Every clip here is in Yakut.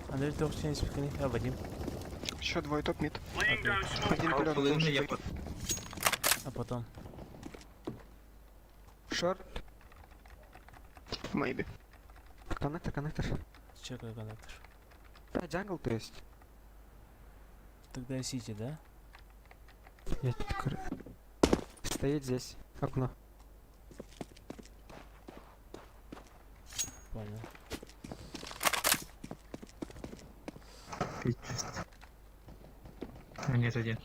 Андрей туох испикини? А, Вадим. Еще двое топ мид. Окей. Один Ал пилот половину должен я быть. под... А потом? Short. Maybe. Connector, connector. Чекай connector. Да, jungle, то есть. Тогда Сити, да? Я Стоит здесь. Окно. Понял. Пиздец. А, нет, один.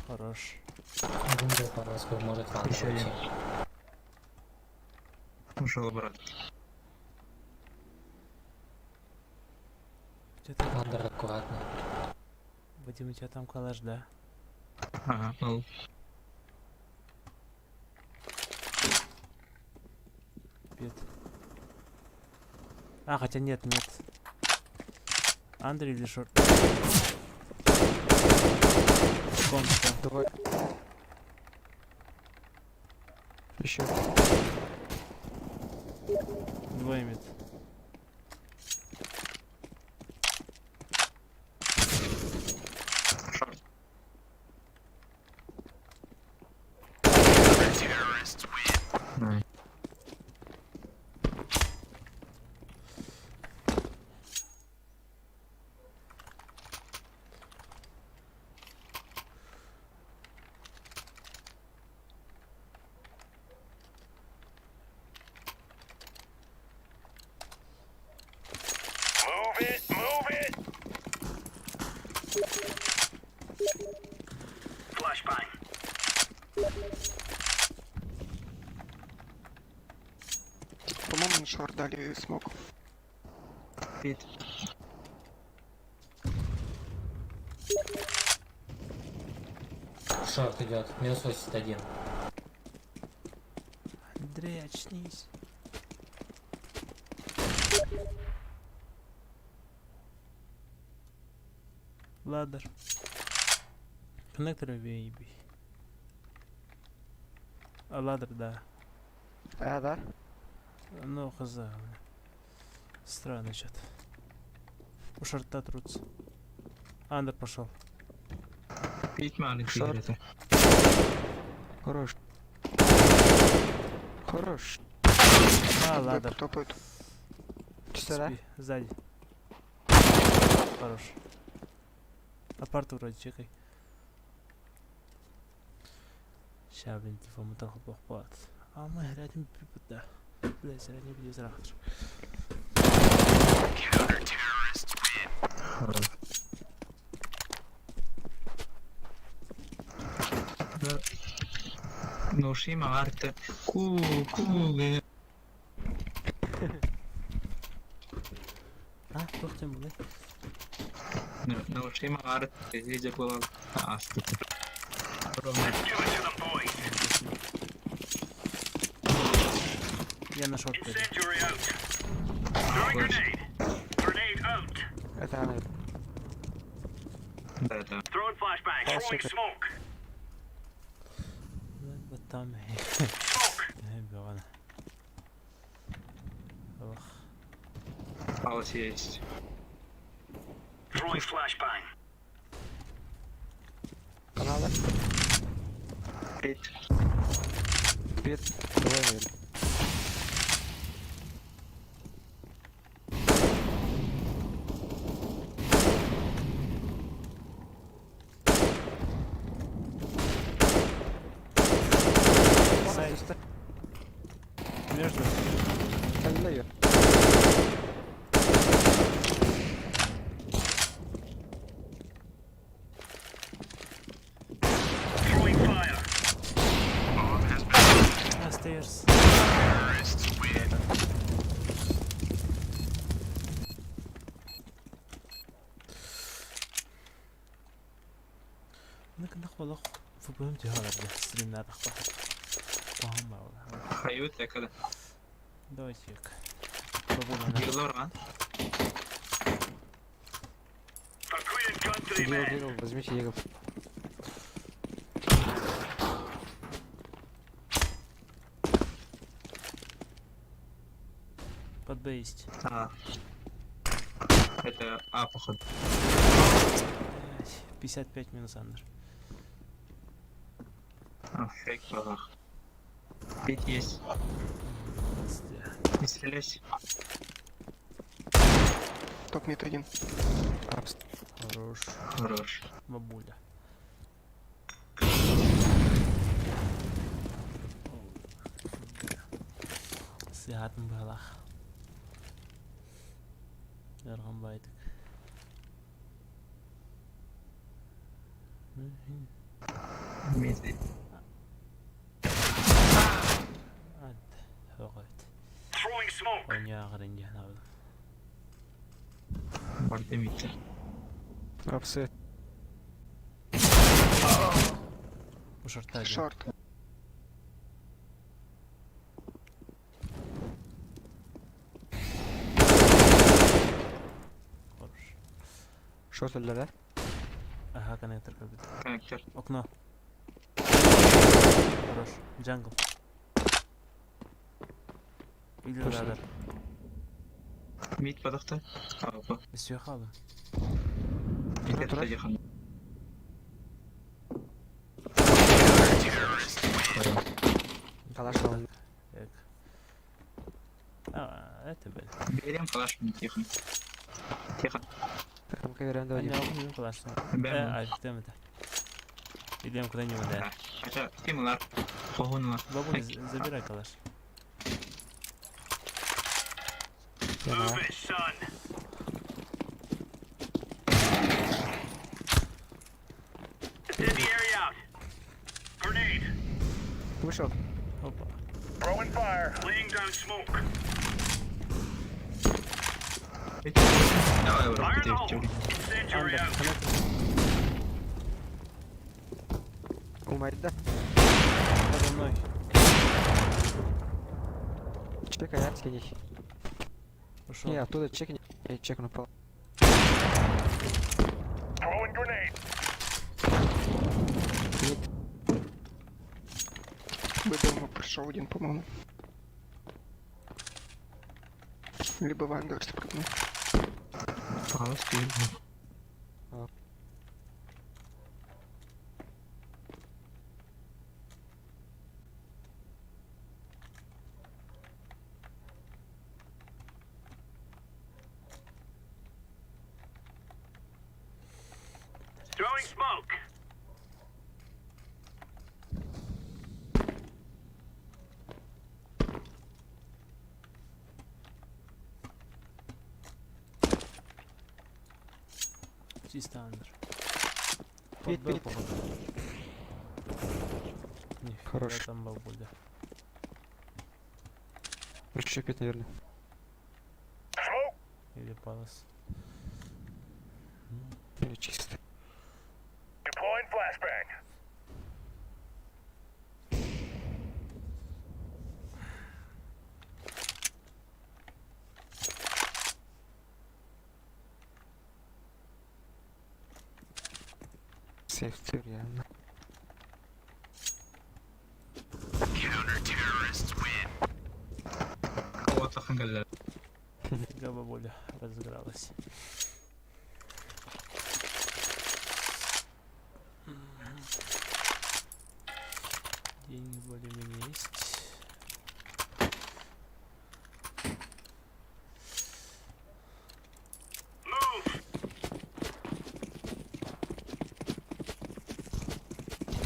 Хорош. Один был по мозгу, может в Еще андер один. уйти. Ушел обратно. Где ты? Андер аккуратно. Вадим, у тебя там калаш, да? Ага, ну, Пит. А, хотя нет, нет. Андрей или Шорт? Комната. Двое. Еще. Двое mid. Short. Nice. Move it, move it! Flashbang. По-моему, на short дали smoke. Pit. Short идет. Минус 81. Андрей, очнись. Ladder. Connector maybe. А, ladder, да. А, да? Ну, хз. Странно что-то. У short а трутся. Under пошел. Pit маленький Short. где-то. Хорош. Хорош. А, Б ladder. топают. Чисто, да? Спи, сзади. Хорош. Апарт вроде чекай. Ща, блин, телефон мотор хлопот. А мы глядим да. Бля, средний будет завтра. Хорош. Да. Ну, шима арте. Ку, ку, ге. А, туох тем були. Ну, шима арте. Видя была. А, что ты. Ровно. Give it to them, boys. Я на short пойду. Incendiary out. Throwing grenade. Grenade out. Это она. Да, да. Throwing flashbang. Oh, Throwing super. smoke. Вот там. Smoke. Бивана. Ох. Палас есть. Throwing flashbang. Канала. Pit. Pit. Двое, наверное. Site. Между. Остальные. Throwing fire. А, stairs. Да. لكن نخبل فبهمتي هذا ستريم نار وهم Хают я когда. Давайте Бабуля, Гилоран. For Queen and country, Deagle, men. Deagle, возьмите Deagle. Под Б есть. А. Это А, походу. Блядь, 55 минус under. А, фейк балах. Пить есть. 22. Не стреляйся. Топ mid один. Апс. Хорош. Хорош. Бабуля. Сыһатын быһалаах. Ыархан байтык. Mid. Ат, Throwing smoke. Оонньоохорун диэн абын. Барды mid. Апсы. Бу шорта диэн. Шорт. Хорош. Шорт өллө да? Ага, коннектор көрбүт. Коннектор. Окно. Хорош. Jungle. Или Точно. радар. Mid падахта. Опа. Өссө хаалым. Mid Тура. таjaхан. Калаш алын. Так. А, это бэл. Берем калаш тихо. Тихо. Рамка веранда Аня, один. алып калашны. Берем. А, тем это. Идем куда-нибудь, да. Хотя, тимлар. Погонла. Бабуля, забирай калаш. Я Move на. it, son. Incendiary out. Grenade. Вышел. Опа. Throwing fire. Laying down smoke. Давай, Fire in the hole. ура, Incendiary Андер, out. коннектор. Умарь, да? Подо мной. Чекай, я скинь. Ушел. Не, оттуда чекни. Я чекну пол. Throwing grenade. Мид. Б дома пришел один, по-моему. Либо в under спрыгнул. Throwing smoke. Чисто under. Пит, Под Б, пит. походу. Нифига Хорош. там бабуля. Еще pit, наверное. Smoke. Или palace. Или чисто. Deploying flashbang. Сейф реально. Кого-то хангалер. Нифига бабуля разыгралась. Мгм. Деньги более-менее есть. Move.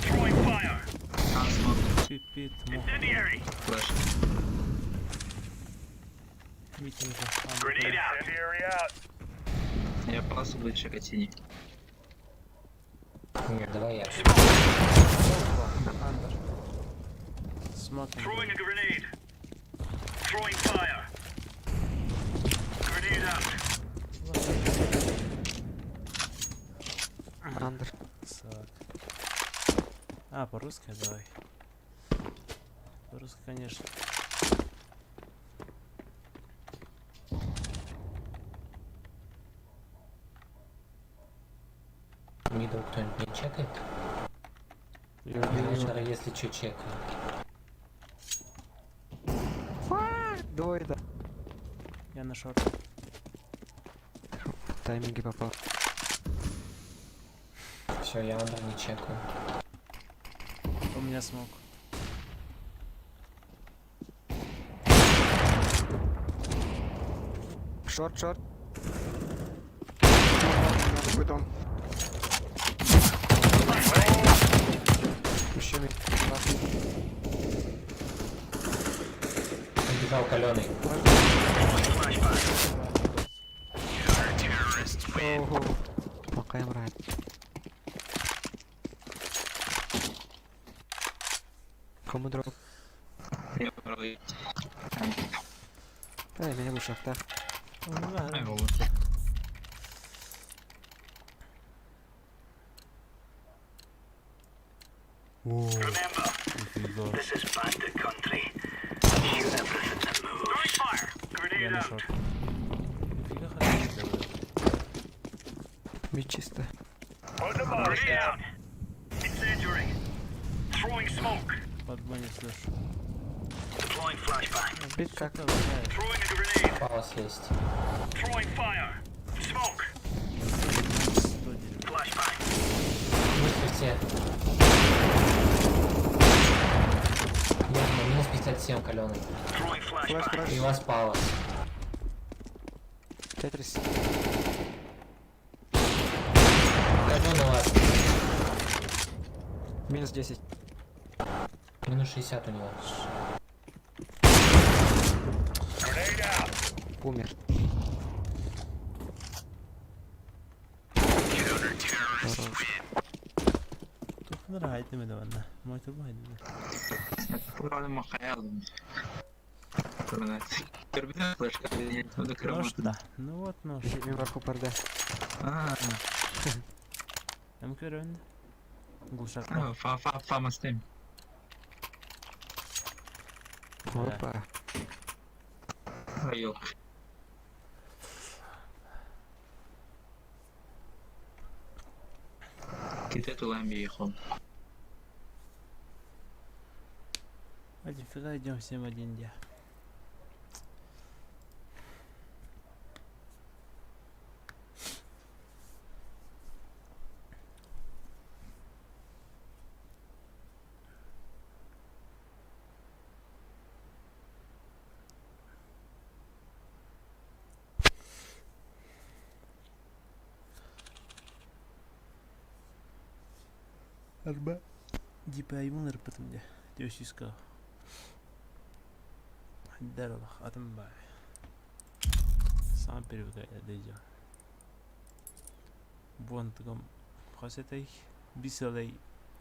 Throwing fire. А, смог. Пипит, мох. Incendiary. Флеш. Митинг. Grenade out. Incendiary out. Я пасу буду чекать синий. Нет, давай я. Under. Smoking. Throwing a grenade. Throwing fire. Grenade out. Under. Так. А, по-русски давай. По-русски, конечно. Middle кто-нибудь не чекает? Я убил его. Я если что, чекаю. Двое, да. Я на short. В тайминге попал. Все, я under не чекаю. У меня smoke. Short, short. Надо будет дом. Еще mid. Last mid. Убежал каленый. Ого. Пока им рай. Кому дроп? Я брал. Да, меня в шахтах. Ай, Нифига. Я на short. Нифига хорошо делает. Mid чисто. Под не слышу. Mid как? Что ты Palace есть. Сто дерьма. Минус все. Яма, минус 57 каленый. Flash, flash. И у вас palace. Тетрис. Каленый у вас. Минус 10. Минус 60 у него. Умер. Хорош. Тухнар haydi mi de bende? Motor bu haydi mi? Правильно махаялым. Флешка, Нож, да. Ну вот нож. Мимо купарда. А, Hem köründe. Gulşakla. фа фа фа мастем. Опа. Айок. Ките тулам бихом. Один фига идем всем один дя. Арба. DPI ырпытым де. Төсүска. Даралах атым бай. Сам привыкай дейжа. Буантыгам хасетай бисалай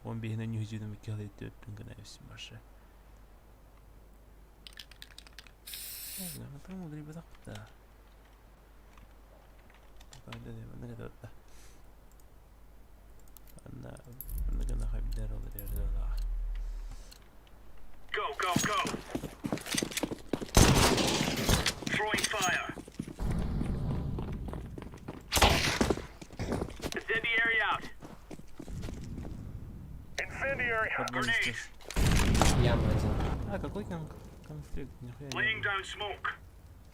он бихне нюхжүдүм калай төттүн гына өсүм башы. Там удри бадак та. Анна анна гына хабдар олар ярдала. Go, go, go! Throwing fire. Incendiary out. Incendiary. Подводный Grenade. слышь. Яма один. А, какой конфликт? Нихуя не Laying было. down smoke.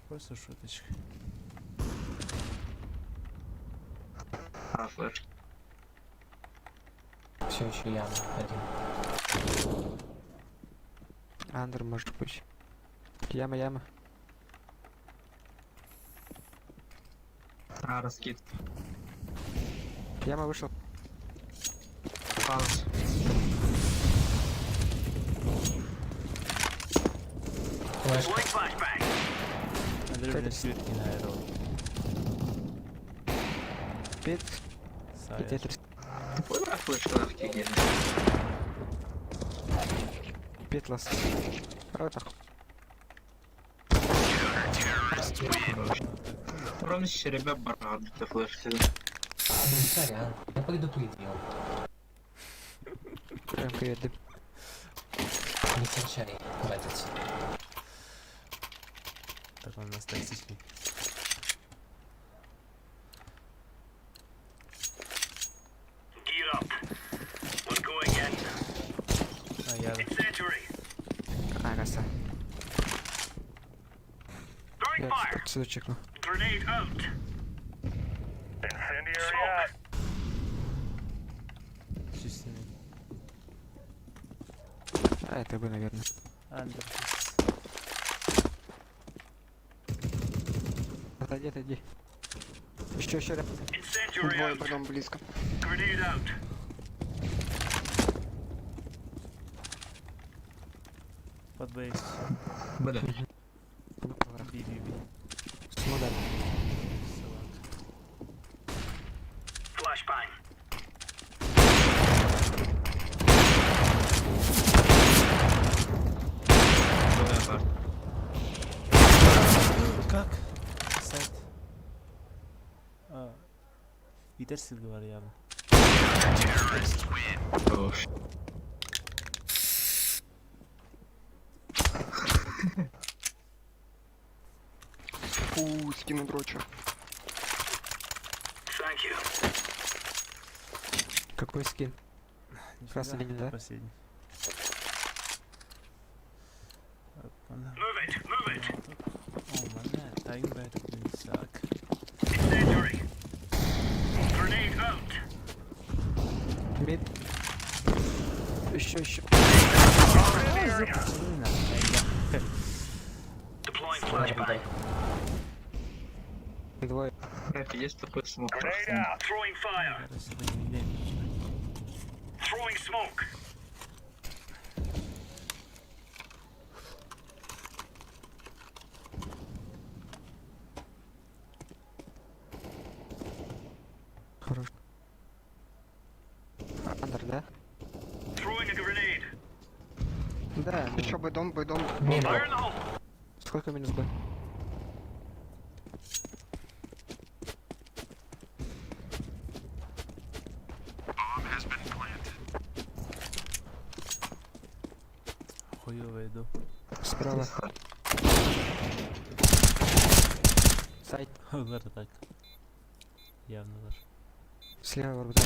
Просто шуточка. А, флеш. Все еще яма один. Under может быть. Яма, яма. А, раскид. Яма вышел. Паус. Флешка. Deploying flashbang. Андрей, блин, свитки на аэрол. Pit и Сая. Тетрис. Куда флешка лавки Pit last. Ротах. Ровно щеребя баран, это флешка. Ну, сорян. Я предупредил. Прям привет, Не серчай, братец. Так он у нас токсичный. Gear up. We're going in. А я Incendiary. А, краса. Throwing Throwing Я fire. отсюда чекну. Grenade out. Incendiary out. Чисто мид. А, это бы, наверное. Андер. Отойди, отойди. Еще, еще. Incendiary Двое out. потом близко. Grenade out. Под бейс. Бля. Би, би, би. Смодар. Собака. Flashbang. Двое апарт. Как? Сайт. А, Витер силгы бар явно. Хорош. Фу, скину дрочу. Thank you. Какой скин? Нифига, Красный линия, да? Последний. Опа-на. Move it. Move it. О, мана, тайм бэт сак. Incendiary. Grenade out. Мид. Еще, еще. Deploying Флешку flashbang. дай. Двое. Бля, пиздец, такой смог Grenade просто. out. Throwing fire. Throwing smoke. Хорош. Андер, да? Throwing a grenade. Да. ну, Еще бэдом, бэдом. Мидл. Fire in the hole. Сколько минус Б? Хуёво иду. Справа. Сайт. Бардак. Явно даже. Слева барбуза.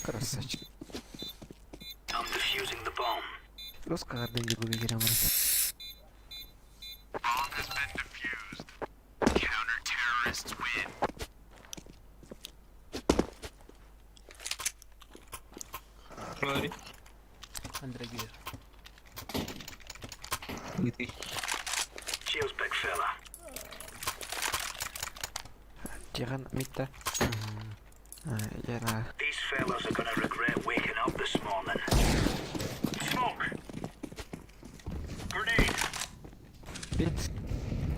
Красавчик. I'm defusing the bomb. Русская гордыня буду Говори. Андрей Гейр. И ты. Cheers, big fella. Тиран мид, да? А, я на... These fellas are gonna regret waking up this morning. Smoke. Grenade. Пит.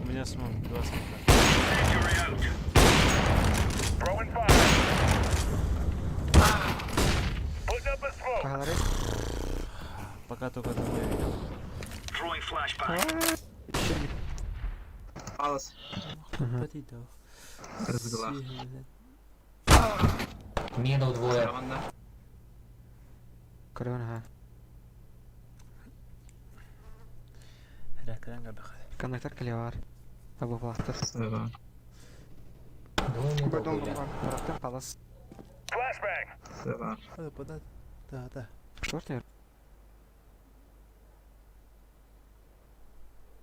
У меня смог, два смока. Incendiary out. Throwing fire. Putting up a smoke. Поговори. Пока только одного я видел. Throwing flashbang. Еще мид. Палас. Подойду. Разгла. Мидл двое. Раунд, Корона, ага. Рәкрән габыхы. Коннектор Калевар. Абу Пластер. да. Двое мидл Бэдом были. бомба. Рафтан Палас. Flashbang. Сова. Hadi пода. Да, да. Шорт, наверное?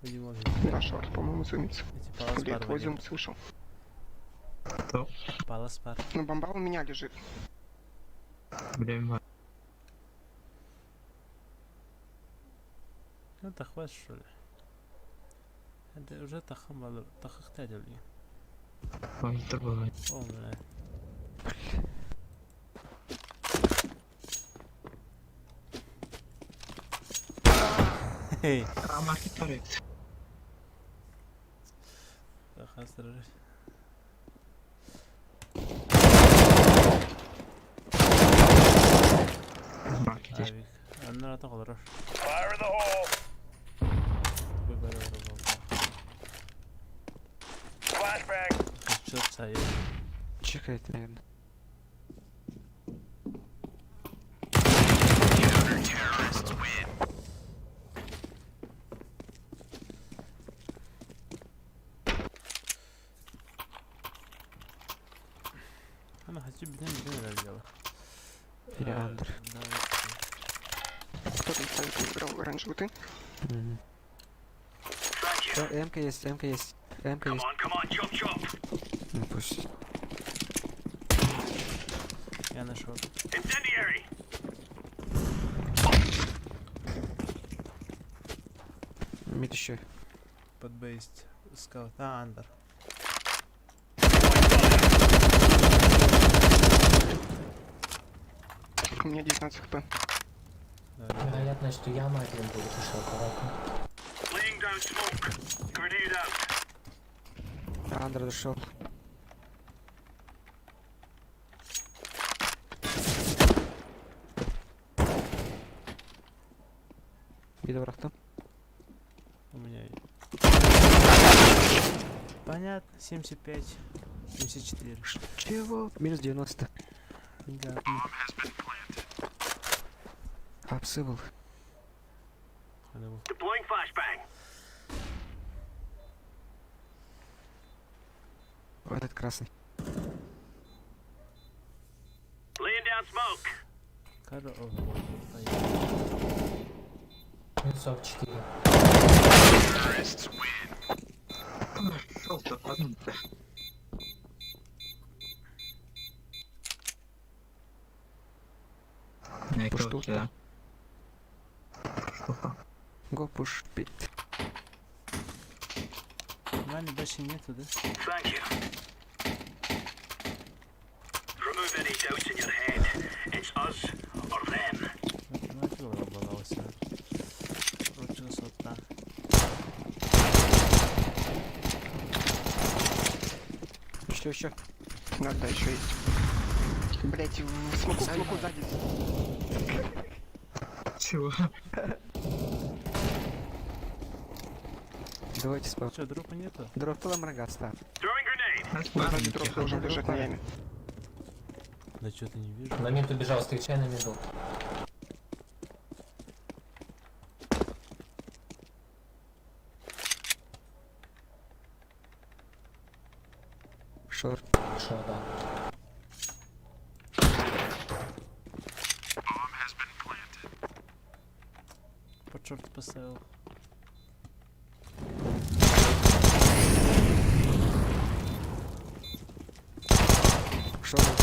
Видимо, На шорт, по-моему, зумится. эти палас Или я пар твой зум слышал. Кто? Палас пар. Но бомба у меня лежит. Бля, ма. Ну, тахвас, что ли? Это уже тахам, тахахтадили. Он торговый. О, бля. Хей. А, маркет проект. Тахастыр. Маркет. Авик. Аннара тахалар. Fire in the hole. Выбор Flashbang. Чё царь? Чекает, наверное. Она хочу беден беден разделал. Или Андер. Кто там с авиком играл? Оранжевый ты? Мгм. Thank you. М-ка есть, М-ка есть. М-ка Come есть. on, come on, chop chop. Ну пусть. Я нашел. Incendiary. Mid еще. Под Б есть скаут. А, under. У меня 19 хп. Давай. Вероятность, что яма один будет еще аккуратно. Laying down smoke. Grenade out. Under дошел. Mid бырахтым. У меня... Понятно, 75, 74. Чего? Минус 90. Да, Апсы был. надо было. Deploying flashbang. Этот красный. Laying down smoke. Корова. Поехали. Минус 44. Шел то ладно-то. Не, Push короче, да. Штука. Go push pit. Вани больше нету, да? Thank you. Remove any doubts in your head. It's us or them. Математика обалался. Красота. Еще, еще. Да, да, еще есть. Блять, в смоку, в смоку сзади. Чего? Давайте спам. Что, дропа нету? Дроп ламрагаста. Throwing grenade. Сзади дроп должен лежать на яме. Да что-то не вижу. На mid убежал, встречай на миду. Short. Шо, да. Под short поставил. Short.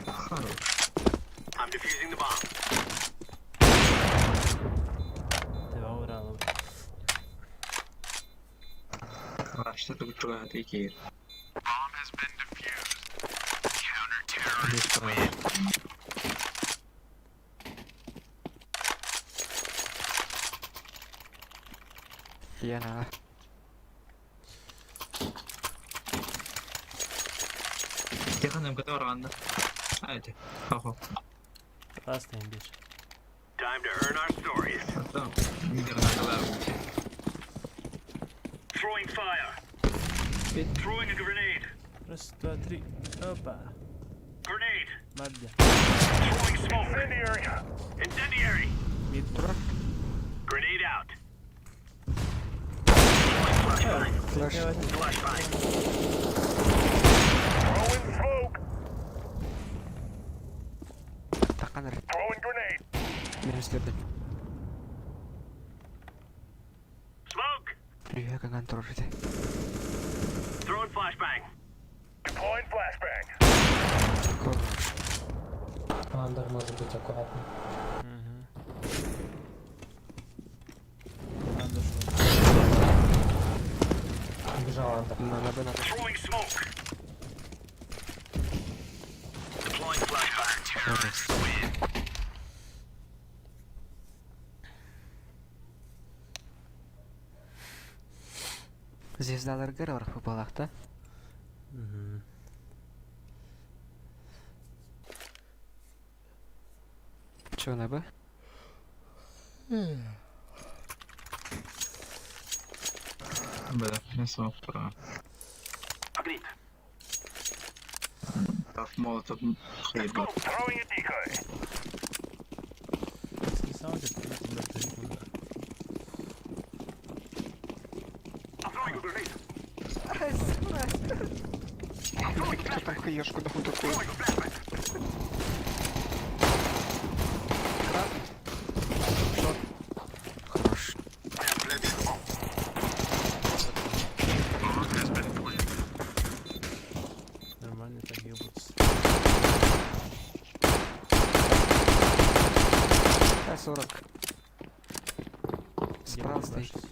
Хорош. I'm defusing the bomb. Ты Уралов. Что тут такие? Я на А. Тихо, который рано. А это. Хо-хо. Красный бежит. Time to earn our stories. Да, мидер на Throwing fire. Throwing a grenade. Раз, два, три. Опа. Grenade. Мадля. Throwing smoke. Incendiary. Incendiary. Mid. Grenade out. Deploying flashbang. Flash. Flashbang. Throwing smoke. Таканер. Throwing grenade. Минус 4. Smoke. Привет, как контроль. Throwing flashbang. Deploying flashbang. Хорош. Under может быть аккуратно. Угу. Надо шел. Убежал under. На, на Б, на Б. Throwing smoke. Deploying flashbang. Хорош. Звездаларга барах балахта. Угу. Чё на Б? Бля, не смог про. Agreed. Так, молотов Let's go. Throwing a decoy. Не сам ты, I'm throwing a grenade. Блять, кто там хаешку дал такую? Throwing a flashbang. Хорош. Где Справа стоит. ебашить?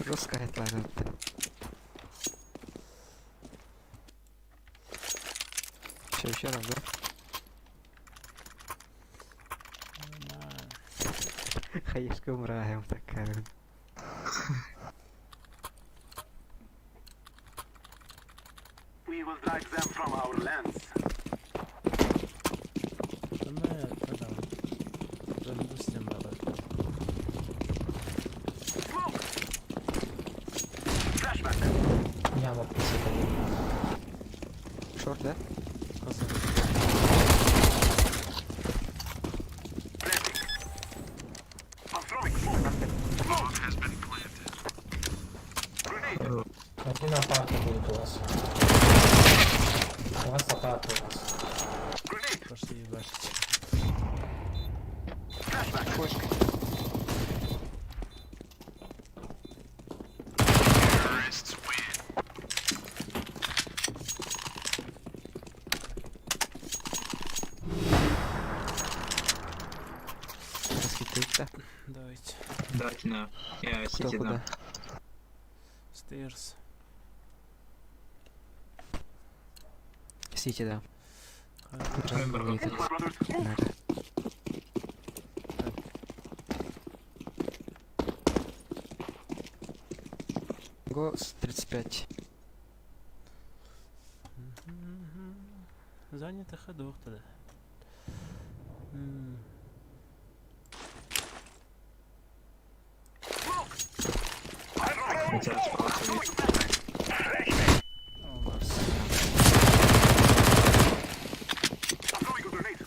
Жесткая тварь. Все, еще раз, да? Нормально. Хаешка умираем такая. We will drive them from our lands. Да мы это Допустим, надо. Smoke. Flashbang. Яма пушит один. Шорт, да? Коза. Planting. I'm throwing smoke. Smoke has been planted. Grenade. Один апарт будет у вас. У вас апарт у вас. Grenade. Пошли ебашить. Flashbang. Флешка. Расхитрить-то. Давайте. Давайте на. Я Кто сити куда? дам. Stairs. Сити, да. Хорошо. Remember. Этот, Brothers, move. надо. Го с 35. Мгм. Занято ходов тогда. М, Smoke. I'm throwing Хотя smoke. спалился Throwing flashbang. а У нас I'm throwing a grenade.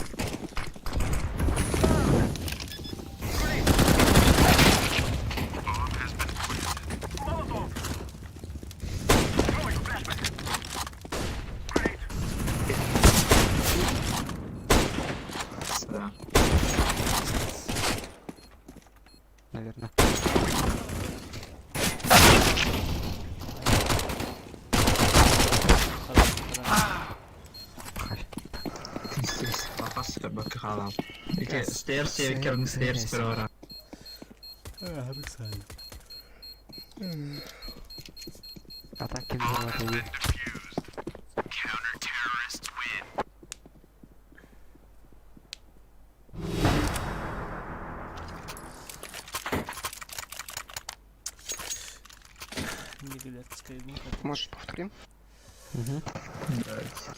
Grenade. Molotov. Throwing a flashbang. Grenade. Да. Наверное. хорошо, хорошо. Хай. Stairs. Папас бакхала. Yes. Stairs я керн stairs Yes. первого. Атаки взяла даю. Неглядская муха. Можешь повторим? Угу. Давайте.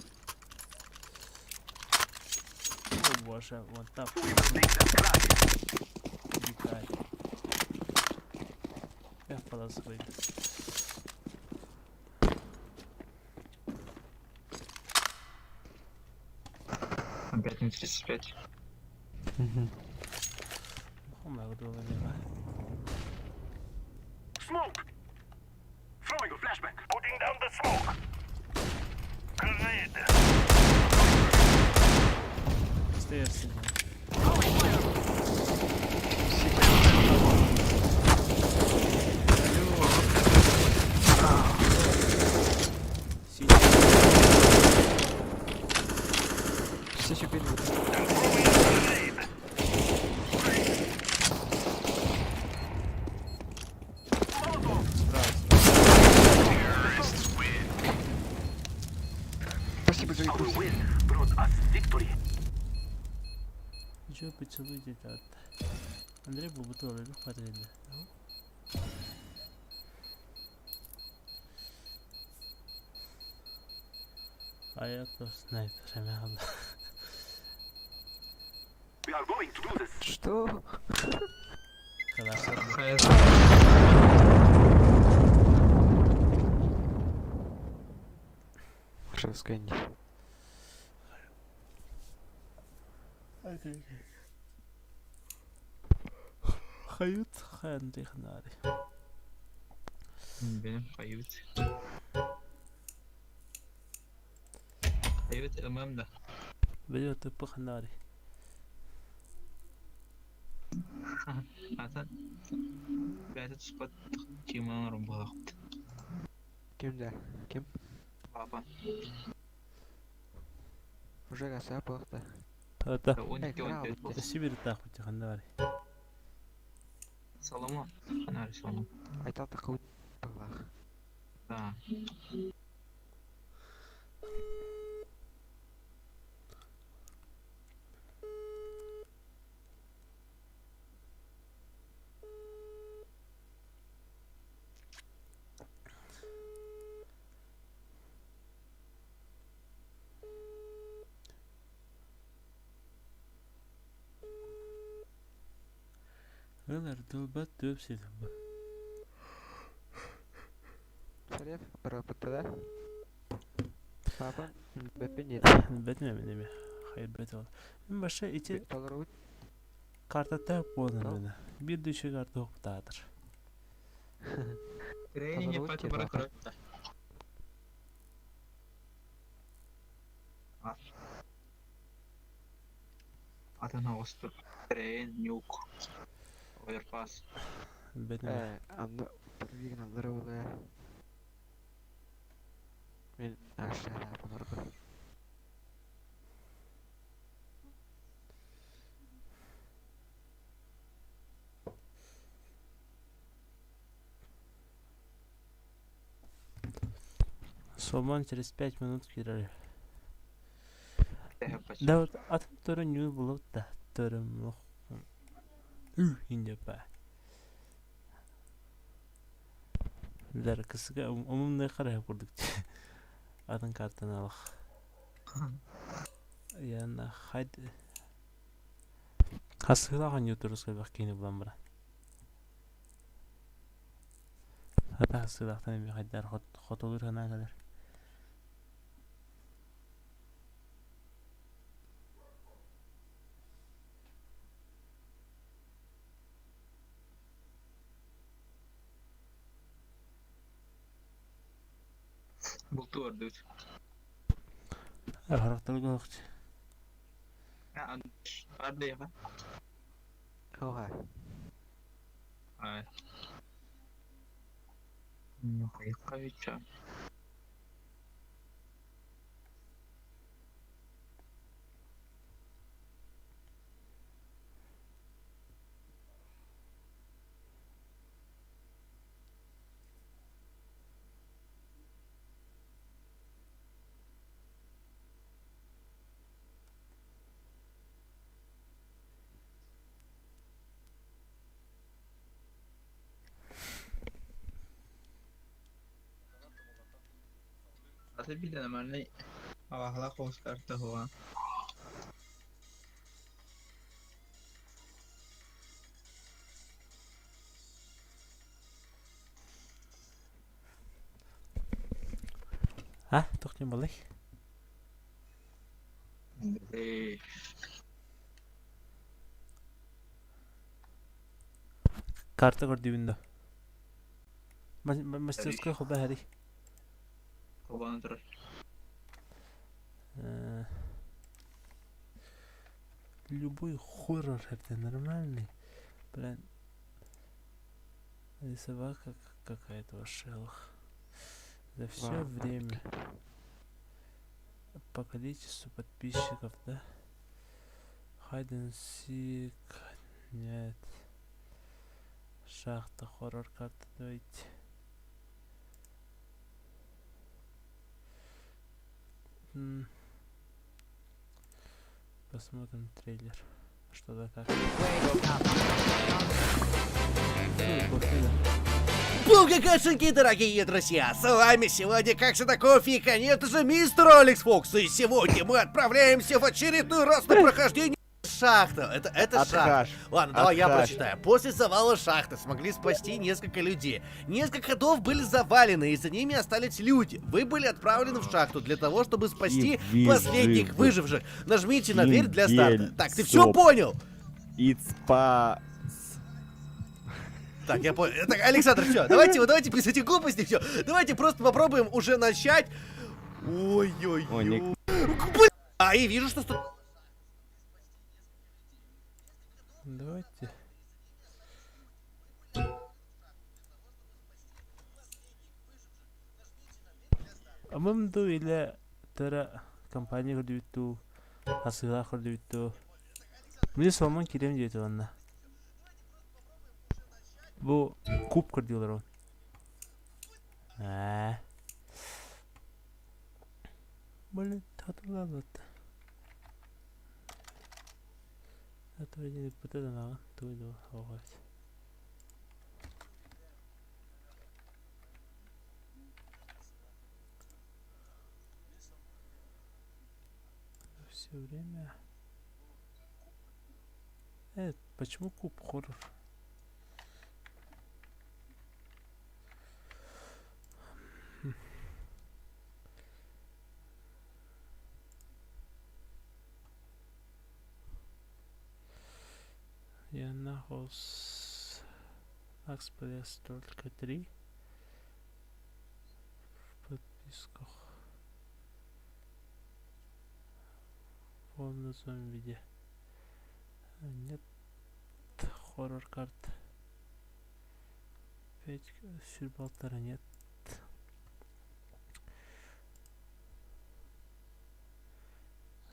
О боже, вон там We must make them cry. дикарь. Я в палас выйду. Опять на 35. Угу. О, мой Smoke. Throwing a flashbang. Putting down the smoke. Grenade. Stairs. Throwing fire. Синий. Все еще перед. Throwing a grenade. Molotov. Справа. Спасибо за игру. Our win brought us victory. Ничего, поцелуйте от Андрей Бубутова, люблю хватает. А я то снайпер, мягко. We are going to do this. Что? Калаш ХС. Жестко. Хают хандихнари. Блин, хают. Хают ММ, да. Блин, ты пахнари. Ата. Бәті тұспат кемалар балақты. Кем да? Кем? Папа. Уже гаса плохо. Ата. 12 14 буолла. Өссө биир ыттаахпыт ханна барый? Соломон. Ханна барый Соломон? Айтал таххыбыт быһыылаах. Да. Ылар тылбат төп ситим. Сарев, барбыта да? Папа, бэппин диэтэ. Бэтим эбин эми. Хайыр бэт ол. Мин баша ити Толорубут. картата буолан Биир да үчүгэй карта хопутаатыр. Тренинг Толорубут пати диэтэ бара папа. көрөттө. Атын оҕустур. Трейн, нюк. Оверпас. Бэтим. Ээ, анны первигин аллара буолуо. Мин аашаалаах олорбут. Соломон через 5 минут киирэр. Тэһэ пача. Да вот атын төрө ньүү булып да төрөм индепа. Билэр кысыга умумнай карай курдук. Атын картаны алах. Яна хайд Хасыылаах ньуу турус кэлбэх киһини булан баран. Хата хасыылаахтан эми хайдар хотулуур санаа кэлэр. Булту ордут. Харахтарга охч. Ардыйга. Оха. Ай. Хайыкка Аты биле нормальный Аллахла қоғыстарды хуа. А, тохтин балай. Эй, Карта көрдүбүн да. Мастерской хоба хари. Кобаны турар. Любой хоррор это нормальный. Блин. И собака какая-то вошела. За все время по количеству подписчиков, да? Hide and seek. Нет. Шахта, хоррор карта, давайте. Посмотрим трейлер. Что да как. Фу, кофе, да. Бугагашеньки, дорогие друзья! С вами сегодня, как всегда, Кофе и, конечно же, мистер Алекс Фокс. И сегодня мы отправляемся в очередной раз на прохождение шахты. Это шахта. Отхаш. Ладно, давай я Отхаш. прочитаю. После завала шахты смогли спасти несколько людей. Несколько ходов были завалены, и за ними остались люди. Вы были отправлены в шахту для того, чтобы спасти И последних выживут. выживших. Нажмите на дверь для старта. Так, ты все Соп. понял? It's pa... Так, я понял. Так, Александр, все, давайте, давайте без этих глупостей, все. Давайте просто попробуем уже начать. Ой, Ой-ой-ой. Ник. Бля, А, и вижу, что... Давайте. Амым ду или тара компания көрдүбүт дуу. Хасыылаах көрдүбүт дуо? Били Соломон киириэм диэтэ уонна. Бу куб көрдүүлэр ол. Ээ. Блин, татылаабыт. Это один пытадан аҕын туй дуо оҕо Все время. Почему куб хоррор? Я нахос Аксплес только три в подписках. В полном виде. Нет хоррор карт. 5 сүр нет.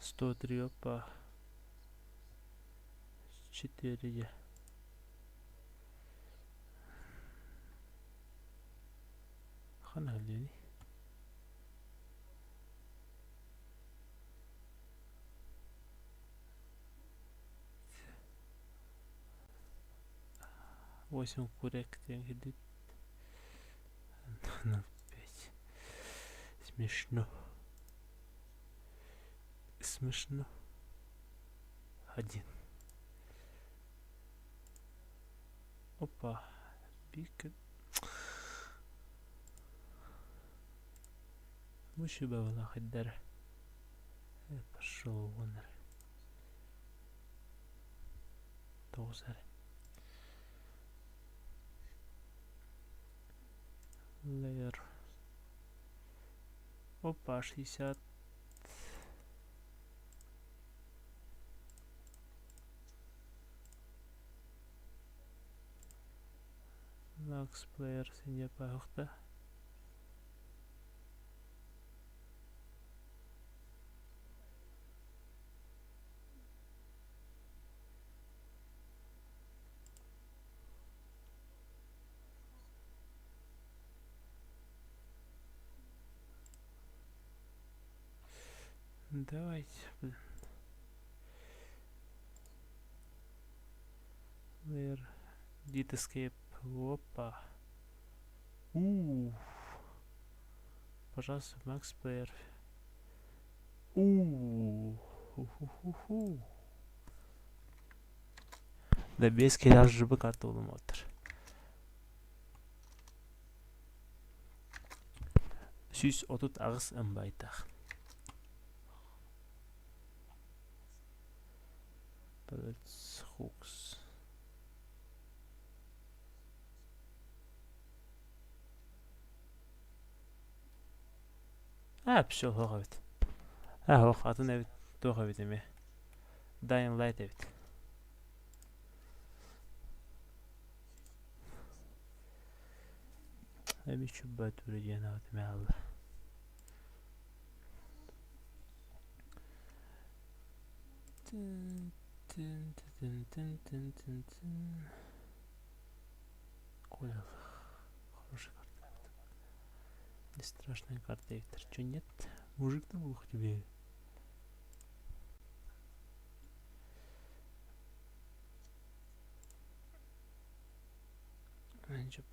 103 опа. 4 Ханна хөлдүөний? Восемь курек диэн кирдит. 0,5. Смешно. Смешно. Один. Опа. Бик. Мучу бабалаах иддэрэ. Пошел вон эрэ. Тоҕус эрэ. Layer. Опа, 60. Max Player синья паһыкта. Давайте, блин. Layer Did Escape. Опа. Уф. Пожалуйста, Max Player. У. Ху-ху-ху-ху. Да без килажжыбы карта улумоттар. 138 МБайтах. Hooks. Аа, все, суох эбит. Аа, суох, атын эбит, туох эбит эмиэ. Dying Light эбит. Эми чубба түрэ диэн аҕат эмэ аалла. Коля, хорошая карта. Не страшная карта, Виктор. Че нет? Мужик-то был хоть тебе. Ничего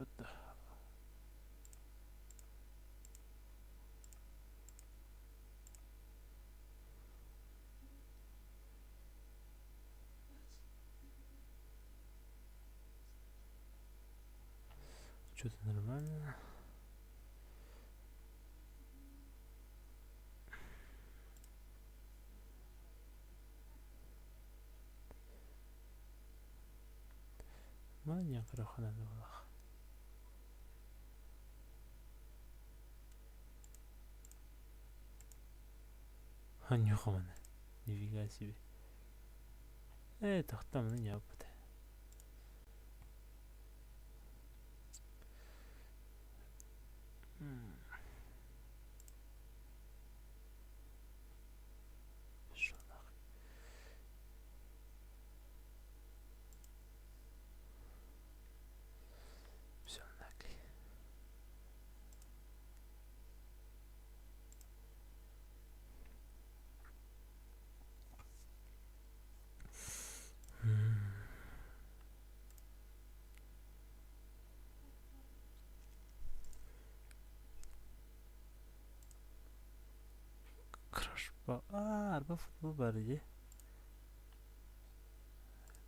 Что-то нормально. Маньяк рахана булах. Анюхамана. Нифига себе. Тохтам не опыт. Что нахуй? Арба, аа, арба футбол бар дии.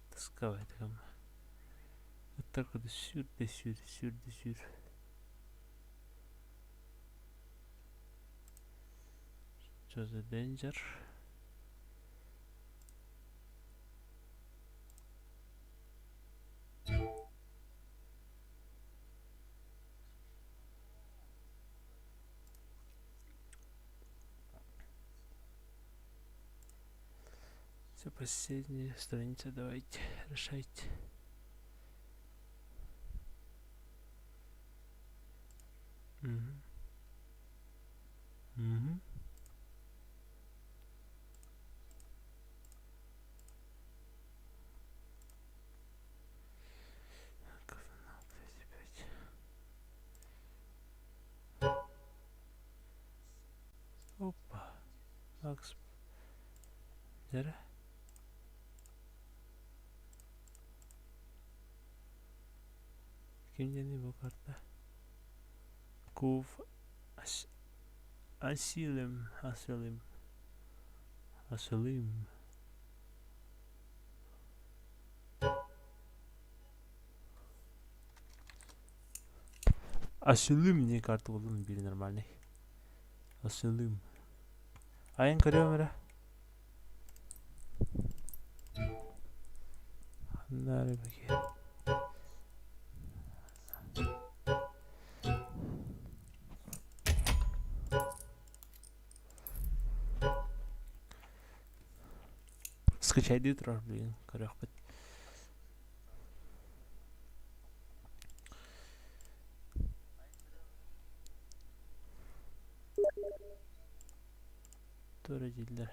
Тысковай такам. Ыттар курдук сүр да сүр, сүр да сүр. Что за danger? Все, последняя страница, давайте, решайте. Угу. Угу. Говно, блядь, опять. Опа. Макс. Дьэрэ. Ким диэний бу карта? Кув Асилим, Асилим, Асилим. Асилим диэн карта буллум биир нормальный. Асылым. Айан көрүөм эрэ. Ханна эрэ бэки. Скачайдыы турар блин, көрүөхпүт. Туора дииллэр.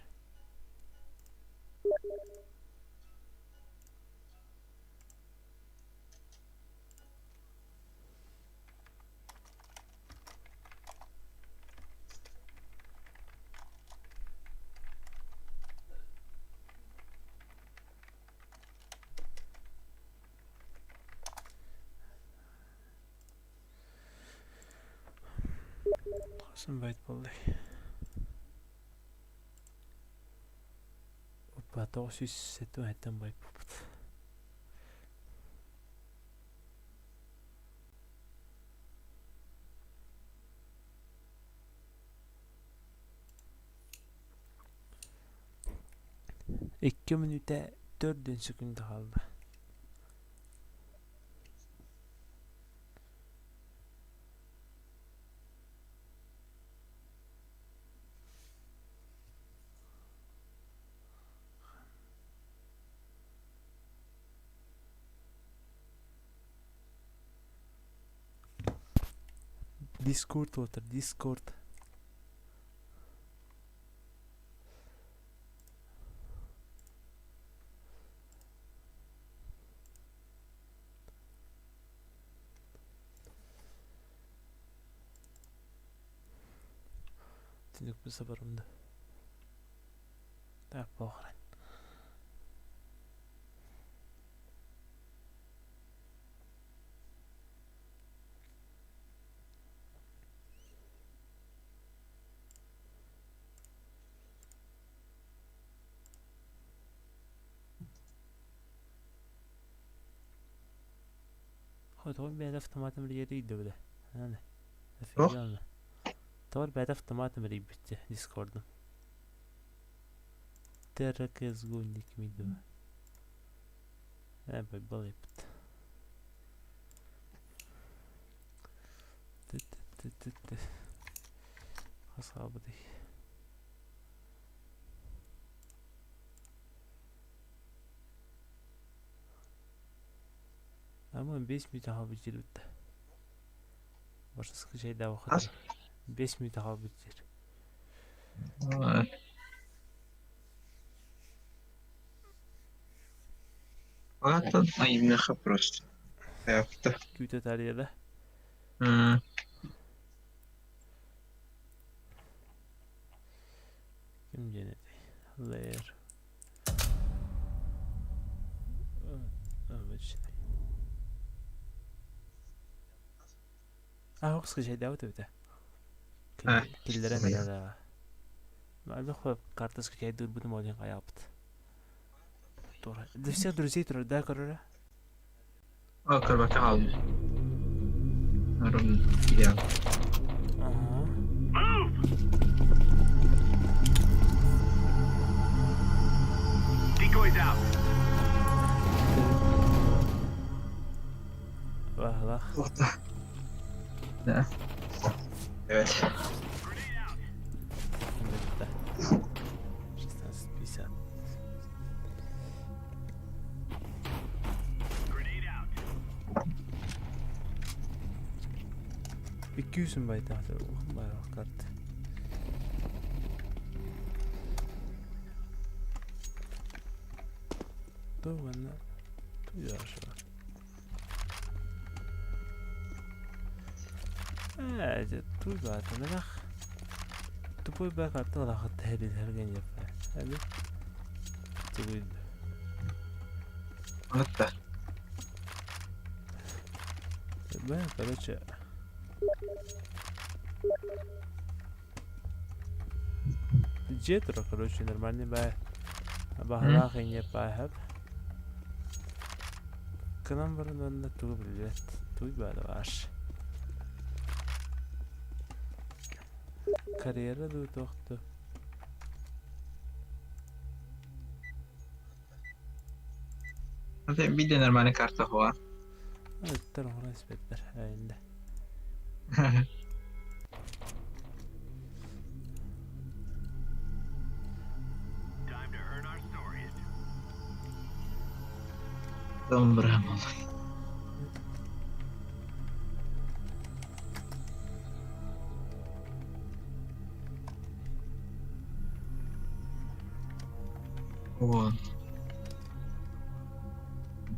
Хаһан байт буоллай? Опа, 977 байт буолбут. Икки мүнүүтэ төрдүн сөкүүндэ хаалла. Discord отыр, Discord. Түнүкпүн сабарым да. Так, похрен. Тоҕо бэйэтэ автоматом эрийдэ бile. Аны. Туох? Тоҕо бэйэтэ автоматом эрийбитчэ Дискордум. ТРКСГУ никми дуо. Э, балайбыт. Т-т-т-т-т. Хас хаалбытый? Ама 5 мүнүүтэ хаалбыт дьиэр бүтта. Барсыскы чайдаабакка Хас? 5 мүнүүтэ хаалбыт дьиэр. Ладно, наивныха просто. Эпта. Күүтэ таарыйа да. М. Ким диэн этэй? Лэр. Обычный. А, скачайдаабыт эбитэ. А, Киллэрэн да. Элбэх карта скачайдыырбытым ол иһин хайаабыт. Для всех друзей турар да көрөрө? О, көрбөккө хаалдым. Арым идеал. Ага. Decoys out. Баһылах. Да. Evet. Бүттэ. 16.50. Grenade out. Икки байтах баар карта. Тугана туяша. Ээ, дьэ туйбаатанарах. Тупой баа карта лахат тэһэрин яппа. Эми тугуй. Unuttu. Бээ, короче. Дьиэ турар, короче, нормальный баа. Баһылаах иньэ пааһап. Кынан баран уонна тугу билбэт. Туй баада баар. Карьера дуу туох дуу. Bir de нормальный карта хуа. Ыттар оҥорон испэттэр эйинде. Time to earn our stories. Домбра буолла. Вон.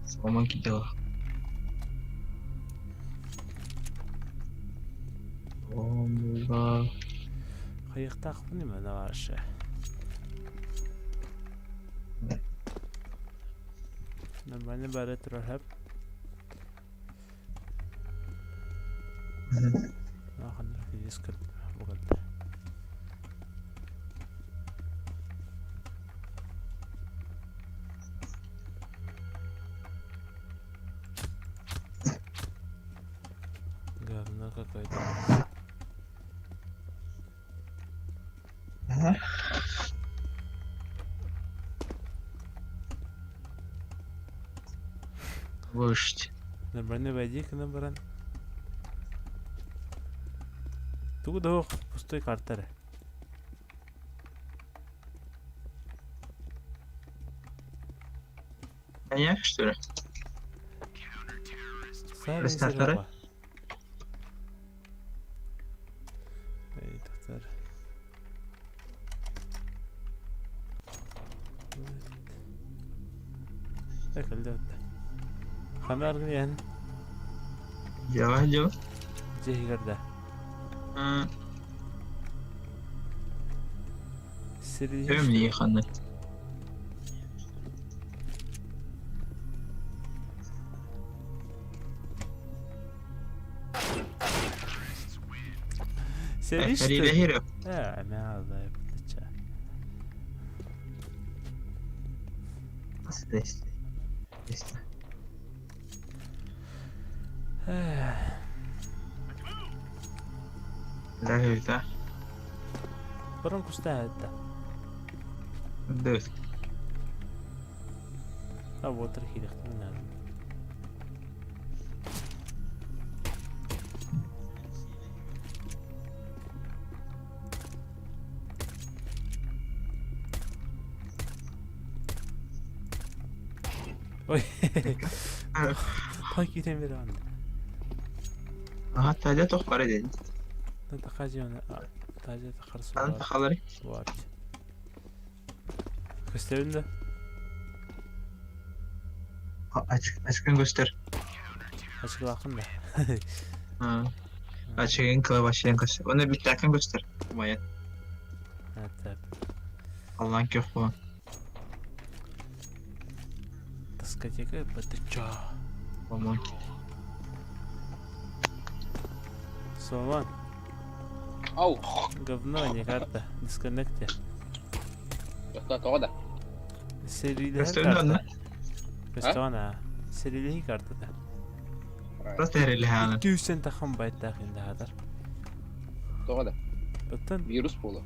Сломан кидала. Омла. Хайыахтаахпын именно вообще. Нормально бары турар хөп. Ханна физис бугалта. Говно какое-то. Вышить. Нормально войди к нам, баран. Тугу да пустой карта. Коньяк, что ли? Рестартеры? Эй, доктор. Экэлдэ Ханар гэн. Дела, дела. Дьиһигэрдэ. Сири Өмни ханна. Сири что? Хиро. Э, мя да, плеча. Здесь. Здесь. Да, да. Барон куста это. Да. А вот архитектор надо. Ой. Той киирэн бер анда. Ага, тажа тох бар эди. Тахажы тажа тахар Ан тахалары. Бар. Көстөрүн да. Açık açıkın göster. Ачыклакын да. Ha. Açıkın kıla başlayan göster. Onu biterken göster. Maya. Evet. Allah'ın kök bu. Дискотека БТЧ. Aman. Соломон. Ау. Говно, а не карта. Дисконнекте. Тоҕо да? Сэриилэһэр Көстөн карта. онно. Көстөҕүн аа. Сэриилэһии картата. Просто эрэлэһэҕин. 200 таххан байттаах индаһатар. Тоҕо да? Оттон Вирус буолуо.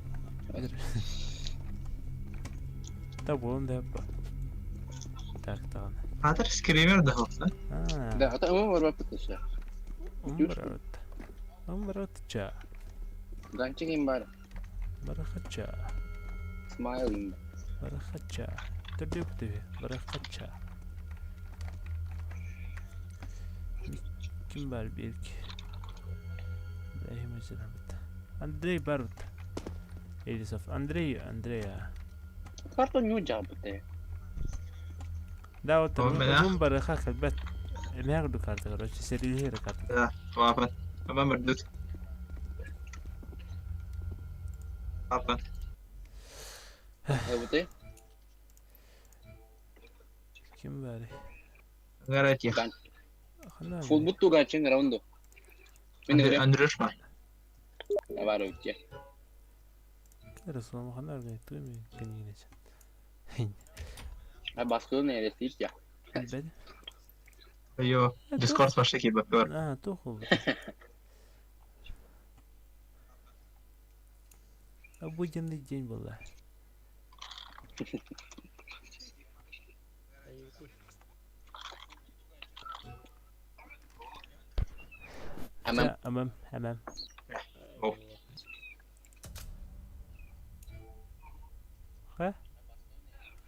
Та буолун да бу. Так даҕаны. Аатар скример да холса. Аа. Да, ата ымы барбаппыт өссө. Умбарат. Умбаратча. Ганчик им бар. Барахача. Смайл им. Барахача. Төрдүөктүбү. Барахача. Ким бар бирк? Ибрахим бит. Андрей бар бит. Элисов. Андрей, Андрей. Карта не жабыт. Да, вот О, бля. ум бараха кэлбэт. Эмээх ду карта, короче, сэрилиһэр карта. Да, лапан. Ама мөрдүт. Лапан. Эбыты. Ким бары? Гарантия. Хана. Фулбут тугачын раунду. Мен ыгырым. Андрюш бар. Бар өтте. Расулам хана аргай туми кенигинече. А баскылын элестип я. Билбэт. Йо, Дискорд вообще кибер. А, тухул. Обыденный день была. Амам. Амам, амам. О. Ха?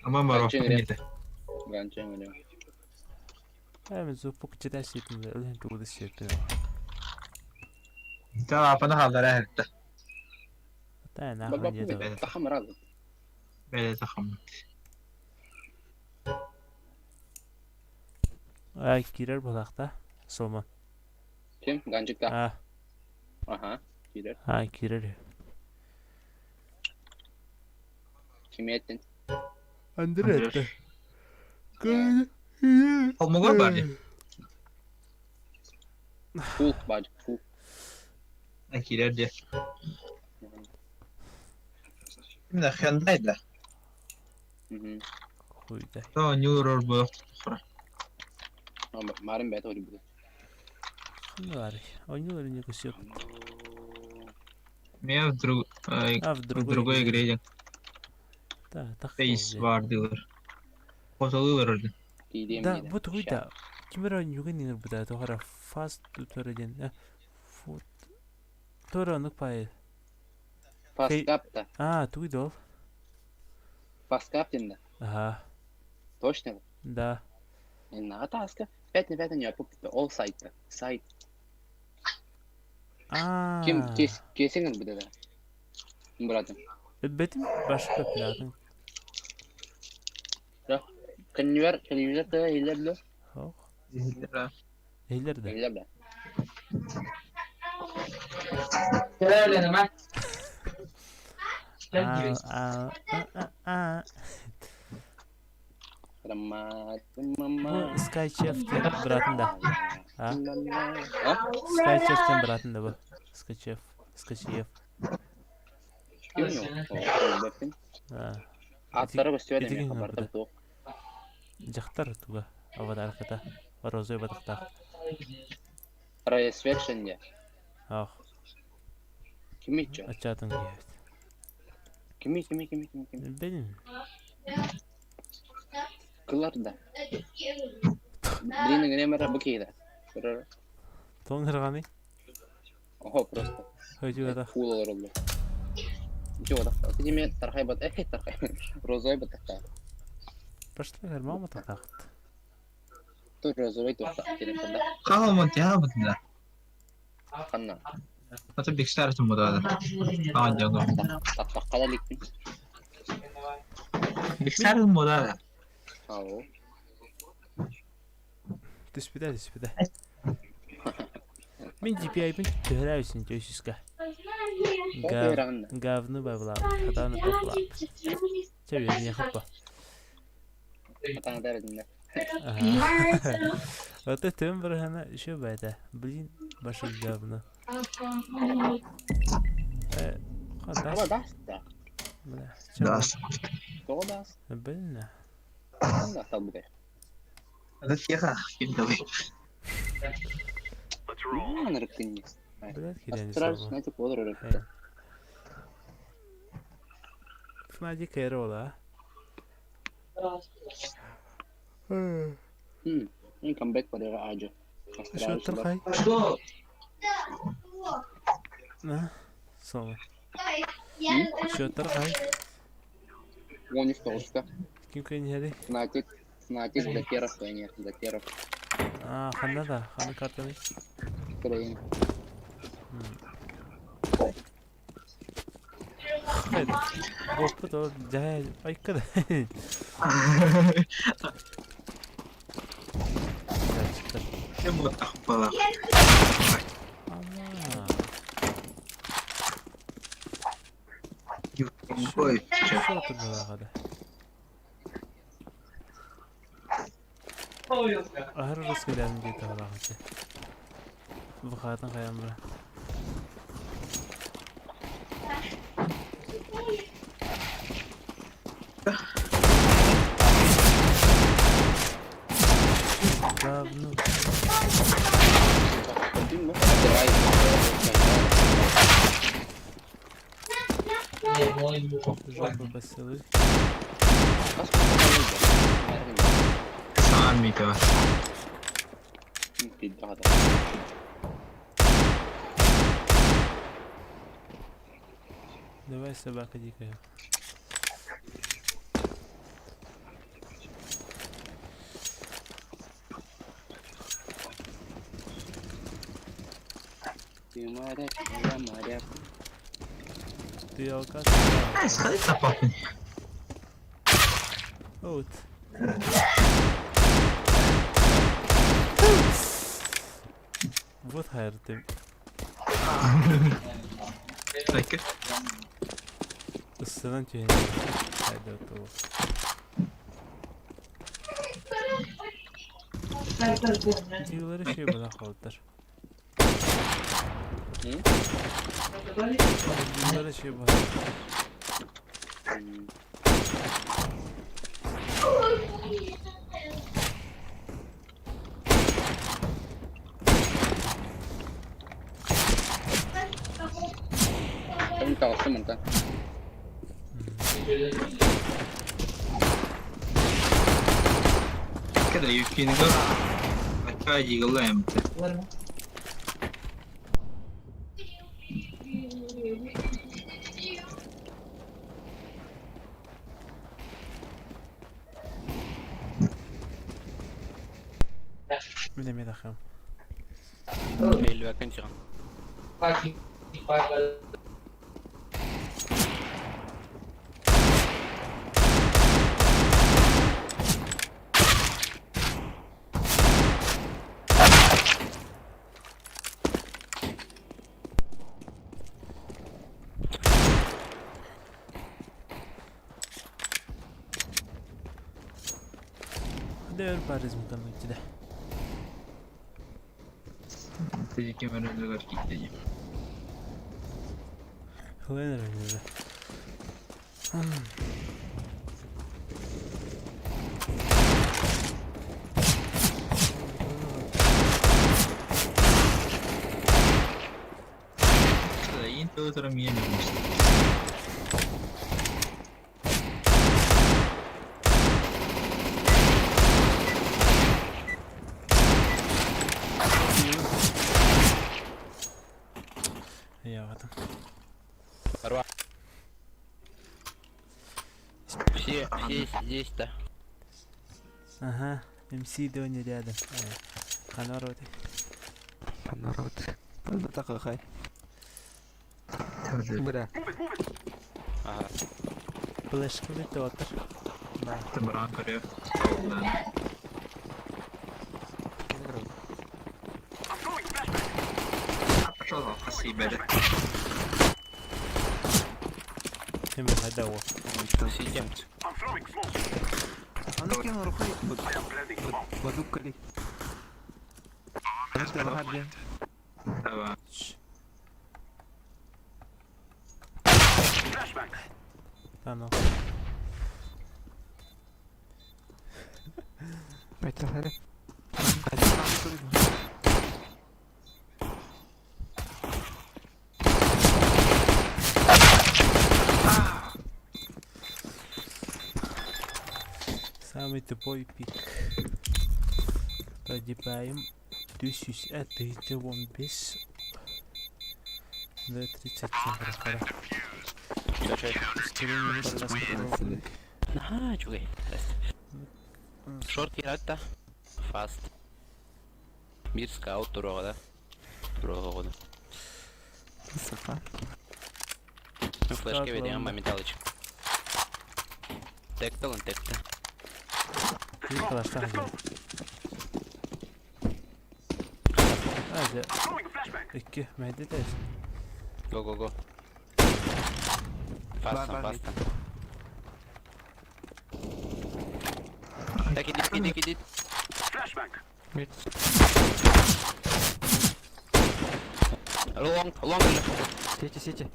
Ама баров. Ганчын ыгырым. Эми зупук читать ситин, өлөн тугуду ситин. Да, лапаны халдара хэтте. Та на Бабап ханья. тахам раз. Бәле тахам. А, кирер булакта. Сома. Ким? Ганчыкта. А, Аха. Кирер. а, кирер. Ким еттин? Андрей. Холмогор бар. Фул бач, фул. Кирер де. Именно Hyundai да. Мгм. Хуйда. То New Road буолуох Марын бәт ори бу. Ханлар. Ойнулар не кусек. Мен в друг А, в в другой, другой игре Да, так. Face бар дилер. Хотолылар öyle. Кийдем. Да, вот хуйда. Кимер ойнуган нер буда тохара фаст тура ден. Фут. Тора нук пай. Фаскапта. А, туйдол. Фаскаптин да. Ага. Точно? Да. На таска. 5 на 5 не опупта. All сайт. Сайт. А. Ким кес кесеңер бу да. Братым. Бетим башка платын. Көннүер, көннүер да илер бу. Хох. Эйлер да. Илер да. А, а, а, а. Мама. Бу Sky Chef диэн братым да. А? А? Sky Chef диэн братым да бу. Sky Chef. Sky Chef. Ким yok? Бәппин. А. Аттары көстүбөт Итигин эми хабарда көрбүтэ. туох. Дьахтар туга. Аватарката. Розой батыктаах. Райсвекшен де. Ах, Ким иче? ачаатын киһэбит. Кими кими кими кими кими. Билбэтим. Кылар да. Блин, гремера бу кейда. Тоңырғаны. Охо, просто. Хөдүгата. Фул олор олду. Ничего да. Тиме тархай бат, эх, тархай. Розой бат та. Пошла мама татахт. Ту розовый тухта телефонда. Калман тяабытында. Ханна. Ата бикстар тумуда. А, жого. Тактаккала ликпин. Бикстар тумуда. Ау. Түспүтэ, түспүтэ. Мин DPI-бин төһөрәбисин төсүскэ. Гав, Гав. гавны бабла, хатаны бабла. Чэ не хаппа. Атаңа дәрдинде. Вот это өмбөрхана еще байта. Блин, башы говно. Э, Ама хадас. даст да. Бля, чэ Дас. Тоҕо баас? Блин. Ханна талбытай? Ким дали? Let's roll. Ынырыктын Блядь, херня не Астраль слабо. знаете, куодар ырыкты. Фнатик Эрола. Ин камбэк барыга аажы. Что трхай? На, соло. Что трхай? Он не тоҕуска. Ким кэннэри? Фнатик, Фнатик Закеров, нет, Закеров. А, ханна да, ханна картаны. Украина. Опыт ол жай айкы да. Ким вот тахпала? Ама. Ой, Что тут было да? Аһар русскайдан диэтэ балаҕаччы. Бухаатын хайан бара. Давно. Жопу басылы. Саамита. Давай, собака дикая. Ты моряк, я моряк. Ты алкаш? Сходи на папу. Вот. Вот хайр ты. Айка. Ысынан түйен. Хайда оту. Дилері şey бұла қалдыр. Дилері şey бұла. Ким таҕысты мантан? Kada yükünü Hatta yığılayım. Міне мен ақым. Дөр парыз мүмкін өтті. Тежеке мөрөндөгөр киттеji. Хленер уже. Ин тылытыра миен Я в этом. Все, все здесь-то. Ага, МС Дони рядом. Ханороты. Народ. Такой. Бля. Флешкали тотер. Да. Табран көрө. Пошел, спасибо. Тем хайда о. I'm throwing smoke. Аны кем рухай? I am planting the bomb. Базукали. Давай. Flashbang. Да ну. Айтал хали. Самый тупой пик. Погибаем. 1000 15 Да, 37 пора. Наһаа үчүгэй. Шорт киирэтта. Фаст. Биир скаут туруоҕа да. Туруоҕа Саха. Флешка биэриэм моменталочка. Текталын текта. Биир калаштаах дьэ. А, дьэ. Икки. Мэйди тэс. Го го го. Фастан фастан. Так иди иди иди. Мид. Long long. Сити, сити.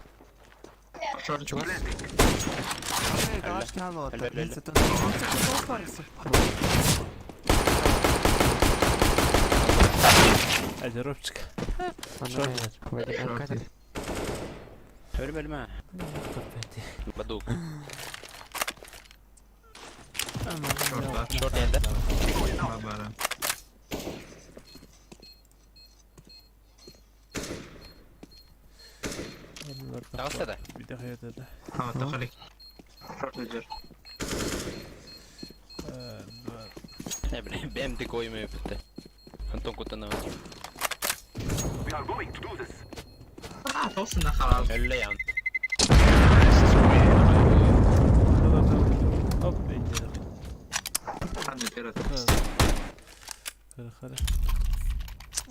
Шорт. Чего? Hadi робчик. Шорт. Вадим, Өлүмэ өлүмэ. Бадук. Шорт. Шорт энде. Бабара. Таҕыста да. Bir dakika да. А, тахалик. Шорт идет. Не бля, бэм ты койме бүттэ. Антон кутанова. А, толсын на халал. Өллө ян. Хоп, иди. Ханны терат. Хара, хара.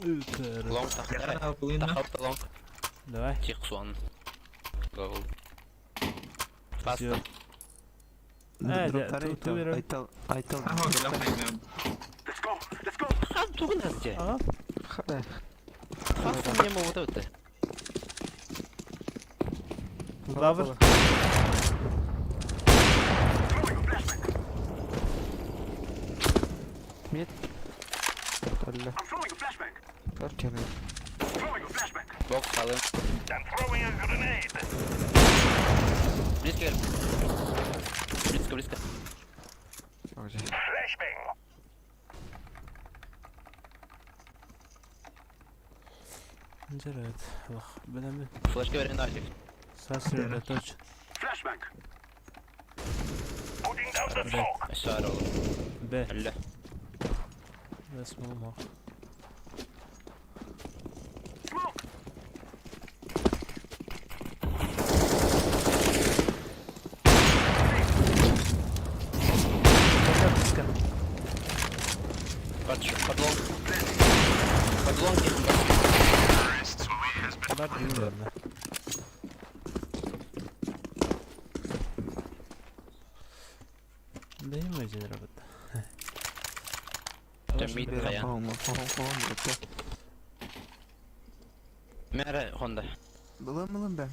Үтер. Long тахтара. Яхана булына. Тахалта long. Давай. Тих суан. Go. Фаст. Всё. А, да, ту- ту берем. Айтал, Айтал. Ага, билам хаймем. Хан тугун азже. Ага. Хада. Фаст не могу өтө. Лавр. Мид. Толля. Артем. Бокс алын. I'm throwing a grenade. Близко кел. Близко, близко. Flashbang. Жарат. Лох. Билеме. Флешка берен ажик. Сосредоточен. Putting down the smoke. Шар ол. Б. Өллө. Б смол Близко. Под под long. Под long Бар примерно. Да и мы один работа. Мид хаян. Мере Honda. Булым, булым бә.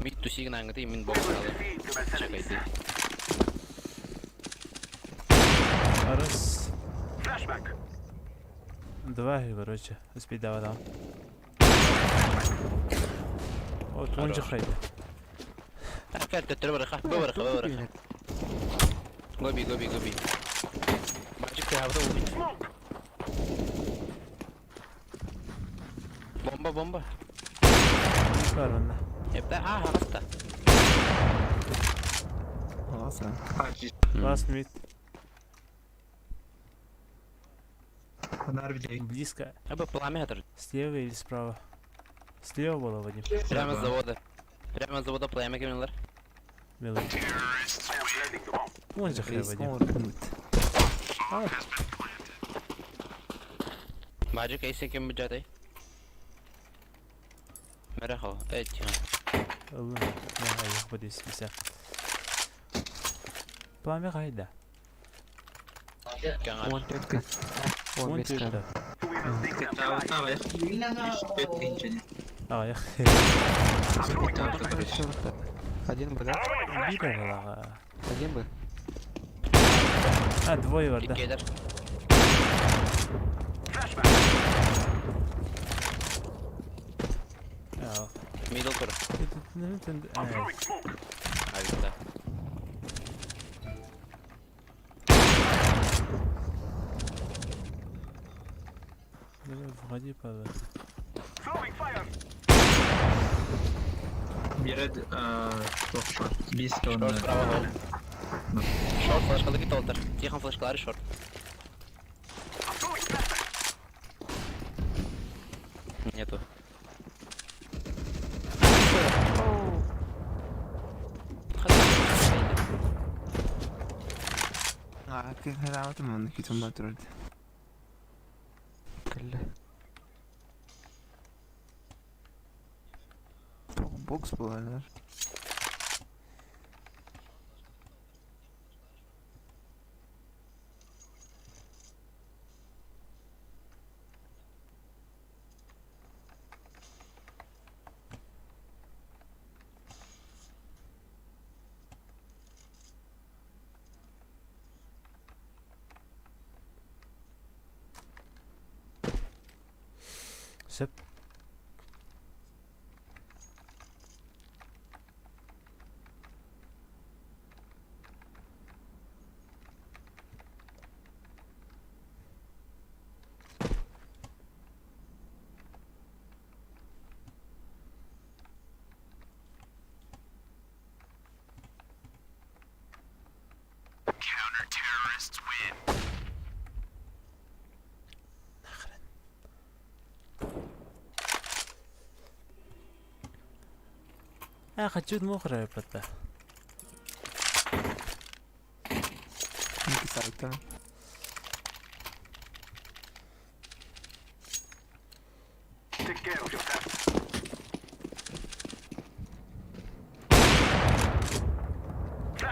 Мид тусигин аңгыты мин бокс алын. Чекайте. Раз. Два, короче. Успей давай там. Вот он же хайда. Кәл төттөрө барыха. Бу барыха, бу барыха. Гоби, гоби, гоби. Бачык ты хавда уби. Бомба, бомба. Бар онда. Эпте, а, хаста. Аласа. Хаджи. Ласт мид. Ханар видей. Близко. Аба пламя хатыр. Слева или справа? Слева было, Вадим. Прямо с завода. Прямо с завода пламя кемелер. Милый. Вон же хай, Вадим. Бачык эйсе кем бужатай. Мере хо, эти. Ылын. Да, я буду спися. Пламя хайда. Каңар. One тетка. Вон One беска. тетка. Тава, тава, я. Пет А, я Один бы, да? Бира была. Один бы. А, двое бар да. Иккиэлэр. Middle тур. Авита. Давай, входи, пожалуйста. Биэрэ туох баар? Биэс уонна Шорт справа гол. Шорт флешкалары толтар. Тихон флешкалары шорт. Нету. Кэллэ. Бокс буолалар. Сөп. А, хочу мокрое пота. Икки сайтан. Take care of yourself.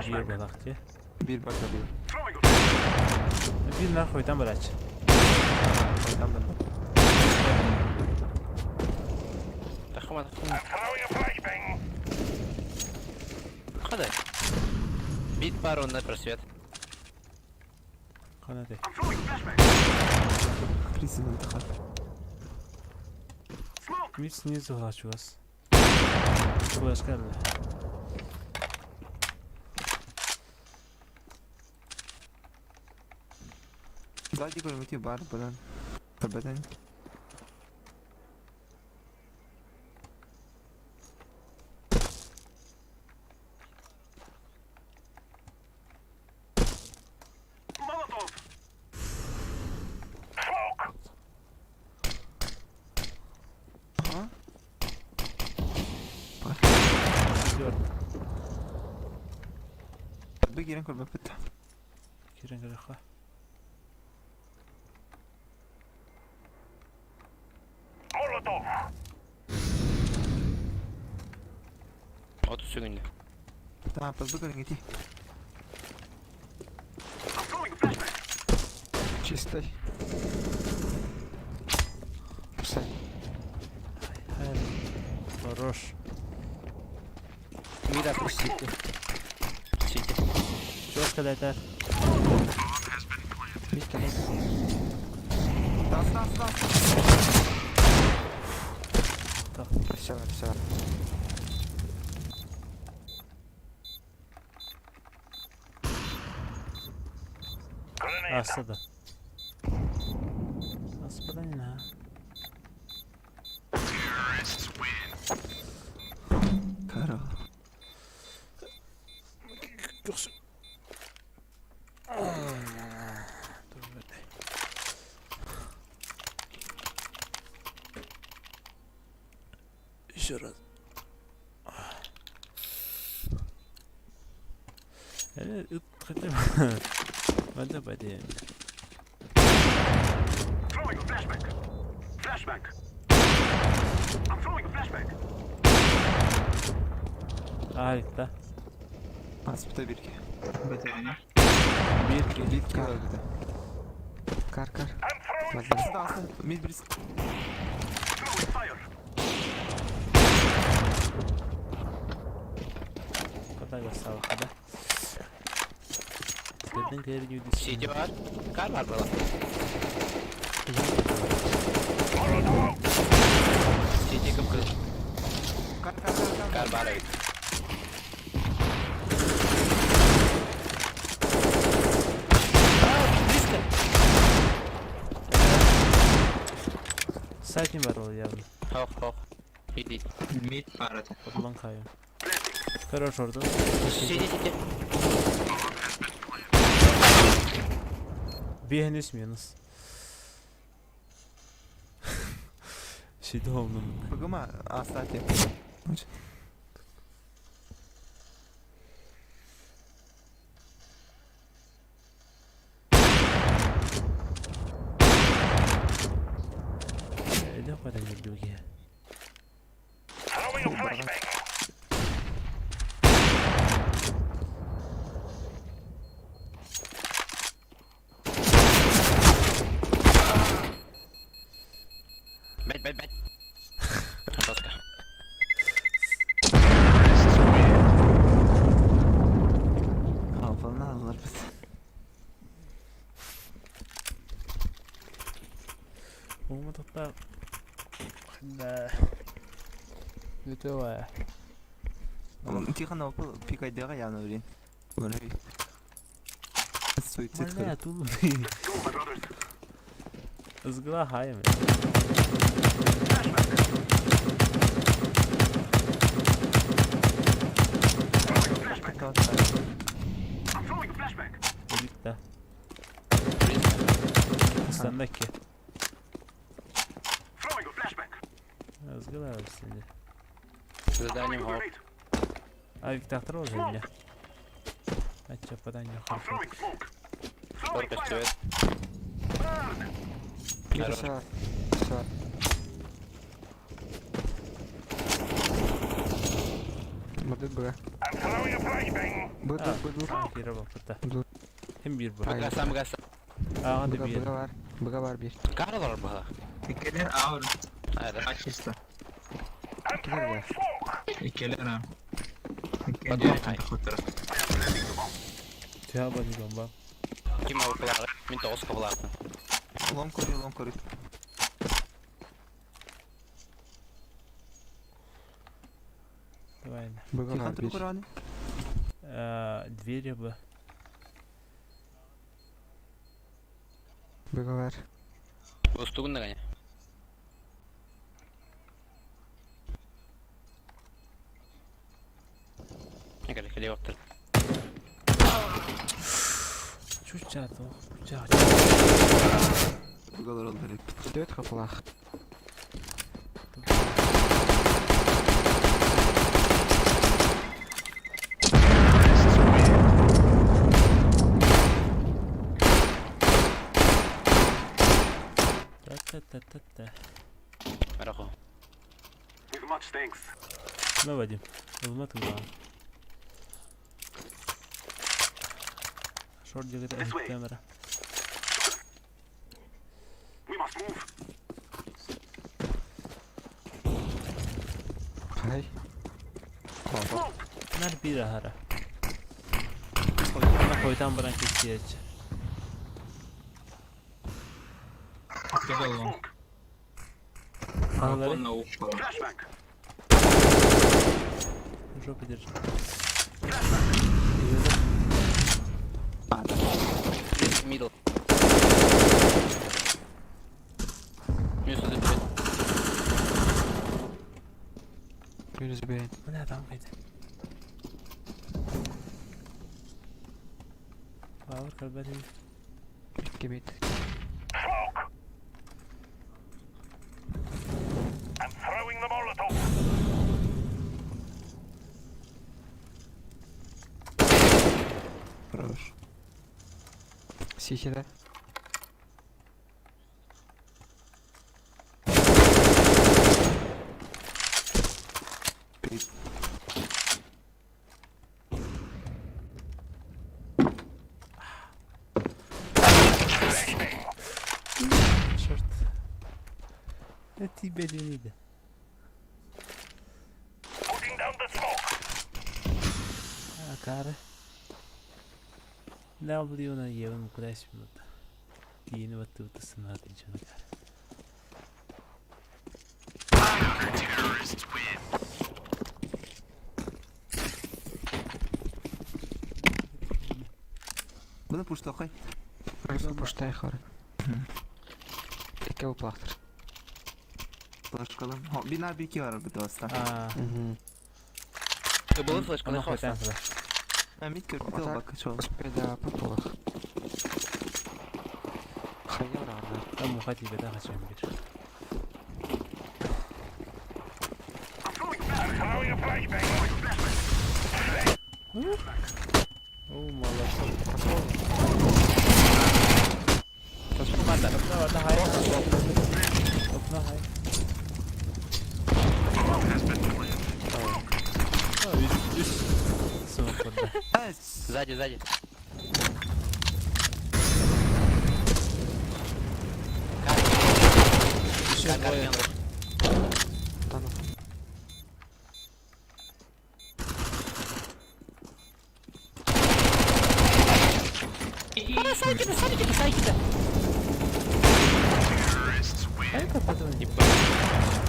Биир балах дии. Биир бака биир. Throwing a flashbang. Биир нахуй там барач. Хайтан да. Тахма, тахма. I'm throwing a flashbang. Ходай. Бит пару на просвет. Ханаты. I'm throwing a flashbang. Крисинен тахат. Smoke. Мид снизу хочу вас. Флешка, бля. Сзади көрмөтү бар будан. Көрбөтөн. Molotov. Smoke. А? Четвертый. Бу кирен көрбөппүт. Кирен греха. Molotov. От сүгүннэ. Та, бу көрүҥ ити. I'm throwing a flashbang. Чистой. Все. Хорош. Мида пустите. Сити. Что сказать, а? Мистер. Тас, тас, тас. Все, все. Grenade. Аста да. Аспаданина. Карл. Еще раз. Вода воде. Throwing a flashbang. Flashbang. I'm throwing a flashbang. Алик, да? Аспыта бирге. Бэтээни. Бир. Бир кило бите. Кар, кар. I'm throwing Ладно. smoke. Аста, аста. Мид бирис. Throwing fire. Куда я стала, да? Көрдөн кэрдүү Сити бар. Кар бар была. Сити кым кыз. Кар бар эбит. Близко! Сайтин бар ол явно. Хох хох. Иди. Мид барата. Отлон кайын. Хорош орду. Сити сити. Бехнес минус. Шиде олдум. Быгыма астати. Эде кайдан келдүге? Throwing a flashbang. Бэт бэт бэт. Жестко. Алпаны алар бит. Оңматықта да. Өте Тихон опыл пикайдега явно блин. Көрөй. Суицид Бля, кылып. тут Ызгыла хайым. I'm throwing a flashbang. Dedik да. Стандаки. Throwing a flashbang. Ызгыла сенде. Заданием Throwing a хоп. grenade. Авик тақтыр ол жерде. Ача падание I'm хорошо. throwing smoke. Throwing Только fire. свет. Burn. Bir sağ. Sağ. Б Б. I'm throwing a flashbang. Б А, Б Б. Кире бапыта. Dur. Hem bir bu. Hayır. Гасам гасам. Ага да Б bir. Б var. Б var bir. Кар бар была. Иккилер ауыр. Айда. Ачыста. I'm throwing smoke. Иккилер а. Подвох. Иккилер хотра. Тüya bani bomba. Ким алып Мин тоғыз қабылатын. Лом көрүй, лом көрүй. Давай. Б Тихон var тур bir. көрөне. Двери б. Б var. Устугун дагане. Некалі, келе вақтыр. Чуча то. Чуча. Быгалар алдар. Dört kapılak. Та та та та та. Марахо. With much thanks. Ну, Вадим, ылмат ылма. Шорт дегет This way. камера. We must move. Hay. Smoke. Нар бир ахара. Ана хойтан баран кесиеч. Иккилер лом. Smoke. Аналары Онна упала. Flashbang. жопу держи. Мидл. Минус один бет. Минус B. Мына там кайда. Бауыр калбати. İki bit. Smoke. I'm throwing the Molotov. Хорош. Сихide. Пит. Черт. Это тебе не видно. Putting down the smoke. Акары. W-на Еван куда минута. Киини баттыбыта сынаат дьонугар. Bunu pushtoqay. Пуштай хоры. Икки уплахтар. Флешкалам. Хо, бина бики var bir dosta. Аа. Было флешка на Оно хоста. хотя бы. Ha mid kör bir Атак. bak çol. Успеда популах. Хайяр арна. Там уходи, беда хочу бир. I'm throwing a flashbang. О, молодцы. Барда. Окно хай. Окно хай. Смок Ha, Сзади, сзади. Еще двое. Тану. Ай-ка потом.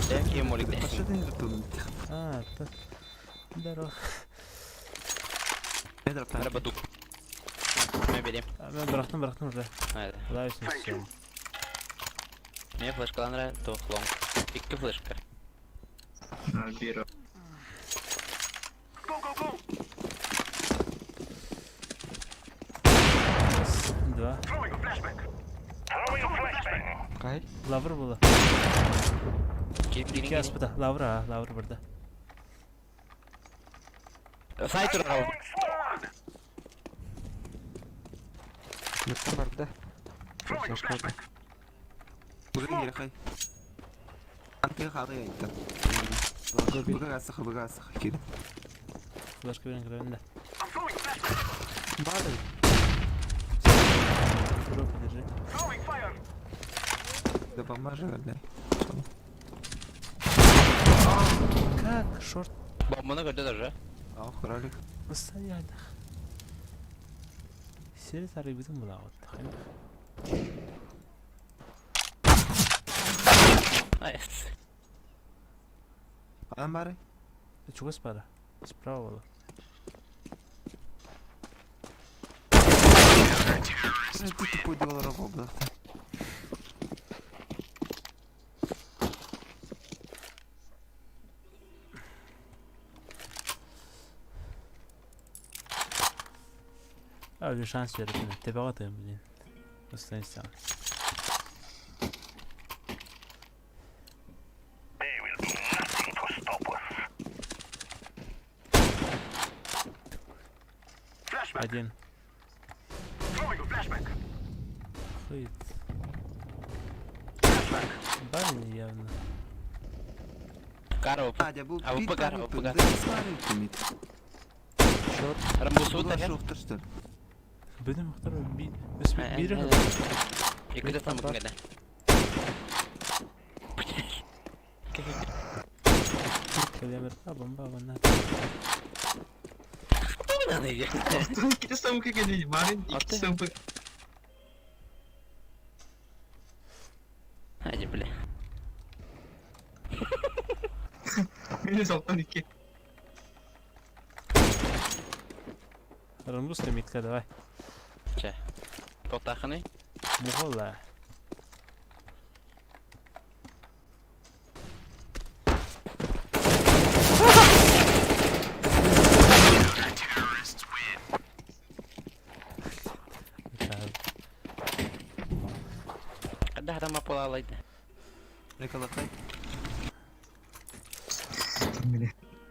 Такие молик. Başladın yırtıldım. А, то. Здорово. Ne taraftan? Рабадук. Мы берем. А, Мен бырахтым, бырахтым уже. А, это. Лавишный все. Мне флешка нравится, то лонг. Икки флешка. 0-1. Go, go, go. Раз, два. Throwing a flashbang. Throwing a flashbang. Кай. Лавр было. Кирип, Икки аспыта. Лавр, а, лавр барда. Сайт урал. Throwing smoke. Митта барда. Throwing a Флешка. flashbang. Bugün geri kay. Antaya kaldı ya itten. Bugün asık bugün asık kiri. Флешка берен кіргенде. I'm throwing a flashbang. Бады. Жопу держи. Throwing fire. Da bamar öyle. Как? Шорт. Бомбаны көрді даже. Aa kuralik. Стоять. Сири тары бүтүн була вот. Найс. Adam bari. Чего спара? Справа было. Тупой доллар oldu. А, bir шанс беріп Тебе атайым, блин. Останься. There will be nothing to stop us. Flashbang. Один. Throwing a flashbang. Хуй. Flashbang. Барин явно. Каров. Hadi bu А bir bu tane bu yapın. kadar. mid. Шорт. Рамбусу Bu da таһа. şohtur işte. Бедем второй би. Бир. Икки там кагада. Километр. А, бомба, вона. İki samıkı geliyor. Bari iki Attı. samıkı. Hadi бля. Minus 92. Рамбус митка, давай. Чэ. Тоқтақыны. Мухола. Қада харама пола алайды. Rekalakay.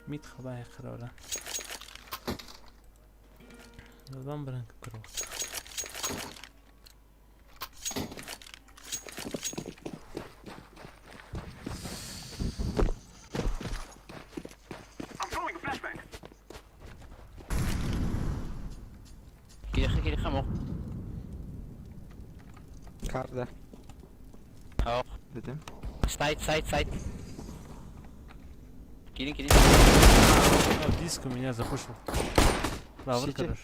Мит хабай хрора. Вам бранк крок. I'm throwing a flashbang. Кириха кириха мох. Карда. Ох. Dedim. Сайт, сайт, сайт. Кирин, кирин. А, диск у меня запушил. Лавр, Сити. хорош.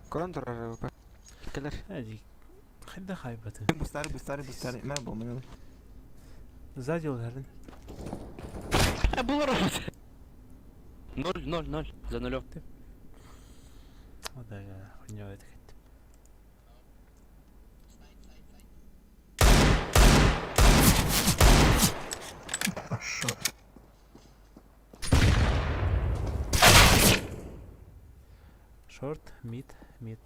Көрөн турар АВП. Кэлэр. Хайда хайбатын. Бустары, бустары, бустары. Мэ болманы. Сзади оларын. Булар Ноль, ноль, ноль. За нулем. О да, хуйня это Хорошо. Шорт, мид, мид.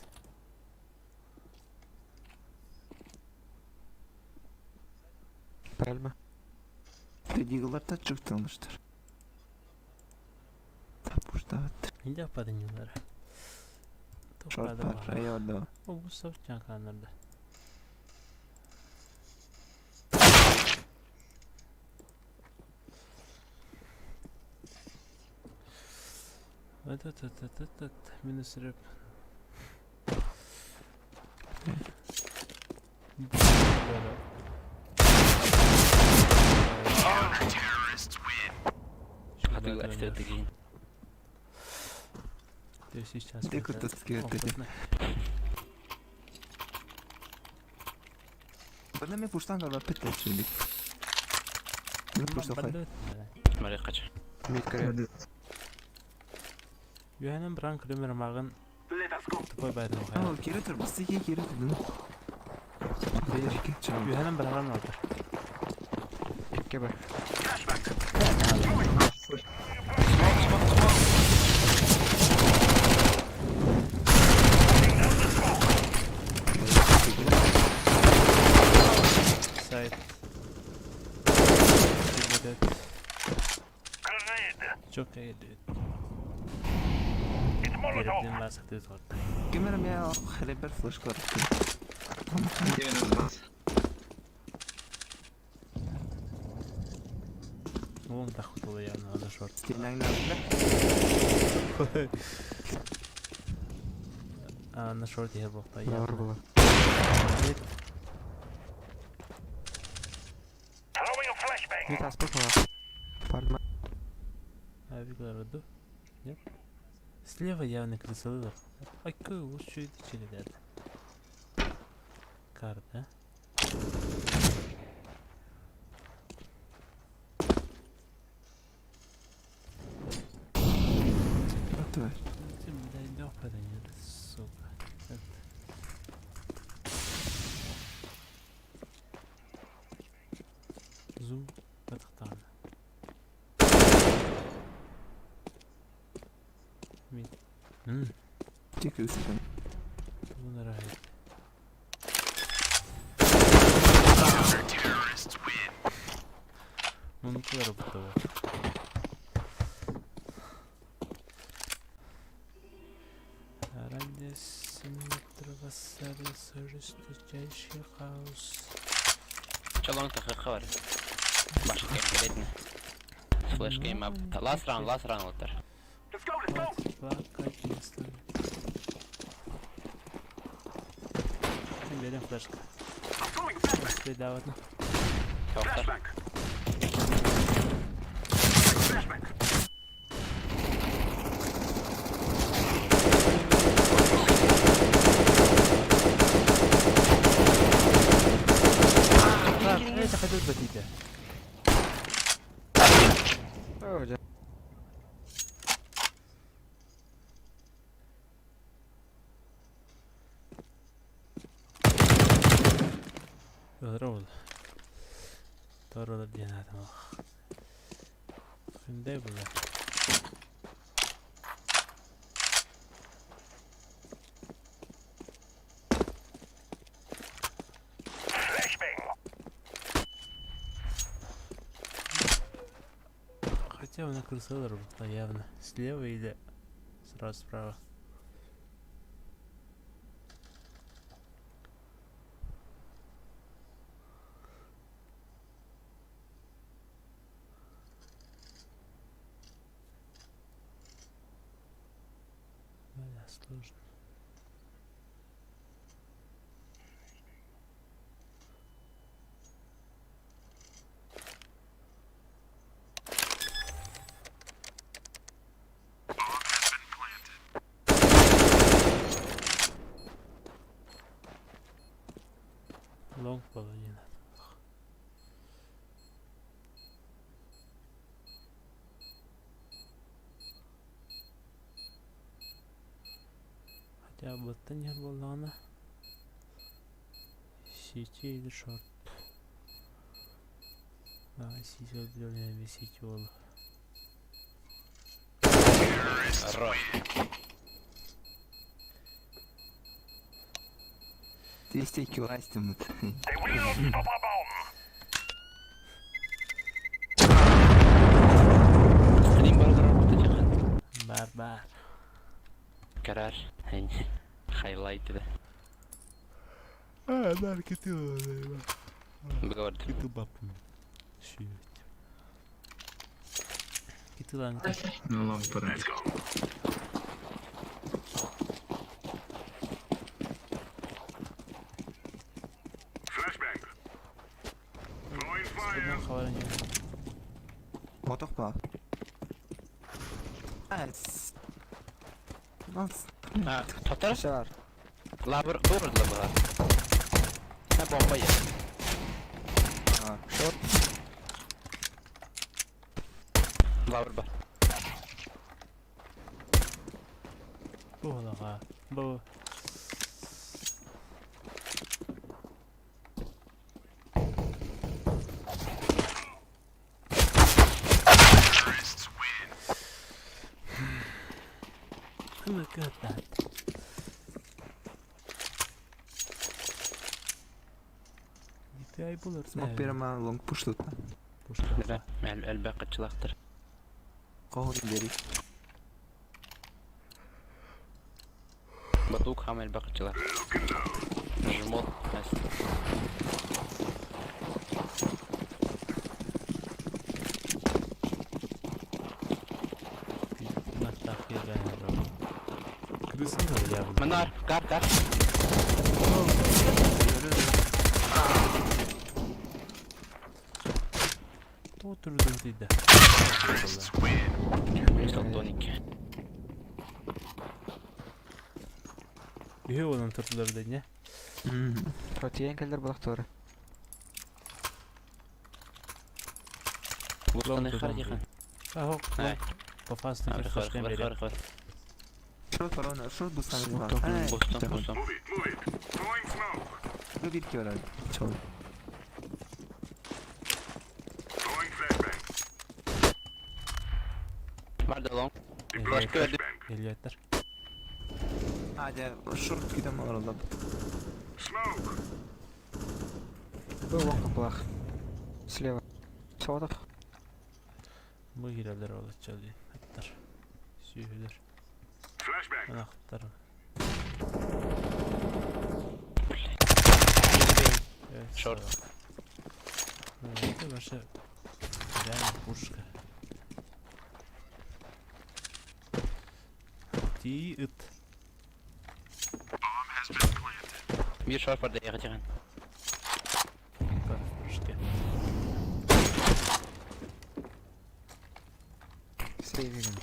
Пальма. Deagle'lar da çok tanıştır. Tapuşta Нельзя паданилар. Short var. Eyvallah. O bu soft kanlarda. Вот этот, этот, этот, минус рэп. То есть сейчас... Ты куда Bana me pushtan galiba pet söyledik. Ne pushtan Мария Мид кірер. Юханан бран клюмер мағын тупой байдың Aa, geri tur, bastı ki geri tur. Bir, iki, çabuk. Юханан браган алды. Икки бар. Сайт. Çok iyi. Гереблин басып өт Кемерім я хребер флешка. Вон так было явно на шорт. А на шорте я был Бар була. Мид аспыт мала. Пальма. А Виклар Нет? Слева явно крысолылов. А какой лучше ребята. Карта. Тварь. Ты, блядь, ёбаный, сука. Это... Зум батықтан. Мид. Тихо, үсіпін. Bunu нравится. Мункулар бутова. Ради жесточайший хаос. Чалонг тахахар. Баш конкретно. Флеш гейм ап. Last round, last round отыр. Хватит плакать, не слышу. Берем флешку. Передавать. Тоқтар. Так, это хотел бы тебя. О, дьэ. Здорово. Здорово, диэн Хындай было. Хотя он на крысолар был явно. Слева или сразу справа. Бля, сложно. Лонг половина. Хотя быттан иһэр буоллаҕына Сити или шорт. А, Сити определенно Сити буолла. Хорош. 200 кило астеммит. They will not stop our bomb. Ханин бардар бутачахан. Бар бар. Карар. Хайлайт да. А, наркотик. Быгавард. Киты бапым. Шиет. Киты ланка. Ну, лонг пора. Let's go. Flashbang. Throwing fire. Хабаран Отох ба. Ас. Нас. А, Татар? Шар. Лабыр, бывыр лабыга. На бомба есть. А, Шорт. Лабыр бар. Буолаҕа. Бу Terrorists win. Look at that. DPI булыр. Смок берема лонг пуш тут. Пушка. Элбэ кычылактыр. Кого бери. Батук хам элбэ кычылак. Жмот. Манар, кар, кар. Oturdum dedi. Тоник. Үһү онон турдулар дедне. Протиен келдер булак туары. Бустаны хар дихан. Ахо, Ай. по фасту Хар, хар, хар, хар, хар. Шорт барона, шорт бустан. Бустан, бустан. Move it, move it. Throwing smoke. Бу бир кило. Чол. Throwing flashbang. Бар да лонг. Deploying Flashbang. flashbang. Элиаттар. А, да, шорт кидем оралап. Smoke. Был лонг булак. Слева. Содах. Бу кирелер олачча ди. Аттар. Сүйүлөр. Flashbang. Анахтар. Шорт. Ну, это ваша реально пушка. Ти ыт. Бир шорт бар да ягы дихан. Бар в прыжке. Сейвиган.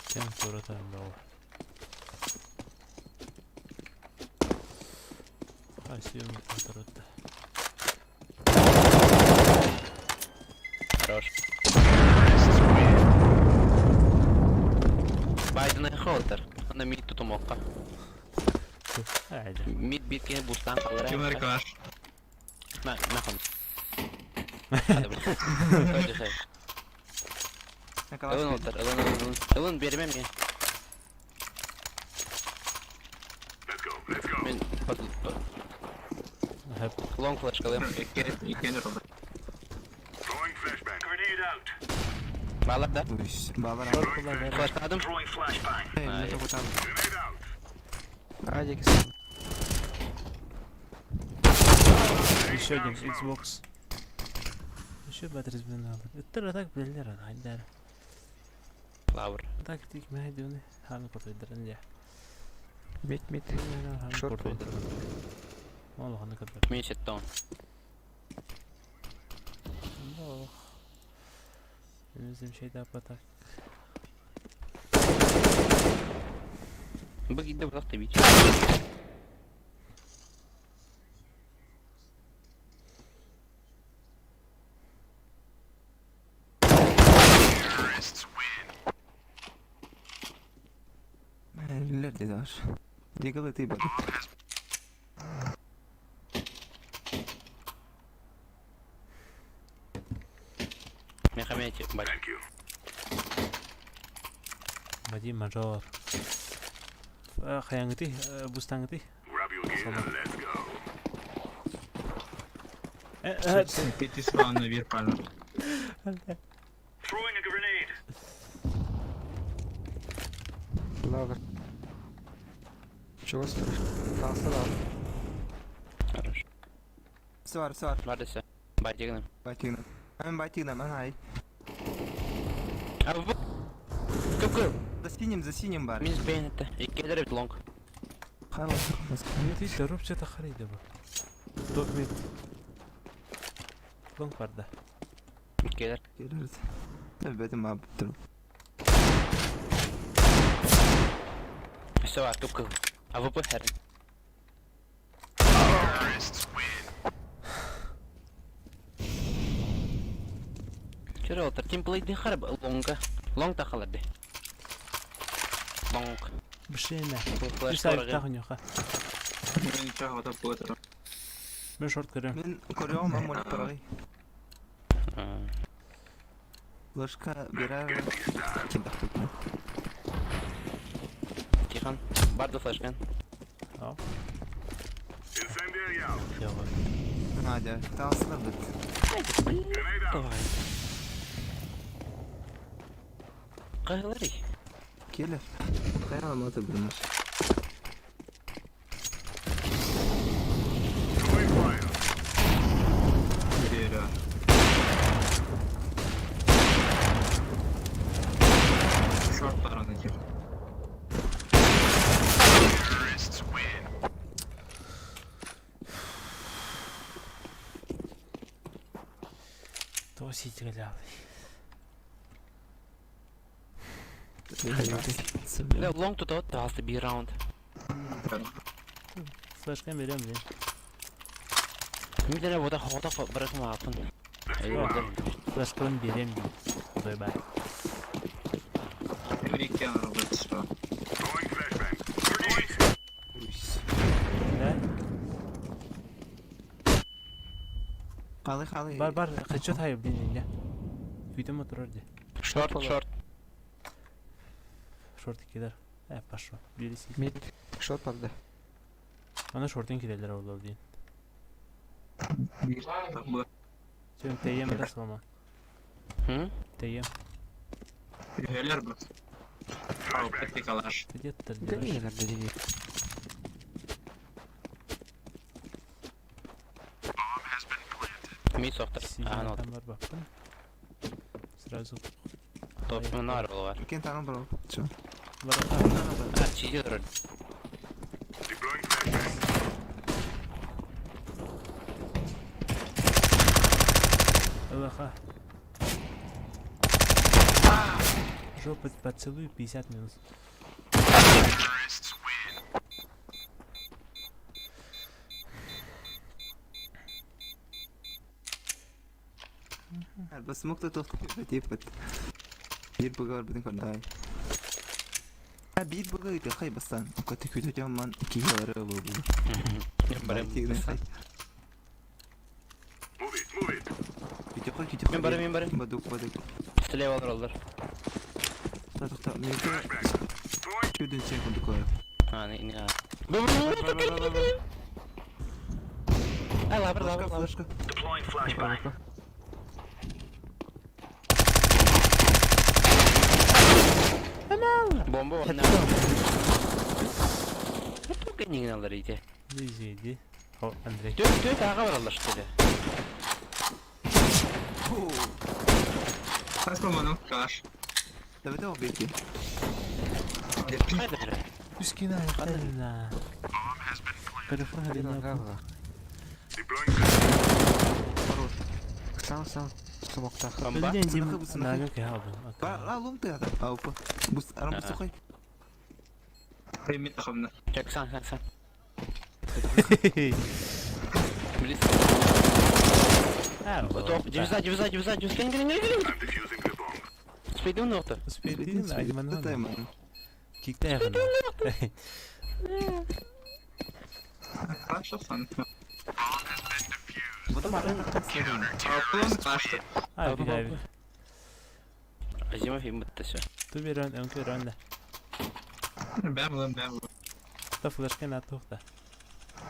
Тем туратан бау. Асиум туратта. Хорош. Байден холтер. Ана мид тутумокка. Айда. Мид битке бустан калыр. Ким аркаш? Ма, махан. Hadi хай. Ылын олтар, ылын, ылын, ылын бермем я. Let's go, let's go. Мен под Хэп. лонг флешкалым. Иккен робот. Throwing flashbang. Grenade out. Балар да. Бабара. Флешкадым. Throwing flashbang. Эй, ну там. Grenade out. Адик. Еще один Xbox. Еще батарейс блин Ыттар так билер айдар. Лавр. Так тик мәйдүне ханы котойдырын я. Mid mid. Short Short. Олохону көрбөт. Мин сеттон. Ох. Өзүм шейда апатак. Бу кидде бұрақ тебит. Лер дедаш. Дигалы ты бады. Мехамети, бать. Thank you. Вадим мажор. Хаяңыты, бустаңыты. Grab your gear and let's go. Пятиславный вирпально. Throwing a grenade. Lower. Чего страшно? Таста да. Хорошо. Сар, сар. Бардысы. Байтигнем. Байтигна. Мен байтигна, мен ай. А в... Көп көп. За синим, за синим бар. Мин бейнетті. Иккелер бит лонг. Хорош. Ты дөрөп жата харайды бу. Топ мид. Лонг бар да. Иккелер. Келерdi. Tabii abi dur. Все бар, көп көп. А ВП хәрін. Чүрі отыр. Тимплейді харып лонга. Лонг тақаларды. Лонг. Бішеме. Флеш Үс айып тағын. Ничего, вот будет. Мен шорт көрем. Ben koruyorum ama monitörü. Ложка birer kim taktı? Тихан. Барды флешкен. Incendiary out. Yok. Hadi. Tansına bit. Grenade out. Давай. Қайлары? Gelir. Kayalım atabilir. Throwing fire. Верю. Шорт баран этих. Terrorists win. То ситигелі. Бля, лонг тут от алты би раунд. Флешканы берем ден. Мен де ода хода бырақым апын. Let's move out. Флешканы берем ден. Той бай. Американ робот что? Throwing flashbang. Grenade. Да? Kalı kalı. Бар бар хедшот хайып ден не. Күйтем отырар де. Шорт, шорт. Шорт келер. Ә, пошел. Бересі. Mid. Short барды. Ана шортын келелер олар дейін. Так было. Сен тейем да слома. Хм? Тейем. Велер бы. Ау, ты калаш. Где-то Да не, наверное, не. Ми соқтыр. Ана Там бар баппын. Сразу. топ нар бар. Кен тағын бро. Чо. Бар. А, сиде тұр. Deploying flashbang. Аллаха. Жопу поцелуй 50 минут. Terrorists win. Бas mukta tohtu типа. Bir bugar bidin konday. Ha bir bugar ite khay basan. Kötü kötü jaman iki yara bu bu. Мен барам. Move it, move it. Kötü koy kötü Мен барам, мен барам. Baduk baduk. Сілеп алыр олар. Ta ta ta. Mevki Throwing çödün sen konduk var. А, не, не. Ай, лабыр, лабыр, Флешка лабыр. флешка. Deploying flashbang. Бомба бар. Только не алар ите. Иди. О, Андрей. Төт, төт аға бар алар что ли. Сейчас по-моему, калаш. Давай давай бeki. Қайда бір? Үскин айахтарына. Первый Сам сам смоктах. Бомба. А, лом ты это. А, опа. Бус, арам бусухай. Примет хамна. Чек, сан, сан, сан. Близ. Топ, девиза, девиза, девиза, девиза, кел, кел, кел, кел. Спейдин орта. Спейдин, айман. Кикте Хорошо, сан. Айби, Азимов им бітті все. Ту bir ön, önkü önde. Ben bulam, ben bulam. Da flashка на тухта.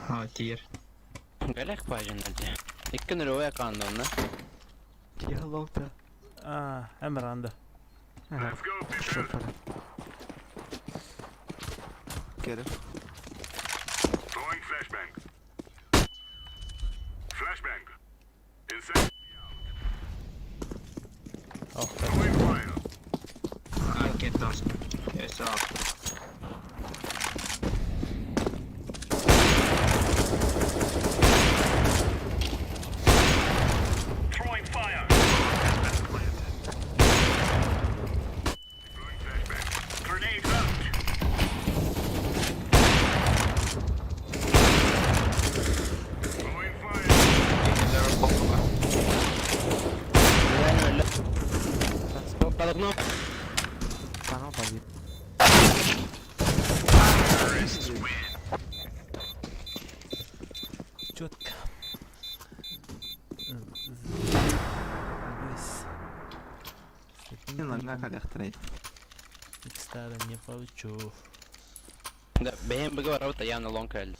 А, тир. Галях пажын әлде. Икки нөлөе канды онна. Я лонгта. А, Эмранды. Кері. Throwing flashbang. Flashbang. Incendiary out. Throwing fire. А, кетос. Yes, up. Throwing fire. Throwing flashbang. Grenade out. Throwing fire. Балыкно. Канал погиб. Четко. Лонга калехтрей. Стара не получу. Да, бэйм быгы бар явно лонг әлді.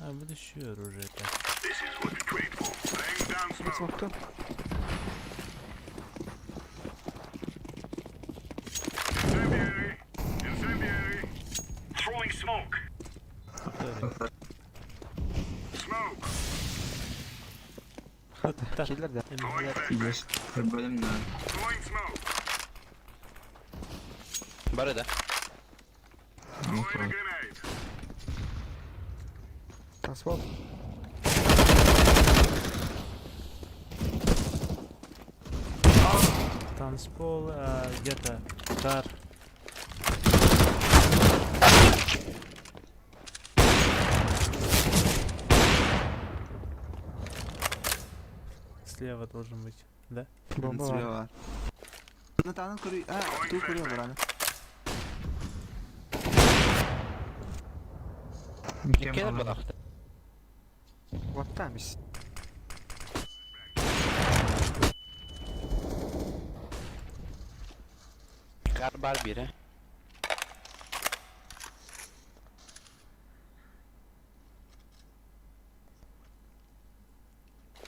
А, будущее оружие это. This is what you trained for. Laying down smoke. Смокту. Incendiary. Incendiary. Throwing smoke. Повтори. Smoke. Вот так. Киллер да. Throwing flashbang. Есть. Проблем на. Throwing smoke. Бары да. Throwing a grenade. Танцпол. Танцпол, а, где-то кар. Слева должен быть, да? Бомба. Слева. Ну там кури. А, ту кури бараны. Келер балақты. Вот там есть. Кар бар бири.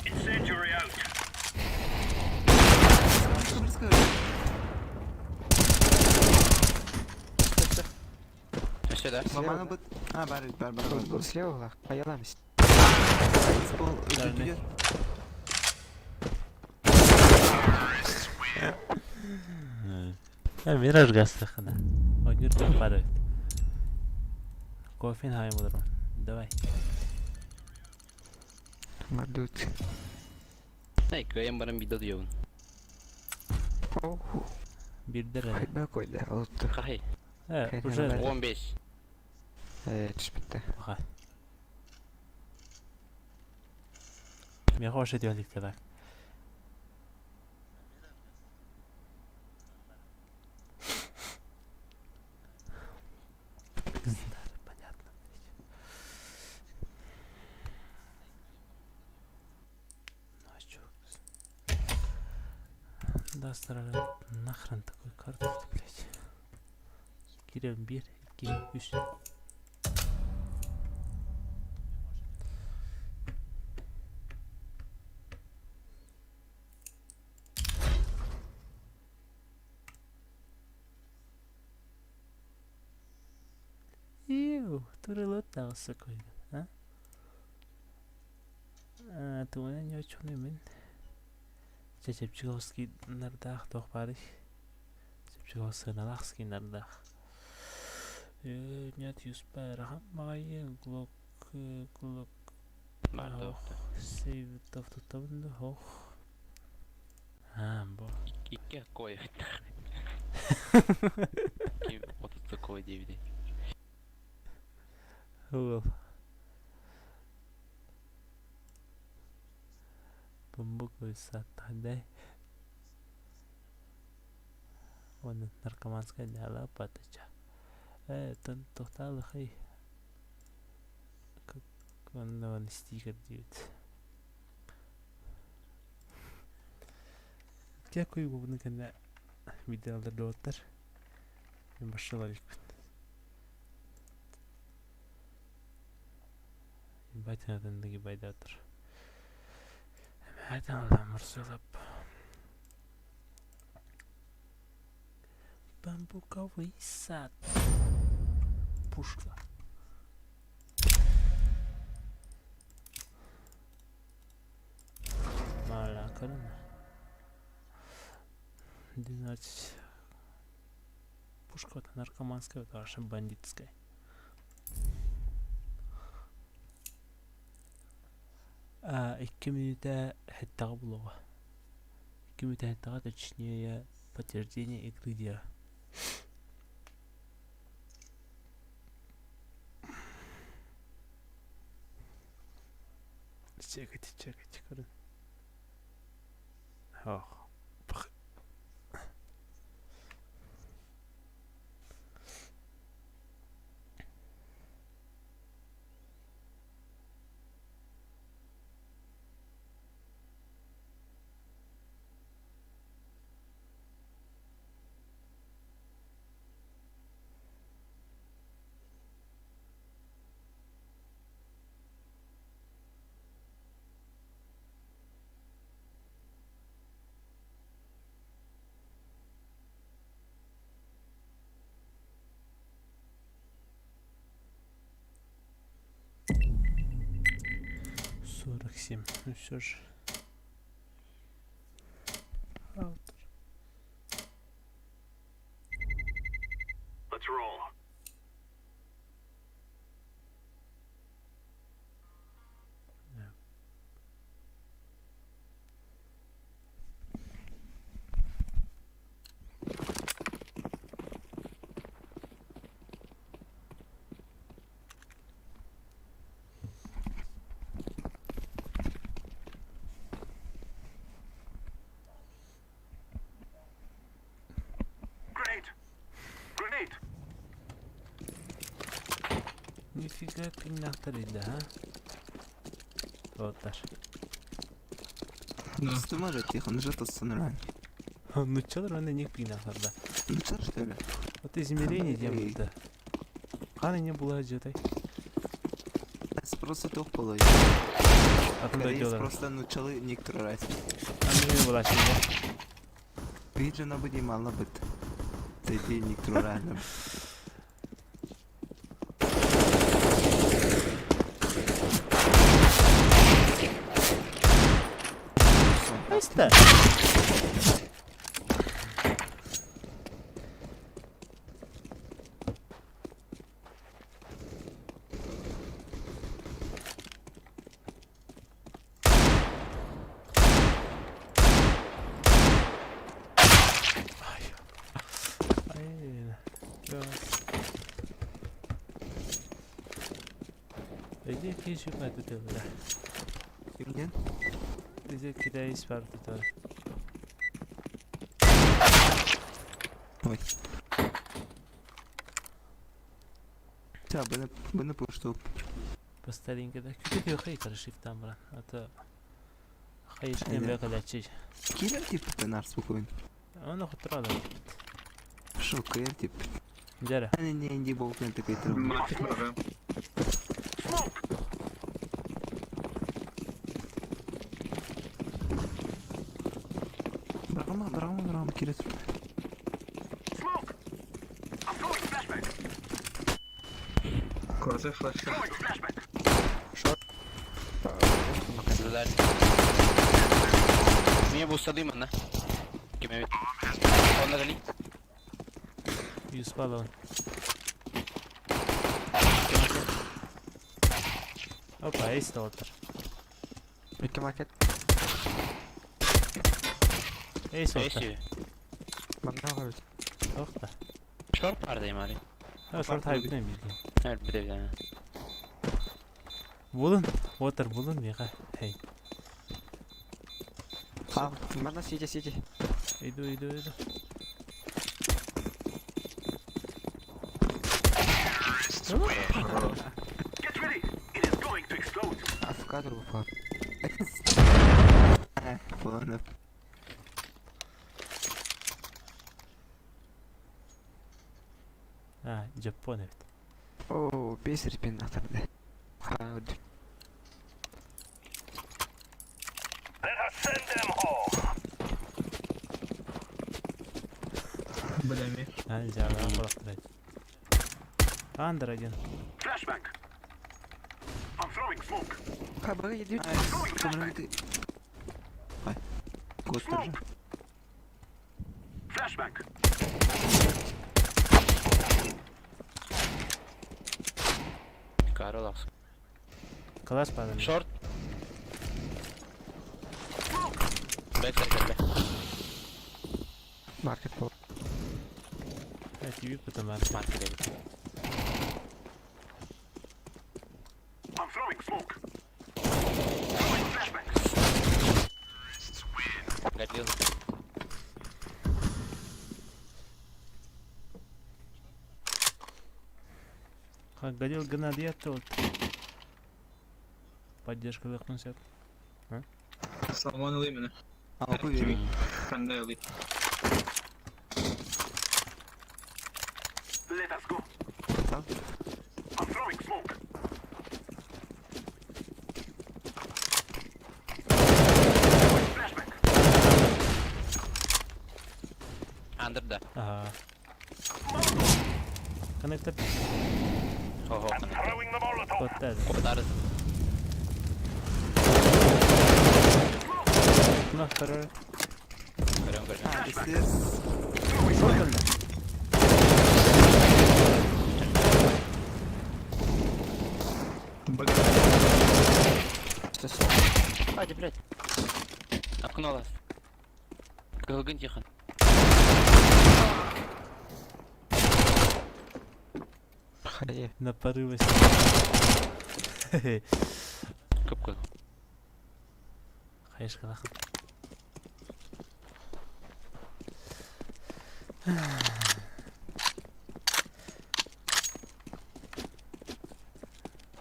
Incendiary out. Близко. Все, да? Маманы бит. А, бар, бар, бар, бар. Слева лах. Паяламис. Пол, Дальний. Я мираж гастахана. Однир так падает. Кофе хаймудрон. Давай. Мадут. Эй, кыйын барым видео диyon. Оху. Бирдер. Хайба койда. Алытты. Кахай. Э, уже. 15. Э, түспетті. Ага. Мен хош ediyorlar так. Понятно. Ну а чё? Да, старый, нахрен такой карты, блядь. Кирем 1, 2, 3. Иу, турылыттағысы койды, а? А, туына не очуны мен. Чечепчиговский нардаах тоқ барый. Чего сыаналаах скиннардаах. Нет, юспа ыарахан баҕайы глок глок сейвтов туттабын да ох. А, бу. Икки кой. Отут кой диэбитий. Уол. Бамбуковый сад дай. Уонна наркоманская дьаала патыча. Э, тон тохтаалыхай. Как он стикер диэбит. Кякуй бубуну кэннэ видеолар доҕоттор. Мин башшала иликпин. Ебать надо гибайдатор. Бамбуковый сад. Пушка. Малакарна. 12. Пушка это наркоманская, это ваша бандитская. Икки мүнүүтэ сэттэҕэ булуоҕа. Икки мүнүүтэ сэттэҕэ, точнее подтверждение игры диэ. Чекайте, чекайте, көрүн. Ох. 47. Ну все же. Автор. Let's roll. Grenade. Grenade. Нифига пиннахтар да, а? Доҕоттор. Стымар тихо, нажат останови. Ну чё рано не пинахтар да. Ну что, что ли? Вот измерение делают, да. Хана не было где-то. Просто тух полой. Атын Кореец дойдёлар. просто началы некоторые раз. Аны была şimdi. Виджа на буди мало быт. Ты некоторые реально. Хайста. Ай. Ай. Раз. Иди киши патутела. Кимден? Иди кидай спартутела. Ой. Та, бына бына пушту. По старинке, да. Күтү хай карышифтан брат. А то хайышны Айда. бекалачи. Кирер тип тенар спокойно. Аны хотурада. Шо, кирер тип. Жара. Не не инди болтны такой труб. Маркет бар. Smoke. Брама, брама, брама, кирер. Smoke. I'm throwing flashbang. Корза флешка. Throwing flashbang. Сюда. Меня бустады манна. Ким эбит. Онно кали. Юспалон. Опа, эйс доллар. Икки маркет. Эйс Эйс отар. Манна оҕобут. Тоқта. Шорт бардайым али. Ha, шорт хайбытын билген. Evet bir de bir tane. Булун, отар булун меха. Хей. А, манна сити сити. Иду, иду, иду. Get ready. It is going to explode. Афкадр бупар. Ладно. А, Жапон эбит. Оо, бес репин атарды. Ха, öldü. Let us send them home. Бадами. А, жага кулактырайт. Андер один. Flashbang. I'm throwing smoke. Ха, бага едют. Throwing flashbang. Ай. Гостер же. Flashbang. Karol aksın. Класс падан. Short. Bekle bekle. Маркет бол. А, тебе потом Market evet. I'm throwing smoke. Throwing flashbang. Geliyor. Гадил Геннадий вот. Поддержка лыхнуся. Салман ылый мені. А, опы берейін. Қандай ылый. Let us go. Там. I'm throwing smoke. Throwing flashbang. Under'da. Ага. Коннектор Oho. I'm throwing the Molotov. подтады. Kurtarız. На второй. Görüyorum görüyorum. А, stairs. Hadi блядь. Окно лаз. Кылгын тихон. Хай. На порывость. Кып Хайшка нахуй.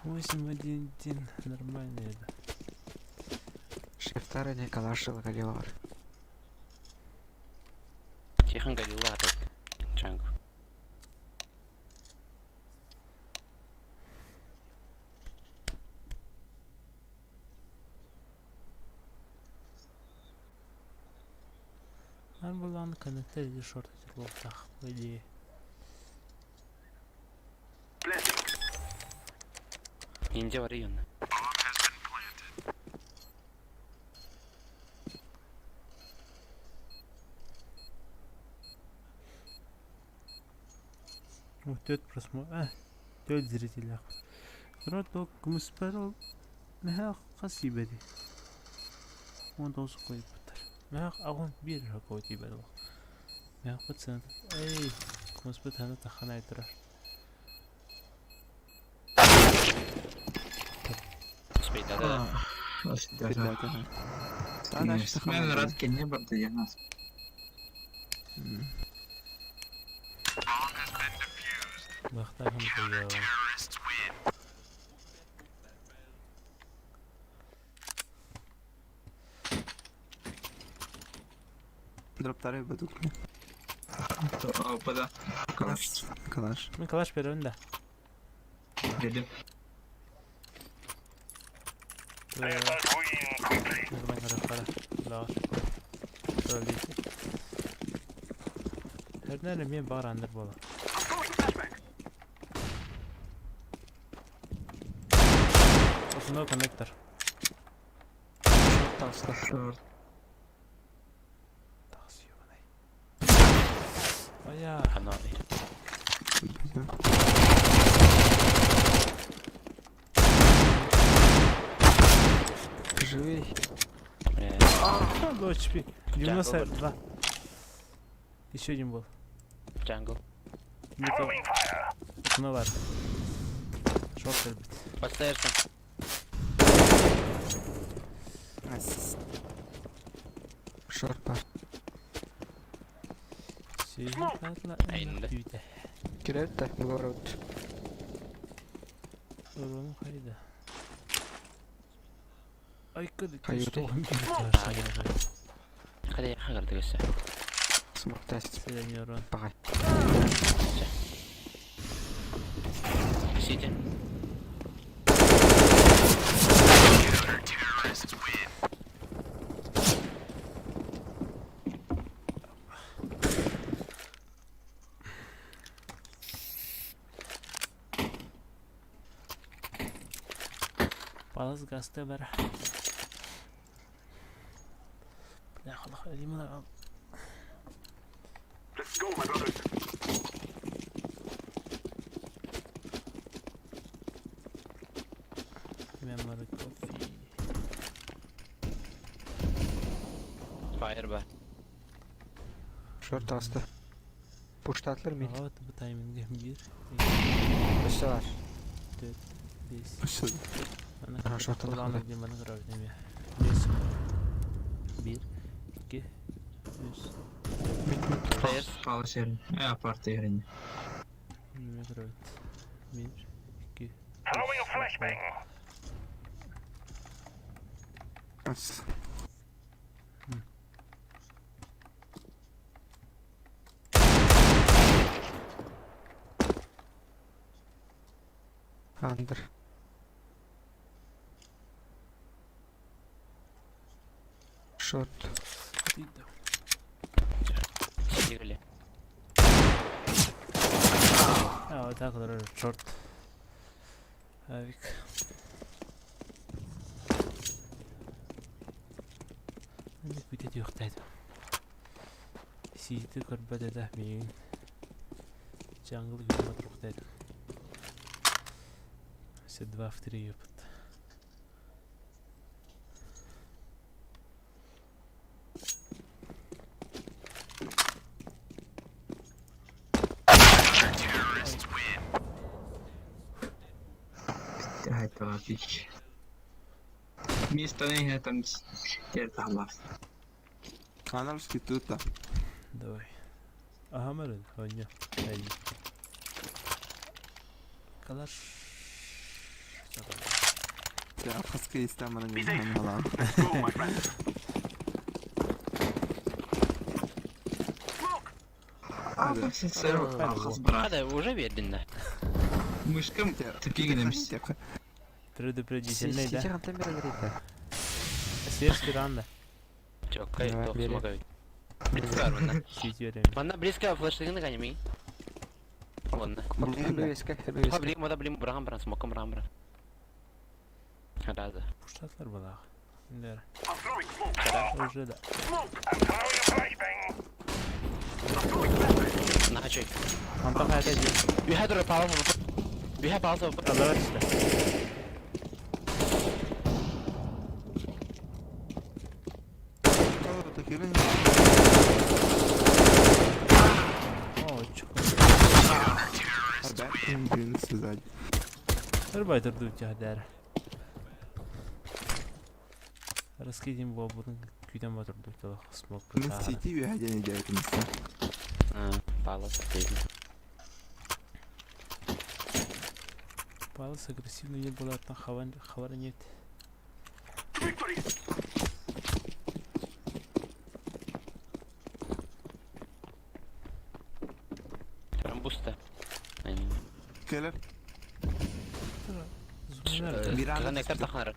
Восемь один один. Нормально это. Шефтара не калашила галилар. Тихон галила опять. Чанг. Арбалан коннектор или шорт лофтах, по идее. Инде var iyi onda. Ух, тет просмотр. А, тет зрителей. Роток кумспарл. Мехах қасибеди. Он должен қойып бұттар. Мехах агон бир хакоти бәді. Мехах бұтсын. Эй, кумспат ханы тахана айтырар. Спейт да. Ребята. А, дальше Мен рад не барды я нас. Бақтағым қойып. Дроптары будут. Опада. Калаш. Калаш. Мен калаш беремін да. Дедим. Let us win quickly. Нормально рахара. Лаш. Әрнәрі мен бар андыр бола. I'm throwing flashbang. Основной коннектор. Шорт. Тақсы ебаный. Ая. Оно. 100 HP. 92. Еще один был. Jungle. Не то. Ну ладно. Шорт кэлбит. Подстаешься. Short баар. Айында. Түйді. Кирер да город. Урону хайда. Айкады Хайда. Хады хагарды көсө. Смоктас. Средний урон. Баҕай. Сити. Палас гасты бар. Бля, холох, именно Let's go, my brothers. Memory coffee. Fire бар. Short аста. Пуштатлар мид. Вот bu тайминге 1, Өссө бар. 2, 4, 5. Өссө. Ага, short Kulağına gideyim bana karar vereyim ya. 5, 1, 2, 3. Mid mid. Stairs. Палас ерин. Э, апарт ерин. Ne karar 1, 2, Throwing a flashbang. Ас. Андер. Short. Сити геле. А, вот так вот, черт. Авик. Аны күтә юктайды. Сиити көрбөдө да миин. Jungle күтә туктайды. Все 2 в 3 ёпт. Это отлично. Место не там терта Анализки тут. Давай. Ага, мэрин, ойня. Эй. Калаш. Я хаска истамана не знаю. Let's go, my friends. Smoke. Хады уже бердин да. Мышкам тупигнемся. Предупредительный, Сити да? хантан берелер Сверху ранда. Жок, кай Давай, ток бери. смогай. Близко бар мында. Сити время. Манда близко флештигин ганеми. Ладно. Хөрбөскө, хөрбөскө. Ха блин, мада блин, брахам брахам, смоком брахам брахам. Раза. Пуштатлар балагы. Индер. I'm throwing smoke. Уже да. Smoke. I'm throwing a flashbang. I'm throwing flashbang. Начой. Антон хайта ди. We had a power. We have also Алара түштө. О, чук. Сзади. Нұрбай тұрды өте дәрі. Раскидим болбудың күйден батырды өте смок. Мен сети один идет. Палас дейм. Палас агрессивный не болатын хабар хабар нет. Victory. Рамбуста. Келер. Зумнар. Кана карта ханар.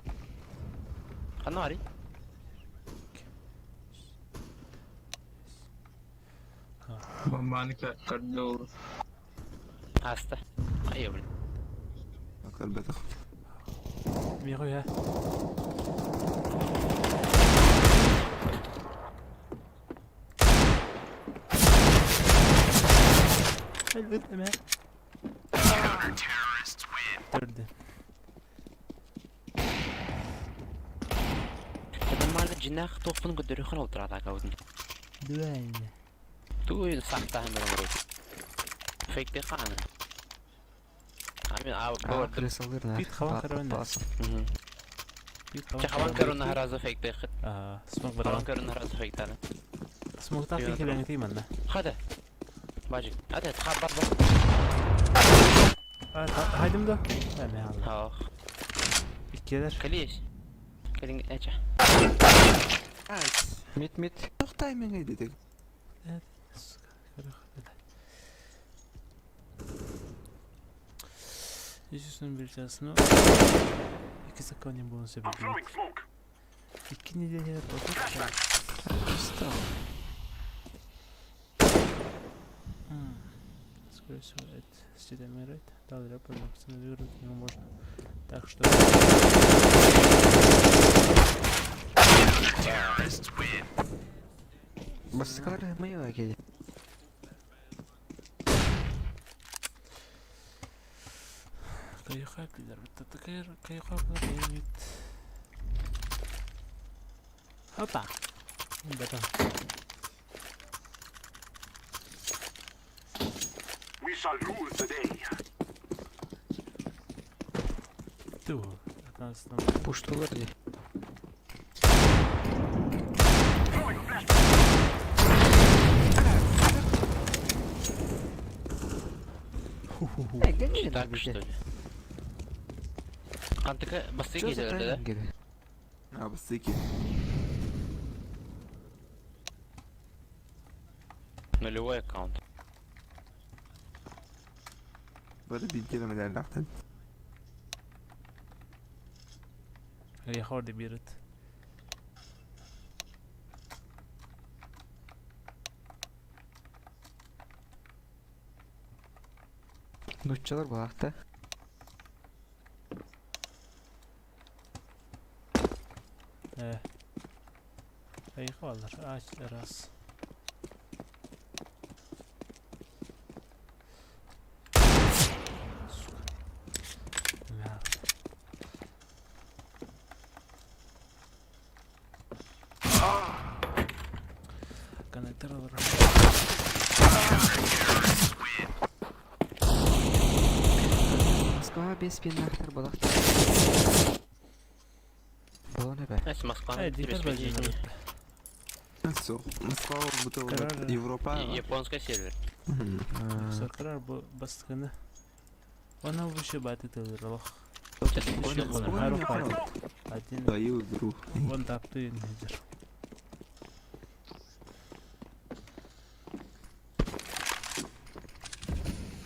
Ханари. Бомбанка кардол. Аста. Айо блин. Калбетах. Миру я. Элбет эме. Төрдү. Нормально. Дьиҥнээх туохпун көрдөрүөххүн ол турар атаакабытын. Дуэль. Тугу сахтаһын баран оҥоробут? Фейктиэххэ аны. Амин а А, крысалыр Бит хаван корона. Бит Чэ хаван корона сразу фейктиэххит. Аа, смог Хаван баран. корона сразу фейктаны. Смогтаах киһилэҥитий манна. Хата. Бажик. Ата хап бар бар. А, хайдым да? Эме алла. Хаох. Иккилэр. Кэлиэс. Кэлин эчэ. Мид, мид. Туох тайминг дедик? Сука, көрөх. Исусун билсасыны. Икки законе буолун I'm сөбүлүүр. throwing smoke. Икки неделя отут. Стал. Скорее всего, это стедомерит. Далее полноценно выиграть его можно. Так что... Баскар мы лагерь. Кайхаплар, кайхаплар имеет. Опа! Батон. We shall rule the day. Ту. От там. Пуштулар ли? Throwing flashbang. Ху-ху-ху. Так что ли? Хантыка бастык Что за киһилэр да? тайминг? А, бастыки. Нулевой аккаунт. Бары бииргэ медаллаахтан. Я хорди бирет. Нуччалар балахта. Э. Айхалар, ач раз. Сука. Мя. Коннектор. Москва без пинахтар балахта. Баланы бе. Эс Москва. Э, дикер бәлжин. Все. Москва бутылка Карар. Европа. Японский сервер. Соркарар бу бастыгыны. Она выше баты тылырылық. Один. Даю игру. Вон тапты недер.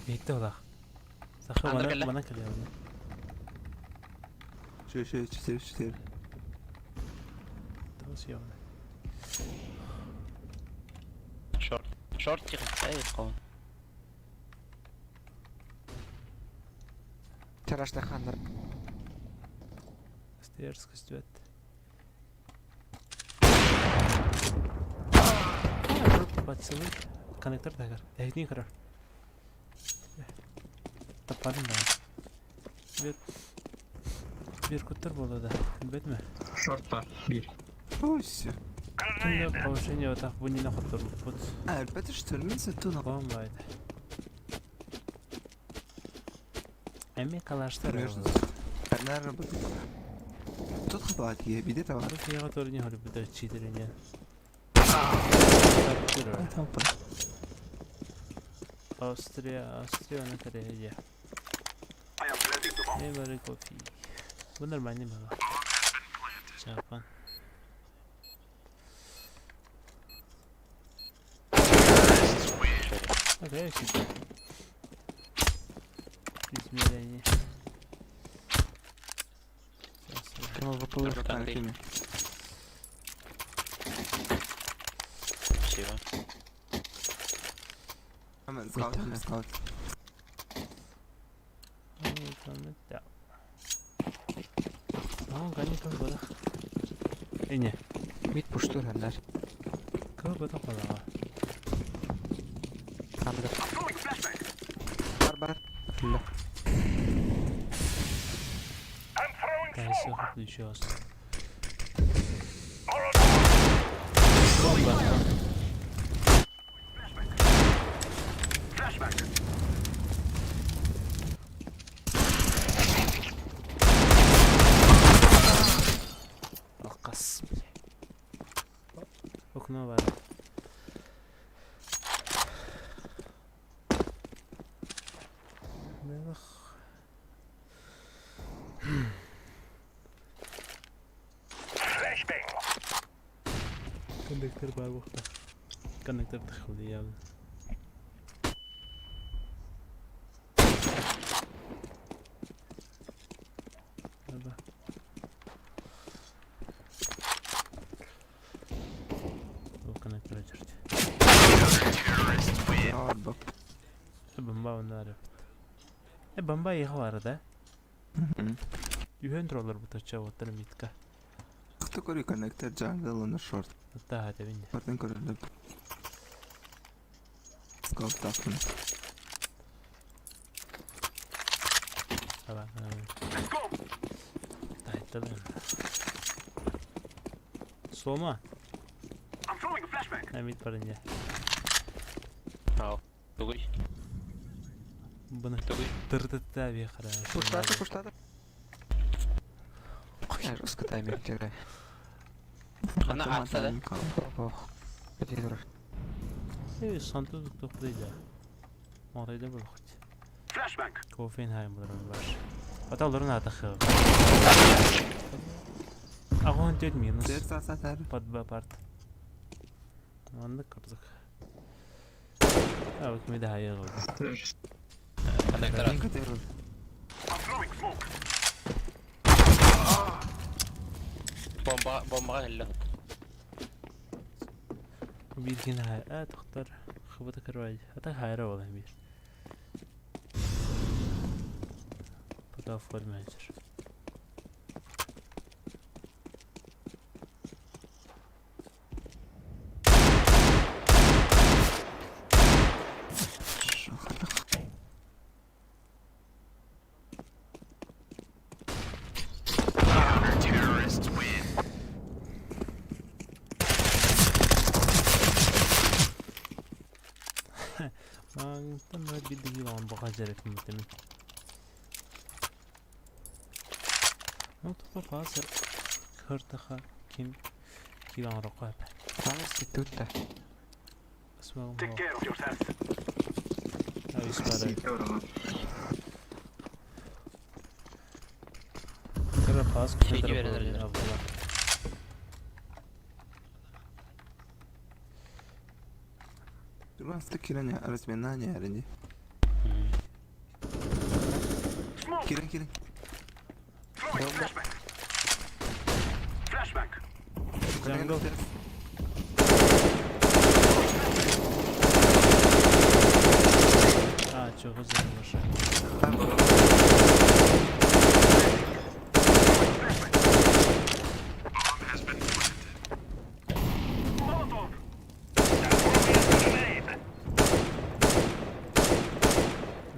Бетті олақ. Саха Андыр бана кэллэ. бана кэлэ. Че, че, четыре, четыре. Тоос явна. Шорт. Шорт тихо. Эй, кого? Тарашта хандар. Стерск стюэт. Поцелуй. Коннектор дагар. Эхний карар. Таппадым да. Бир бир куттар болду да. Билбетме. Шорт бар. Бир. Ой, все. Кимде повышение отак бу не хотор бут. А, это что ли? Мен сатуна. Бомбайд. Эми калаштар. Одна работа. Тут хватит, я беде там. Руфияга тоже не говорю, буду читерение. Там Австрия, Австрия, она Корея. I am planting the bomb. Не бары кофе. Бу нормальный было. Жапан. Окей, сюда. Измерение. Сейчас, Кем выпал? Танты. Спасибо. Скаут, скаут. Ну, там это. Ну, гони как было. Э, не. Мид пуштур хандар. Как бы там было? Хандар. I'm throwing flashbang. Бар бар. Ла. I'm throwing Да, если smoke. еще раз. Molotov. Алкас. Окно бар. Коннектор бар буолла. Коннектор тахылы Бомба ехала да? Үһүөн тураллар бу тачча уоттар митка. Кто көрүй коннектор jungle на short. Та тэбин. Бартын көрөлөп. Скоп тапын. Давай. Тайталын. Слома. Мид парень. Ау. Тугуй. Бұны Тугуй. тыртытта бехара. Пуштата, пуштата. Жестко таймер играй. Она акса да? Ох. Где дура? Эй, санты тоқтайды. Мағдайда бұл хоть. Кофеин хайм бұлар бар. Аталарын атақы. Ағуан тет минус. Под Б парт. Манны кырдык. А, вот мы да хайы Коннектор. Бомба, бомба элле. Бирген хай. А, тоқтар. Хыбыта кырвай. Ата хайра ола бир. Пока форме менеджер. Маңтан бидиги баха жарек мутеми. Ну тоқтар қасыр. Кыртаха ким килан рақап. Палас тут-то. Take care of yourself. Пас Кирен разминание әрінде. Кирен, Кирен. Jungle. А, чего за машина?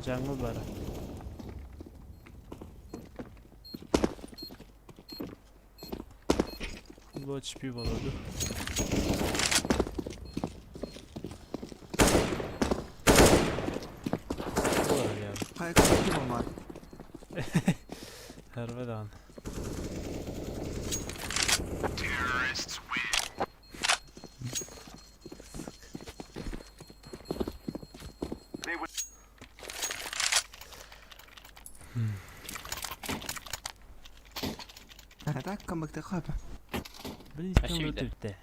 Jungle бара. Лоч пиво болоду. Қай кім бар? Хэрведан. Так камбэкте қапы. Блин, Очевидно. кем өтүптэ.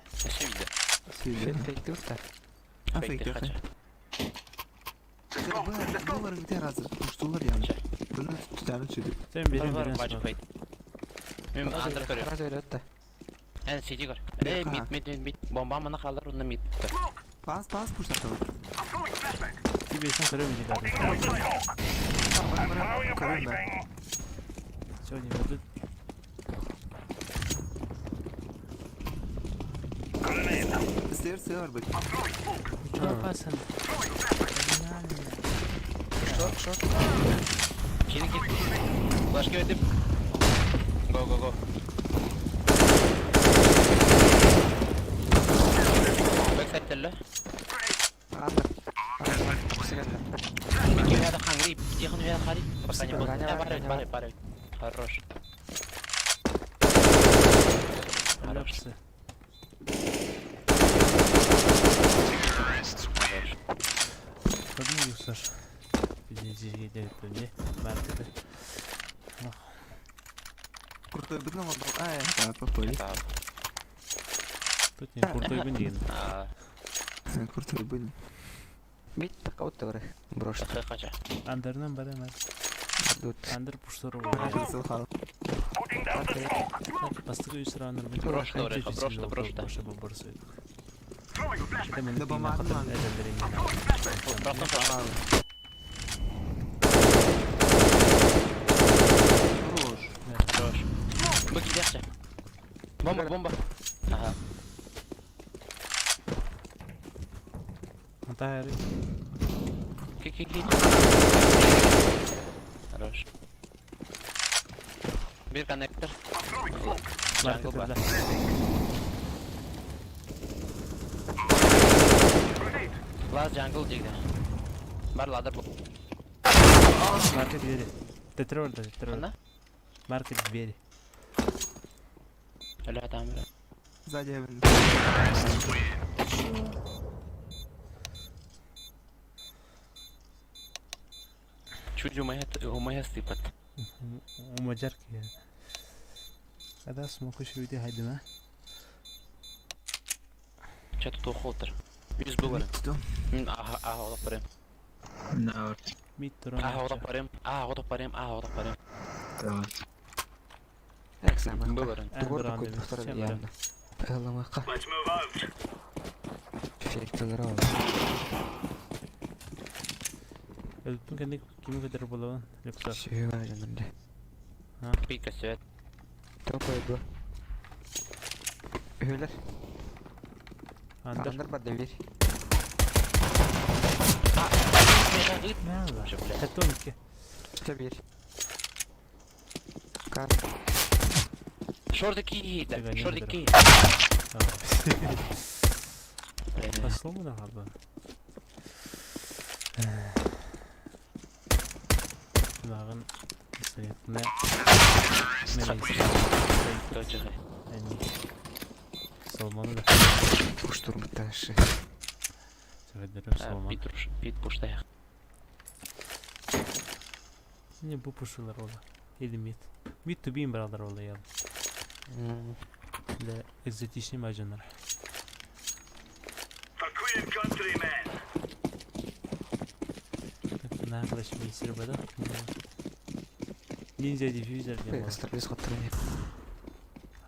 Очевидно. Фейк тут-то. А фейк Фейк Бұлар где разы? Пуштулар яны. Бұны түтәрін сөйдік. Сен берен берен Бачы фейк. Мен андер көрөм. Разве это? Эн сити көр. Эй, мид, мид, мид, мид. Бомба мына қалар, онда мид. Пас, пас пуштаты бар. Тебе сен көрөм дейді. Көрөм бә. Сегодня ведут. Сэр, сэр, быть. Чё опасен? Шорт, шорт. Кирин кир. Флешки өтіп. Го, го, го. Өлө. Андер. Андер. Бики هذا خان قريب. تيخن هذا خارج. Пока не буду. Э, бар, бар, бар. Хорош. Хорош. Ляпсы. Хорош. Подмигив, Саша. Маркеты. Крутой быдно А, это попали. Да. Тут не крутой бензин. А, Крутой быдно. Бит такой Брош. қанша? Андернан бар эмес. Тут. Андер пуштар Putting down the smoke. Бастыгы үс раннер Брошь, брошь, брошь, брошь. Throwing a flashbang. Да бомбардыман. Throwing flashbang. Броштан брошь. Хорош. Брошь. Быки дяхча. Бомба, бомба. Ага. Антайры. Ки, ки, ки. Хорош. Бир коннектор. I'm throwing smoke. Jungle бар. Grenade. Last jungle дегді. Бар ладер бұл. Маркет двери. Тетрор, тетрор. Ана? Маркет двери. Өлі атам. Сзади Эвен. Чуть умая сыпат. Умаджарки. هذا اسمه كل видео хайдема. Че тут ухолтер? Үз бұғырын. Аха, аха, олап барым. На Мит Аха, олап барым. Аха, олап барым. Аха, олап барым. Экзамен. Бұғырын. Тугор такой второй явно. Ламака. Let's move out. Эффект Өлтүн кэнник кими көтөр болобун? Люксар. Сүйү жанымда. Пика сөт. Топай бу. Үһүлэр. Андер. Андер бар дебир. Тетонки. Тебир. Кар. Шорты ки, Тебя не шорты выдрал. ки. Посломано хаба. Лагын светне. Точно. Соломону да. Штурм таши. Сөйдөрөп Соломон. Пит пит пуштая. Не бу пушулар ола. Или мид. Мид тубин бралар ола я. Для экзотичный мажонар. For Queen and country, men. Наглаш мисер бада. Ниндзя диффьюзер дем. Астралис хоттыры.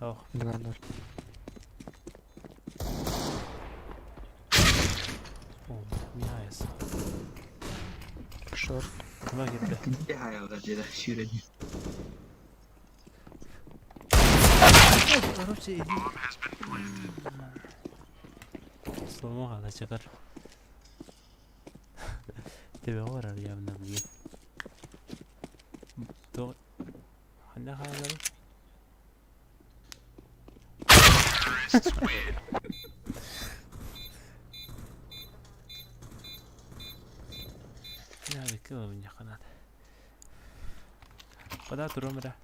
Ох. 2-0. О, nice. Шорт. Лагерде. Где хаялда деда сүйреді. Короче, иди. Соломон гана чыгар. Тебе орар явно блин. То хана халар. Я выкинула меня ханат. Пода турумра.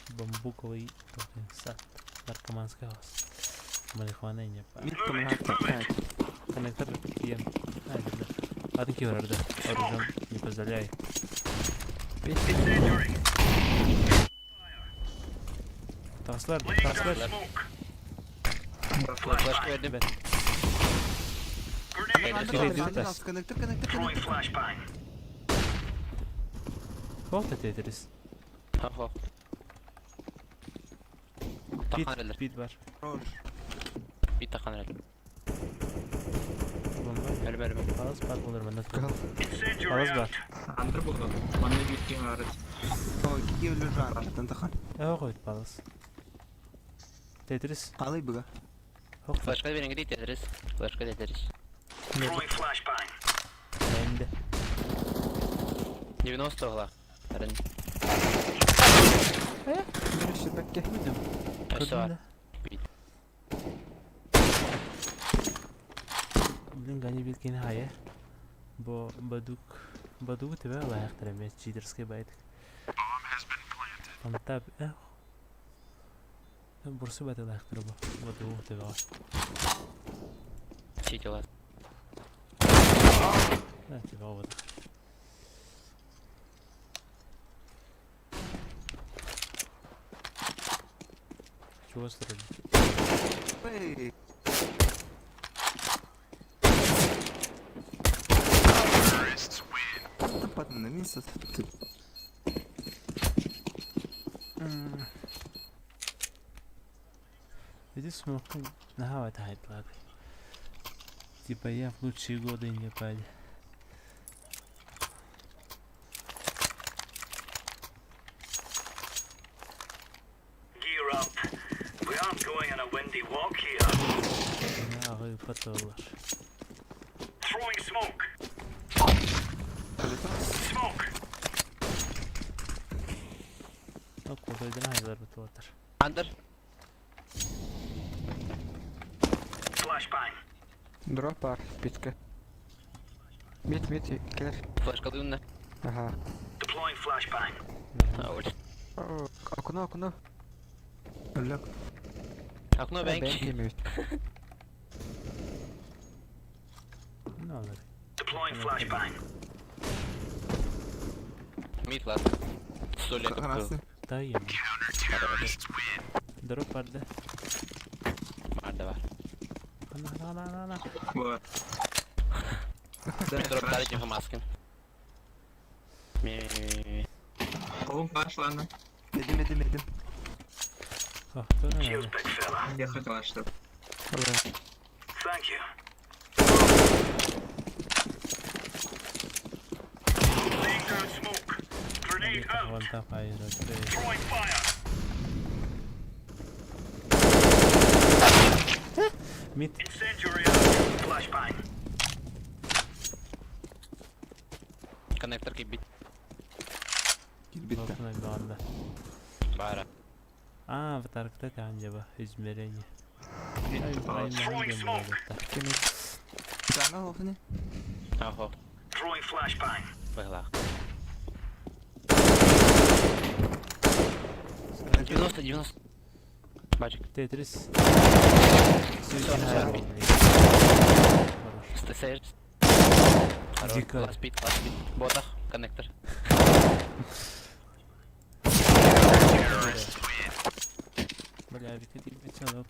Бамбуковый токен сад. Наркоманская ос. Марихуана не па. Мид помогает. Коннектор пьем. А, да. Атын киорарды. Оружие не позволяй. Incendiary. Таслар, Laying down таслар. smoke. Флешка бердим. Бет. Grenade. Тихо, иди тас. Коннектор, коннектор, Throwing коннектор. flashbang. Хох тетрис. Хо. Бит, Тахан элер. бит бар. Хорош. Бит тахан элер. Бомба. Әлі әлі. Алас бар болар мен. Гал. Incendiary Алас бар. out. Андыр болған. Манна биткен арыт. О, кики өлі жан. Тантахан. Э, койт балас. Тетрис. Алай бұға. Хох. Флешка берен гидей тетрис. Флешка тетрис. Throwing flashbang. Энди. 90 гла. Рен. Бир шибекке. Көрдүм да. Блин, Гани Билкин хайа. Бу Бадук Бадугу төбө лайықтыр емес, читерский байдык. Фантап, эх. Бурсу баты лайықтыр бу. Бадугу төбө. Сити лас. Төбө вот. Чего строили? Эй, Таппатым да мин сатып. Иди смокин наһаа таһайдылар. Типа я в лучшие годы не пали. Gear up. We aren't going on a windy walk here. Аҕыы патолар. Throwing smoke. Smoke. Околдойдун айылар бутулатар. Under. Flashbang. Дроп бар, питка. Мид, мид, кэлэр. Флешка дыынна. Аха. Deploying flashbang. Ой. О, Окно, окно. Өлөк. Окно Бэнк бэнк. имеют. Ну, алар. Deploying flashbang. Mid last. Сто лет. Харасын. Тайым. Дроп барды. Бар да бар. Ана, ана, ана, ана. Вот. Дроп дали маскин. Ми. Колум пошла на. Эдим, эдим, эдим. Ах, то Cheers, big fella. Я хотела что. Thank you. Laying down smoke. Grenade out. Ванта хайра. Throwing fire. Мид. Incendiary out. Flashbang. Коннектор кибит. Кирбитте. Окна главное. Бара. А, аватаркта там измерение. Throwing smoke. Жаңа офне. Ахо. Throwing flashbang. Выгла. 90, 90. Бачик. Тетрис. Стесерс. Дико. Ласт бит, ласт бит. Ботах, коннектор. Бля, ведь это хотел.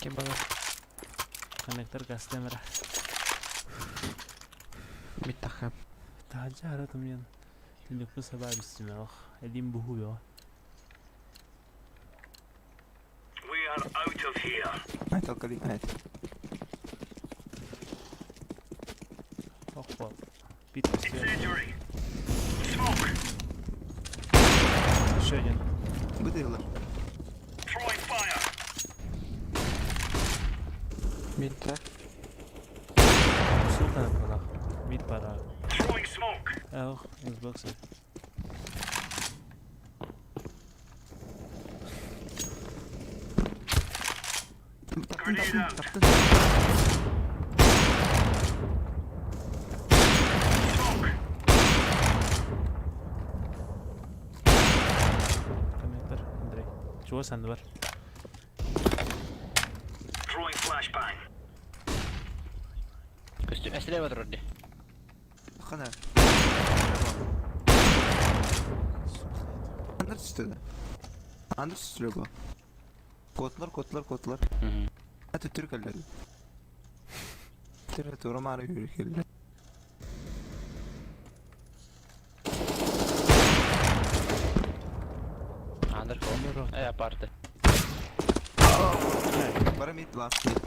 Кем было? Коннектор гастемера. Мид таха. Таджара там мен. Түнлекпі саба бістімер. Әлім бұху бе. We are out of here. Айт алкали, айт. Ох, Бит Incendiary. Smoke. Еще один. Быдырлар. Throwing fire. Мид, да? Султан пора. Мид пора. Throwing smoke. Ох, Xbox. Таптын, Grenade таптын, out. таптын. Smoke. Коннектор, Андрей. Чего сандвар? Throwing flashbang. Костюм. Эслева вроде. Хана. Андыр түстү. Андыр түстү бу. Котлар, котлар, котлар. Аты түрк элдер. Түрк тура мары yürü келdi. Андер. Э, апарты. Бара мид last mid.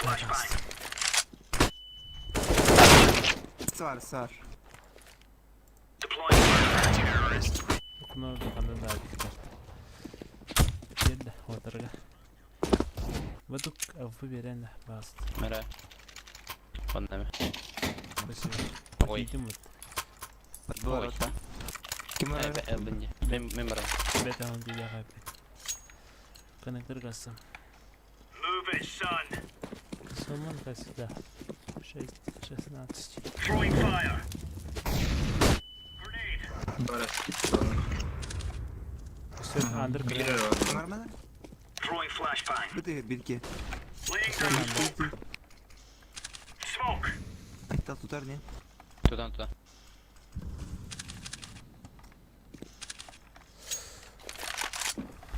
Flashbang. Сар, сар. Deploying flashbang. Окно хандан да бит. Жерде отырга. Бадук авы берен баст. Мера. Оннами. Спасибо. Ой. Идем вот. Подворота. Ким Э, барар? Мен мен барам. Бет алын дейді ағай. Коннектор кассам. Move it, son. Сумман как всегда. 6, 16. Throwing fire. Grenade. Барас китти. Все, андер Бир var. Бармана? Throwing flashbang. Бу бирге. Laying down smoke. Smoke. Айтал тутар не? Туда, туда.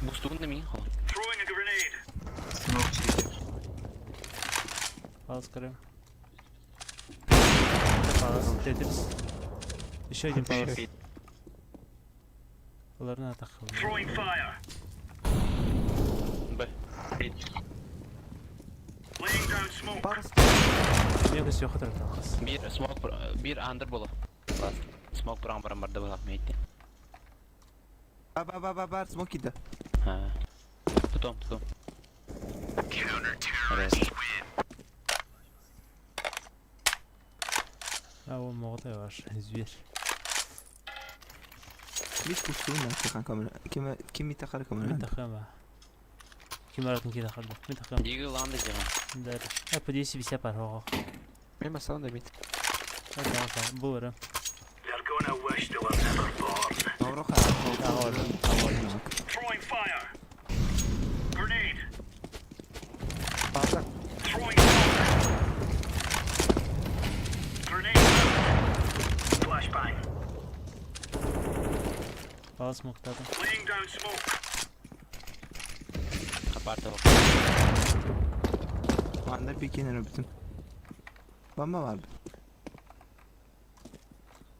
Бустугун да мин хо. Throwing a grenade. Smoke çekiyor. Палас көрем. Палас, Тетрис. Еще один палас. Оларны атақ қылды. Throwing fire. Б. Laying down smoke. Барс. Мен көз жоқ отырды алқас. Бир смок бир андер боло. Смок буран баран барды була мейти. Ба ба ба ба бар смок киди. Ha. Тутом, тутом. Evet. А, он моғдай ваш зверь. Бит пустуна тихан камера. Ким ким итахар Мен камера? тақама. Ким аратын кейді қарды. Мен тақам. Диги ланды жиган. Дәрі. А, по 10 50 пар оға. Мен масалан да мид. Бұл ұры. They're gonna wish they were never born. Авроха. Throwing fire. Grenade. База. Throwing smoke. Grenade out. Flashbang. Палас мұқтады. Laying down smoke. Апарта. Анда бикенер бүтүн. Бомба бар.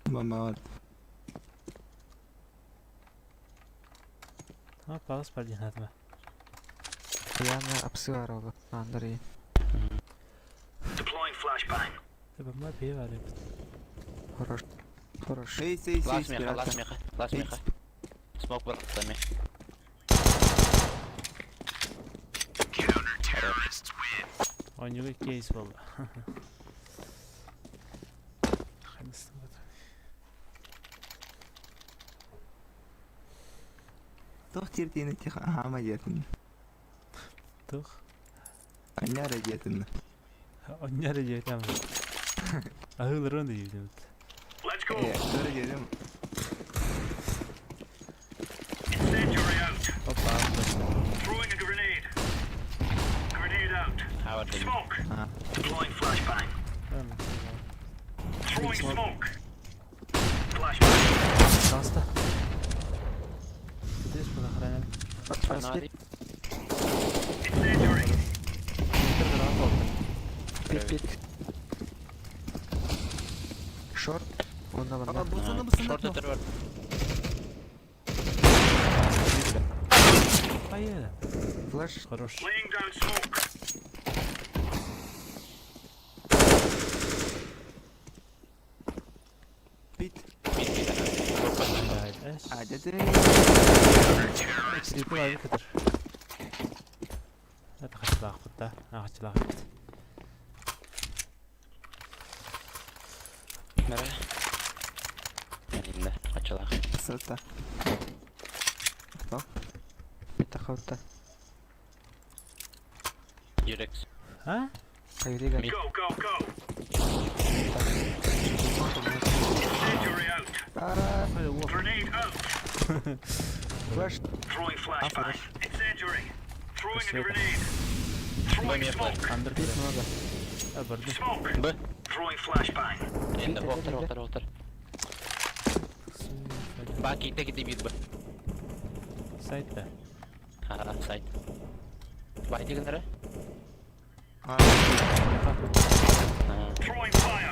Бомба бар. А, палас бар дейін атыма. Яна апсыгар олы. Андыр Deploying flashbang. Бомба бей бар еді. Хорош. Хорош. Эй, сей, сей, Лас меха, лас меха, лас меха. Смок буран ми. Ойнюға кейс болды. Қайдастан бат. Тох тиртини тихан хама диятин. Тух. Аняра диятин. Ойнары жейтам. Ахылырын да жейтам. Let's go. Э, дөрө дедим. Incendiary out. Опа, Throwing a grenade. Grenade out. Хавар деми. Smoke. Ah. Deploying flashbang. Throwing smoke. Flashbang. Пожалуйста. Тетрис пока охраняли. Нади. Incendiary. Пик пик. Шорт. Онна Ала ванна. бусана бусана. Шорт өтөр бар. Поеду. Флеш. Хорош. Laying down smoke. Бит. Бит бит. А, дедим. Трипл авик кытыр. Это хачылаах кутта. А хачылаах бит. Нере? Элимде. Ачылак. Сылта. Митахалта. Юрекс. А? Кайрига. Мид. Go, go, go. Incendiary out. Қайда о. Grenade out. Флеш. Throwing flashbang. Incendiary. Throwing a Спасибо. grenade. Throwing Б, smoke. Андыр Пик много. А, барды. Smoke. Б. Throwing flashbang. Энди октар, октар, октар. Ба ките ките бит б. Сайтта. Ха, сайт. Ба ките нере? Throwing fire.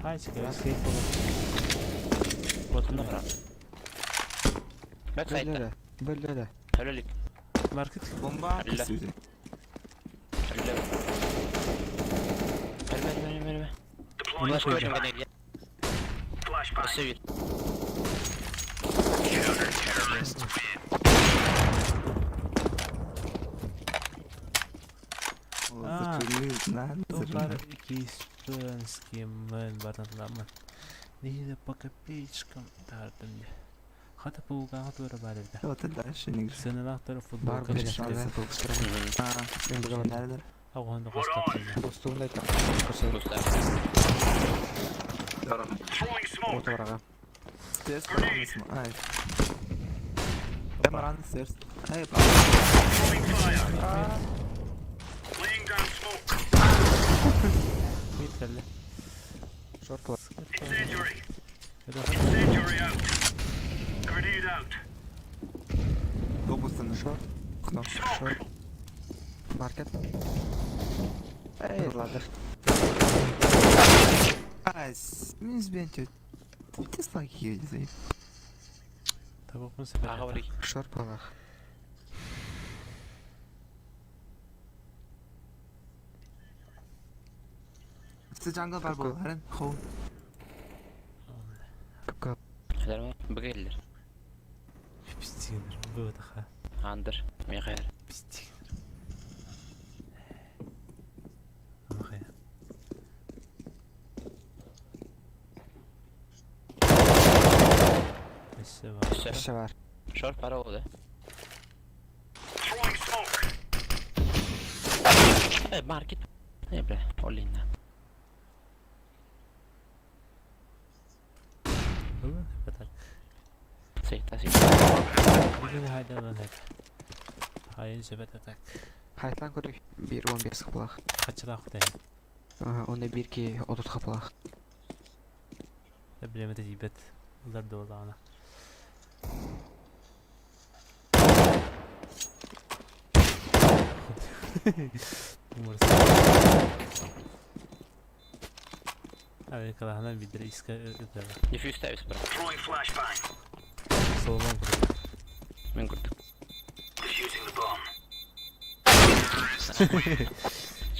Хайчка. Сейф болот. Вот Онда барам. Бэк сайтта. Бөллөрө. Бөллөрө. Хөлөлүк. Маркет. Бомба. Алла. Хөлөлүк. Хөлмө, хөлмө, хөлмө. Deploying Флеш көрүм flashbang. генеге. Flashbang. Өссө бир. А. Lan Топар киспенский мен бартан Нэһиилэ по копеечкам таһаардым дии. Хата паугаҕа туора баар эбит. Вот и дальше не греши. Сыаналаах туора Бар футболка били чашка. саҕана А, Мен быгабын. да, Оҕону хостоппунна. Бустуун да көрсө. Throwing smoke. Отуораҕа. Stairs, Ай. Прямо рано stairs. Ай, Throwing fire. Laying down smoke. Мид кэллэ. Шорт бар. Incendiary. Это Incendiary out. Grenade out. допустим. Шорт. Окно. Шорт. Маркет. Эй, ладер. Ай, минус бенти. Ты слаки, заеб. Табакпын сепер. Аҕа Шорт балах. Ты джангл бар бол, харин, хоу. Кыпка. Хәләрме? Бігеллер. Пистигнер. Быытаха. Андыр. Михаил. Пистигнер. Амахая. Өссө бар. Өссө. Өссө бар. Шор пара oldu. Throwing smoke. E, market. Ne bre? Olinna. Ылын хепатак. Сeyta seyta. Бүгүн хайда ылын хеп. Хайын сөбөт атак. Хайтан көрү. 1.15 кыпалах. Хачылаах кутайын. Онда 1-2 30 кыпалах. Билемете тиийбэт. Ылар да буоллаҕына. Авиакалаһынан биирдэрэ искэ ыытыаҕа. Diffuse täys bra. Throwing flashbang. Соломон курдук. Мен курдук. Defusing the bomb.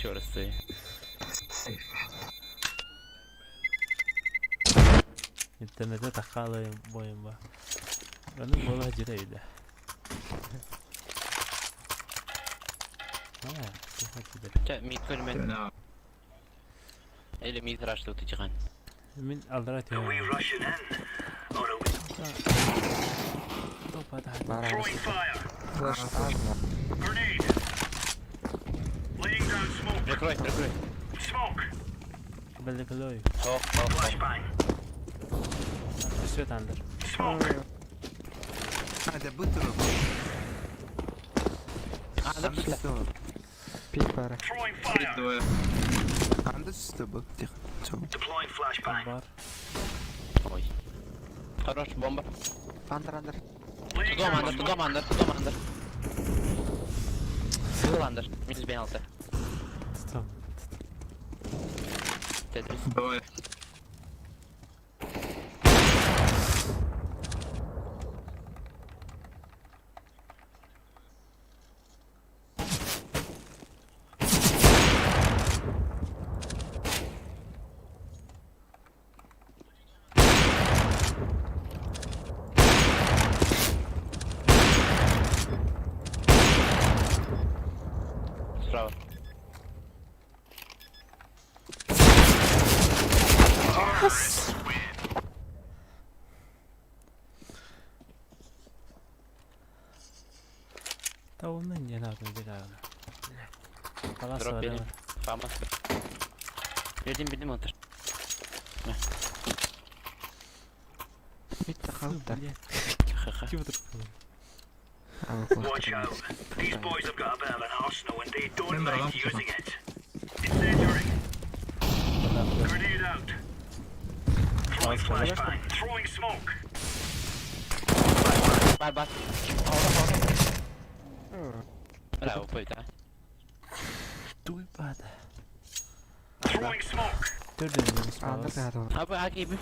Чорысы. Интернетте таххаалайым буойумба. Ону буола дьире өйдө. Аа, туха киирэр. Ча мид көрмен. Эле мид рашлы утычыган. Мин алдара Are we түһэн. rushing in? Or are we Топа таһа. Бар Throwing fire. Флеш. Grenade. Laying down smoke. Прикрой, прикрой. Smoke. Белекөлөй. Хох, хох, хох. flashbang? Өссө тандыр. Smoke. А, да будто Андыр пісті. Пик бары. Throwing fire. Двое. Анда что был? Тихо. Чё? Deploying flashbang. Бар. Ой. Хорош, бомба. Андыр, андыр. Laying Тудом down андыр, smoke. тудом андыр, тудом андыр. Сыл андыр. Минус бен алты. Тутам. Тетрис. Двое. Справа. Табылны не надо бирагына. Палас Дроп бар. берем. Фама. Бердим, бердим отыр. Битте қалыптар. Ха-ха. Ким отыр? Watch out. These boys have got a bit of an arsenal and they don't Remember, mind I'm- using it. Incendiary. Grenade out. Throwing flashbang. Throwing smoke. Бар, бар. Орда, орда. Браво, пойта. Туйбада. Throwing smoke. Төрдөн минус Андыр палас. да Абы аги бит.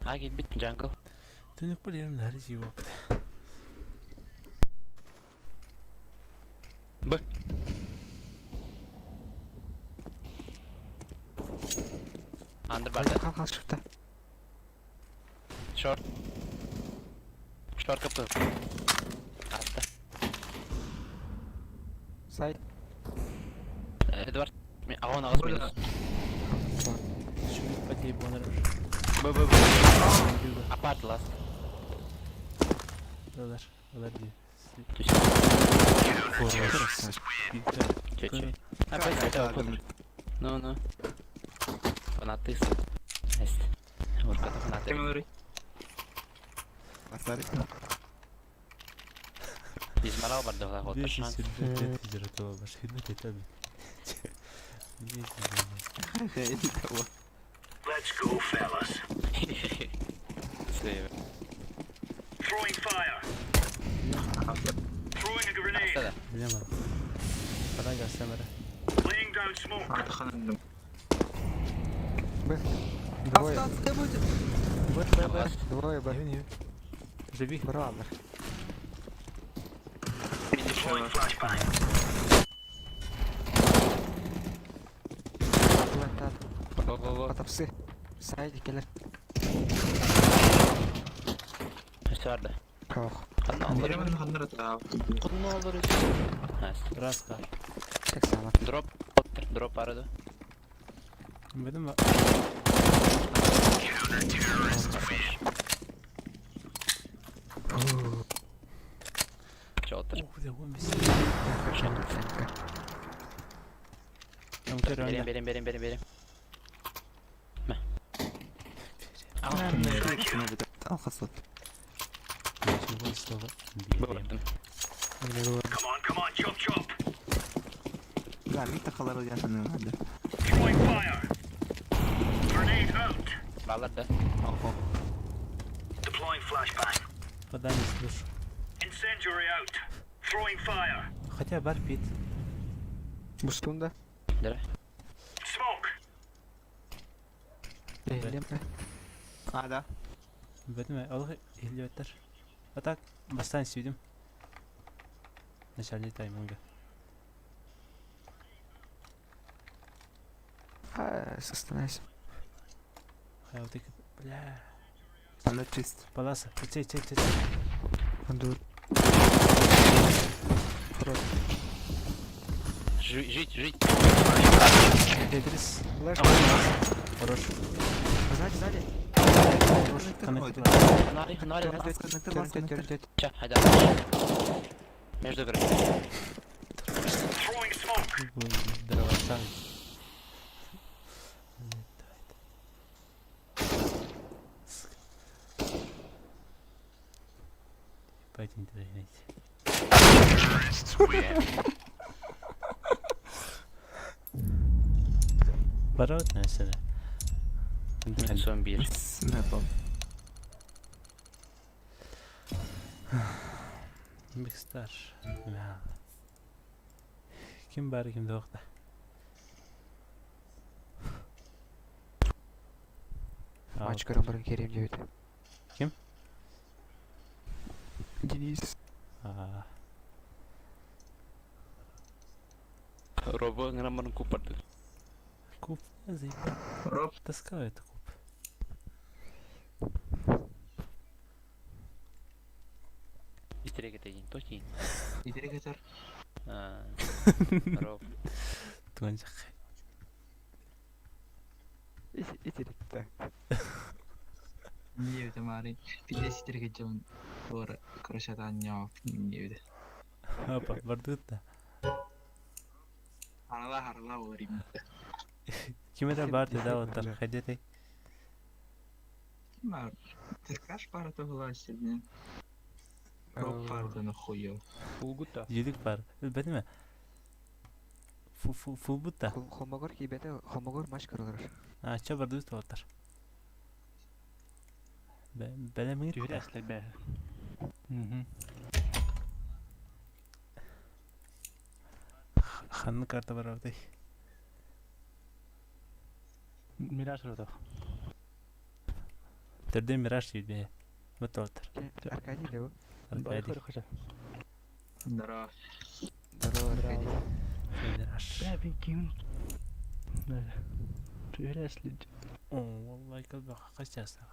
Аги бит джангл. Түнүк бир ярым нәри жиып. Б. Андыр бар да. Қал қал шықты. Шорт. Шорт капы. Атты. Сайт. Эдвард. Мен ағон ағыз минус. Шүгүт Потей бонер. Б, Б, Б. Апарт last. Ылар, ылар дии. Түс. Хорош. Че, че? Опять это Ну, ну. Фанаты. Эст. Урката фанаты. Кем олорой? Басар. Измарал бар да вот шанс. Let's go, fellas. Слева. Throwing fire. Throwing a grenade. Sada. Bilemem. Bana gelsene bana. Laying down smoke. Атаханандым. Б. Двое. Б, Б, Б. Двое Б. Живи. Браво. Deploying flashbang. Плантат. Го, го, го. Атапсы. Сайд келер. Сарда. Кох. Ханна олар. Биремен ханнара таап. Ханна олар. Эст. Раска. Так само. Дроп. Дроп арада. Benim var. Чотер. Oh, det var mis. Хорошо. Там kör Берем, önde. берем, берем, берем, берем. Алхасат. Ничего слова. Берем. Come on, come on, chop chop. Да, митта халар яшаны надо. Throwing fire. Grenade out. Балар да. Ого. Deploying flashbang. Подай не слышу. Incendiary out. Throwing fire. Хотя бар пит. Бустунда. Дара. Smoke. Лем. А, да. Benim Allah ehliyetter. А так, бастан сүйдім. Начальный тайминга. А, остановись. Хотя бля. Она чист. Паласа. Цей, цей, цей. Андур. Хорош. Жить, жить. Тетрис. Флеш. Хорош. Сзади, сзади. Хорош. Коннектор. Нари, нари. Коннектор, коннектор, коннектор. Ча, хайда. Между граней. Throwing smoke. Дровосак. Ебать, интернете. Барот нәрсені. Son bir. Смепом. Микстар. Ким бар, ким жоқта. Матч көрін бұрын керем деп еді. Ким? Денис. А, Робо ngramar купарды. Куб, заебал. Роб. Таскаю это куб. Истерик это един, точно. Итерегетер. А. Роб. Туганжақ. Итеректі. Ниевде мари. Пиздец итерегет Ора, короче, это не Опа, бардытта. Харала, харала, оларим. Ким это барды да оттар ходите. Ты скажешь пару то была сегодня? Роб пару нахуел. Улгута. Жүдік бар. Білмедім ме? Фулбутта. Холмогор кибеті, Холмогор матч көрілір. А, чо бардыт оттар. Бәлемин. Ханны карта бар авдай. Мираж родов. Түрден мираж дейді. Бұт оттар. Аркадий деп. Аркадий. Здорово. Здорово, Аркадий. Мираж. Бля, мен ким? Түгелесли. О, валлай калба қашасың.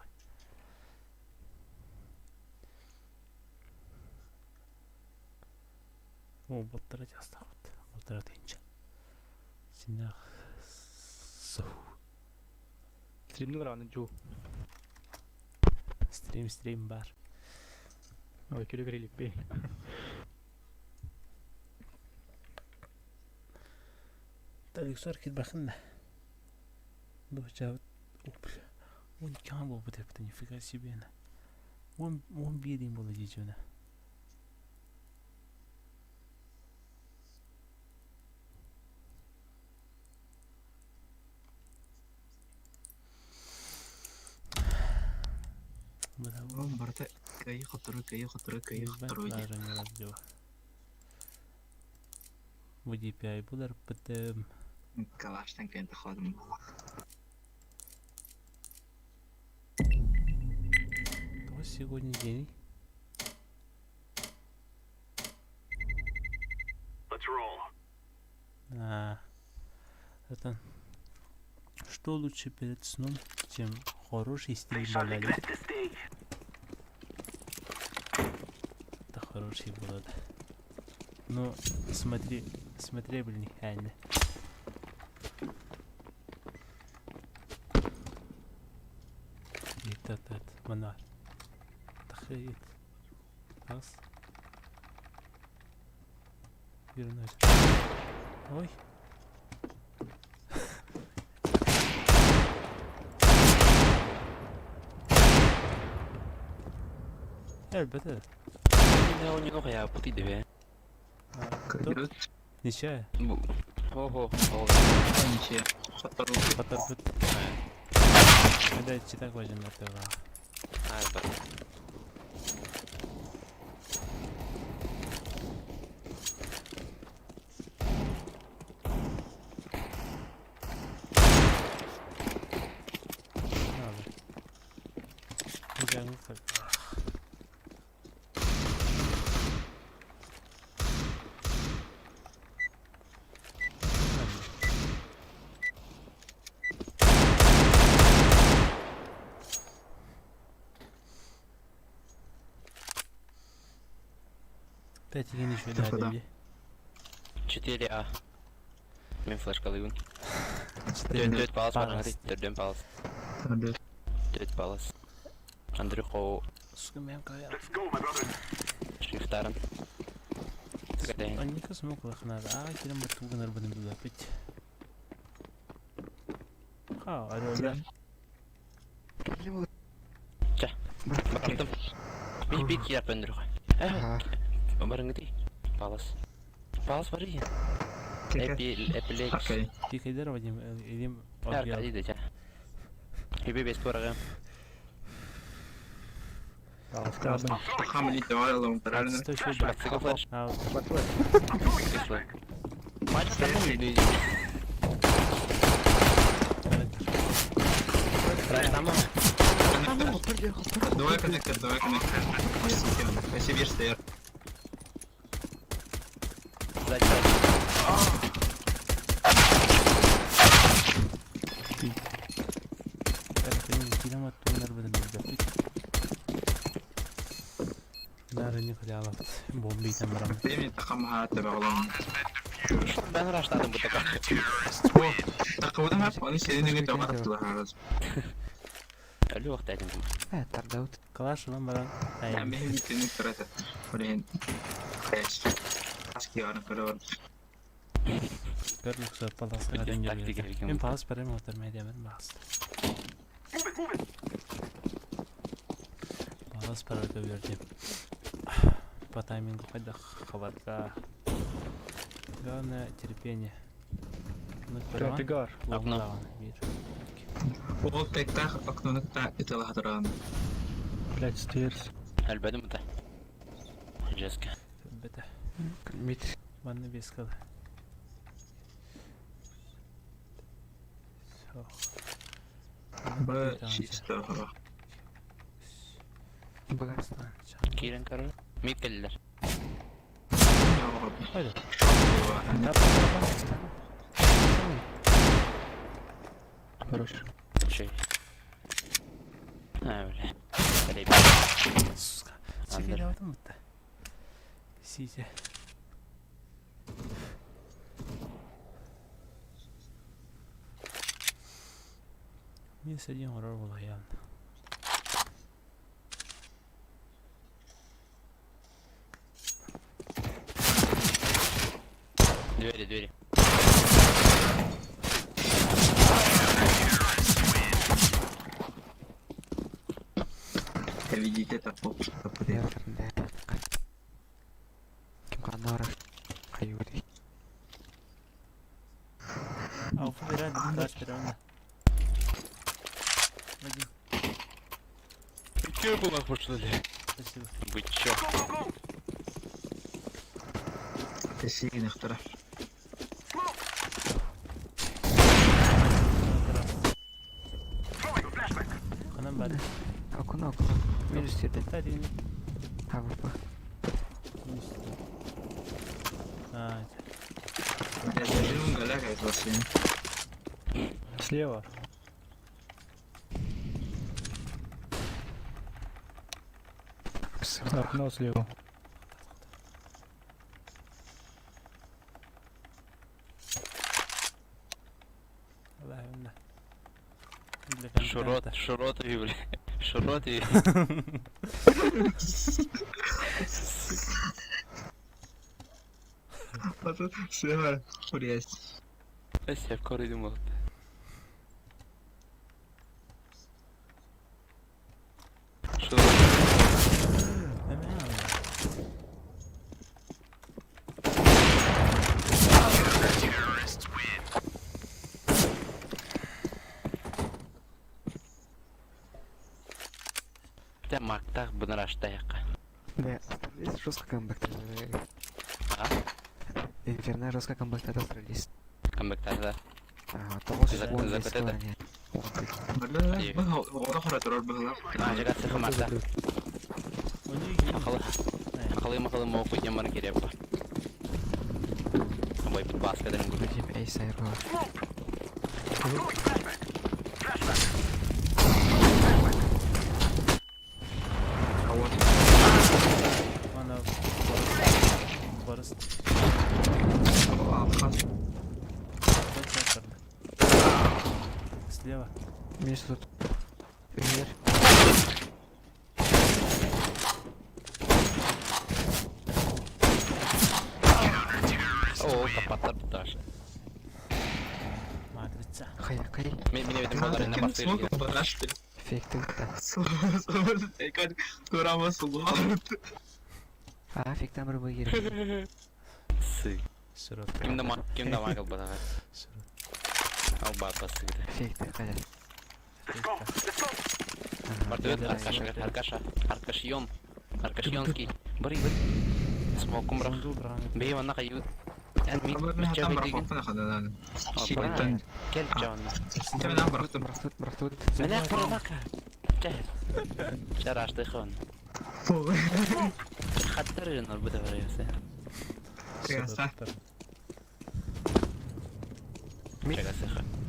О, бұлттыра жастақ. Бұлттыра дейінші. Синах су. Стримни бараҕын дьуу. Стрим стрим бар. Ой, күлү көрүлүппүй. Алексар кирбахынна. Доча, бля. Он кем был бы это нифига себе. Он беден был дичина. Oğlum барыта кыайыы хотторуу, кыайыы хотторуу, кыайыы хотторуу диэн. Бу DPI булар бытым. Калаштан кэлэн тахладым буоллах. Что сегодня день? Let's roll. А, это что лучше перед сном, чем хороший They стрим shall балалит? regret this day. Это хороший будет. Ну, смотри, смотрибельный, реально. Этот, монар. Тахает. Раз. Вернуть. Ой. Elbette. Оонньууну хайааппыт идэ Кыайбыт. Ничья. Хо-хо. Ничья. Хотторуу. Хотторбут. Это читак важен этого. Аа, Пять еще Да, дали. 4А. Мин флешкалыыбын. Четыре. Төрт палас бар, Палас. төрдөн палас. Төрдүс. Төрт палас. Андрюхо Сука, мен кая. Let's go, my brothers. шрифтарын. Анника смог лахнар. А, кирем батуган арбаны бузапить. Ха, арыла. Бардым. Би би киап Андрюха. Барыңгы Палас. Палас бар ия. Эпи эпилекс. Окей. Пикайдер Вадим, илим Аркадий дече. Хиби бес порага. Хамли давай правильно. Бацыга флеш. А, Матч там Давай коннектор, давай коннектор. Спасибо, что Сзади, сзади. Времени тахамха табаглам. Ben раштадым бу така. Тақыбыдан ап, оны сенің табар Әлі вақт әдім. Э, тардаут. Калаш lan баран. Мен сенің тұрады. Блин. Аски арын көріп Көрмөксө паласқа Өте деңгел. тактика екен Мен бұл. палас барам отыр мен бас. Move it, move it. Палас барарга берди. По таймингу хайда хабарда. Главное терпение. Ну, Пигар. Окно. Ол тектах окнонукта италахатыран. Блять, стерс. Әлбәдім бұта. Жестко. Бете. Мид. Манны бес кыл. Б чисто. Б. Кирен король. Мид келділер. Haydi. Хорош. Şey. Ha öyle. Öyle Сука. Андер. Чекелеп атым бітті. Сизе. -1 оҥорор буолайаан. Двери, двери. Видите, это Ким ханна барар? Хайыыр. Алфа берен, даш берен. Вадим, Че было что ли? спасибо. Вы чё? Сиин ыхтара. Ханан бар. Окно, окно. Минус терден. Та дин. АВП. А, Слева. Окно слева. Алла Шурот, шуротові, бля. Шуротові. Слева курясь. Ось я вкору думав. Шурот. Та мактах бунраштаяка. Бля, австралиец жестко камбэк. А? Инферно жестко камбэк от австралист. Камбэк да. А, того За- он за здесь вот это? не. Жигат сыхы макта. Махалы махалы моку ямар кереп. Бой бит баска ден гүл. Вадим, эй, сайрова. Ана Борис. Слева. Минус тут. Вверх. О, капаттар буташ. Матрица. Хай, хай. Мен мен өтім балар на басты. Фейк ты да. А, фейк там рыбы керек. Сы. Широт. Кимде ма кимде магал бадага. Широт. Ал ба басты. Фейк ты, хай. Бардыбет Аркаша, Аркаша, Аркашьон, Аркашьонский. Бары бары. Смокум брах. Жундул бран. Бей ванна каю. Эн ми мече деген. Кел жауна. Брахтут, брахтут. Мене промака. Чахет. Чарашты хон. Хаттар жын орбута барыйсы. Чагасы.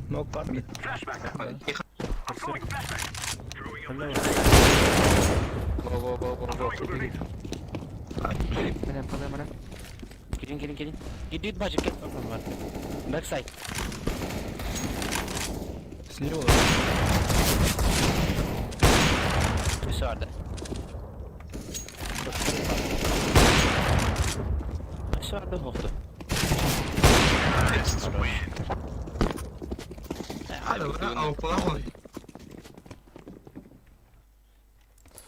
Мог парни. Го го го го го. Мене падамара. Келин келин келин. Гидит бажы кел. Бэксайд. Слева. Үсі барды. Үсі барды хоқты.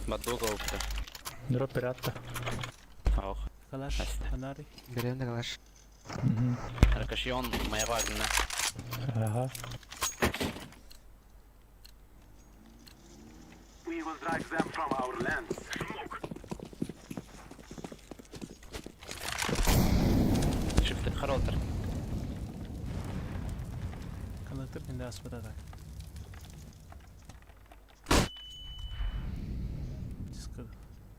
Бадога опта. Дроп пиратка. Ох. Калаш. Фонари. Берем на калаш. Аркашьон моя вагна. Ага. We will drive them from our lands. Smoke. Шифт харолтер. Коннектор не даст вот так. Диско.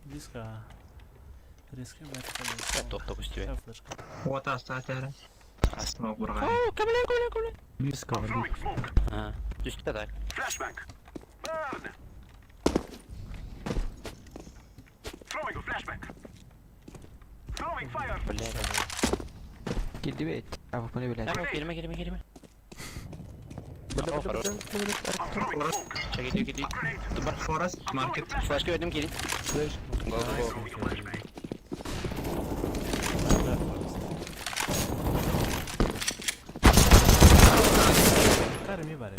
Диско. Резко Тоқток үстібе. Флешка. О, камля, камля, камля. Близко. Throwing smoke. Ага. Түсті так. Flashbang. Burn. Throwing a flashbang. Throwing fire. Бля. Килди бет. АВП не билет. Әмі, келме, келме, келме. Хорош. Чеки, чеки, Тубар. Форест, маркет. Флешка бердим киирин. Go, go, go. Карми бар.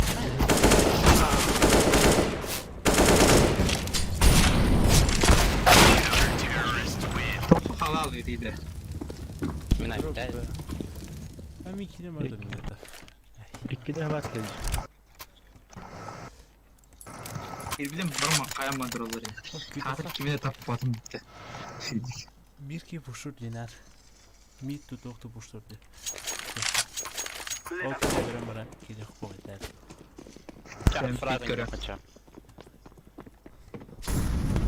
Халал дейді. Мен айтты. Ами кирем ардым это. Иккиде хабат келди. Билем барма каян бандыралар. Хатыр кимine таппатым битте. Bir ki пушур динар. Мид тутукту пушур ди. Ол кирем баран кире хуйтар. Фраг хочу.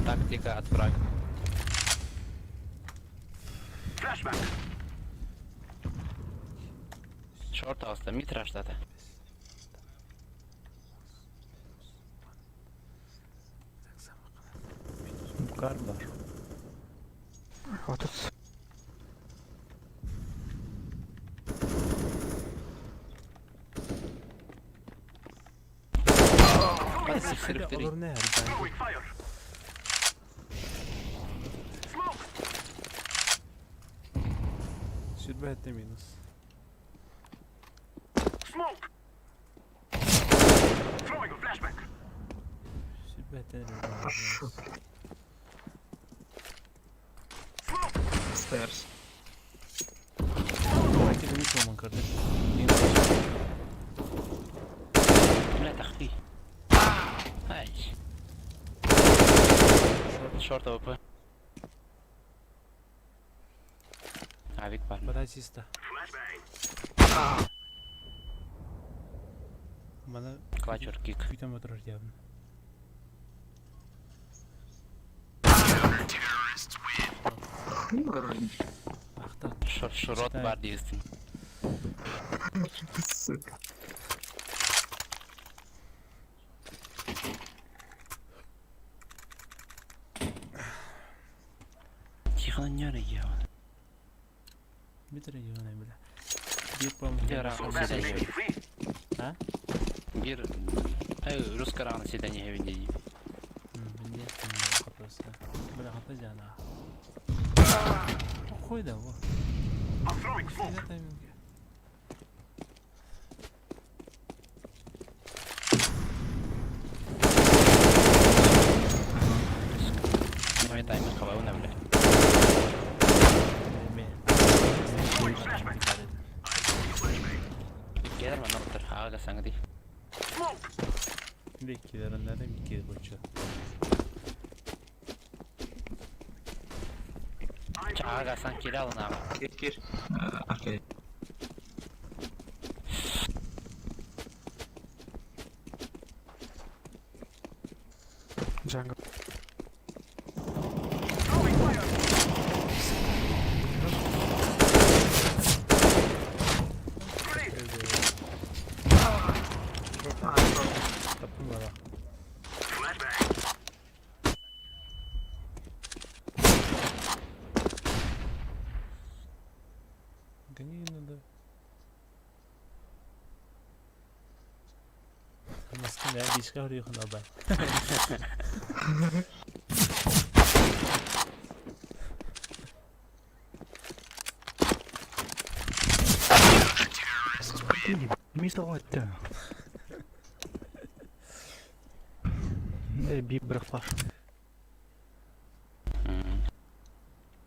Тактика от фрага. Шорт алста, мид раштата. Кар бар. Отут. Олор не арбай. Сүрбәтте минус. Сүрбәтте минус. Stairs. Belki de bir olman kardeş. Бля, тахты. Ай. Шорт АВП. Авик бар. Подай чисто. Bana Клачер кик. күйден отырар явно. Ахта. Шорт шорот бар дейсің. Сука. Тихо, не регион. Бит регионы бля. Bir пом. А? Бир... Эй, русская рана седание хевин Мне просто. Бля, хата жана. Қой да, во. Сига тайминге. Мой таймер хавауна, бля. Мен. Кедер мана отыр, ага саңды. Беккилериннен бикки бочу. Ага сан келе алын ага. Кир, кир. Окей. Джангл. Таптым бала. Гони надо. Маска да, дишка хрюхын абай. Мистер Уайтта. Э, би бір флаш.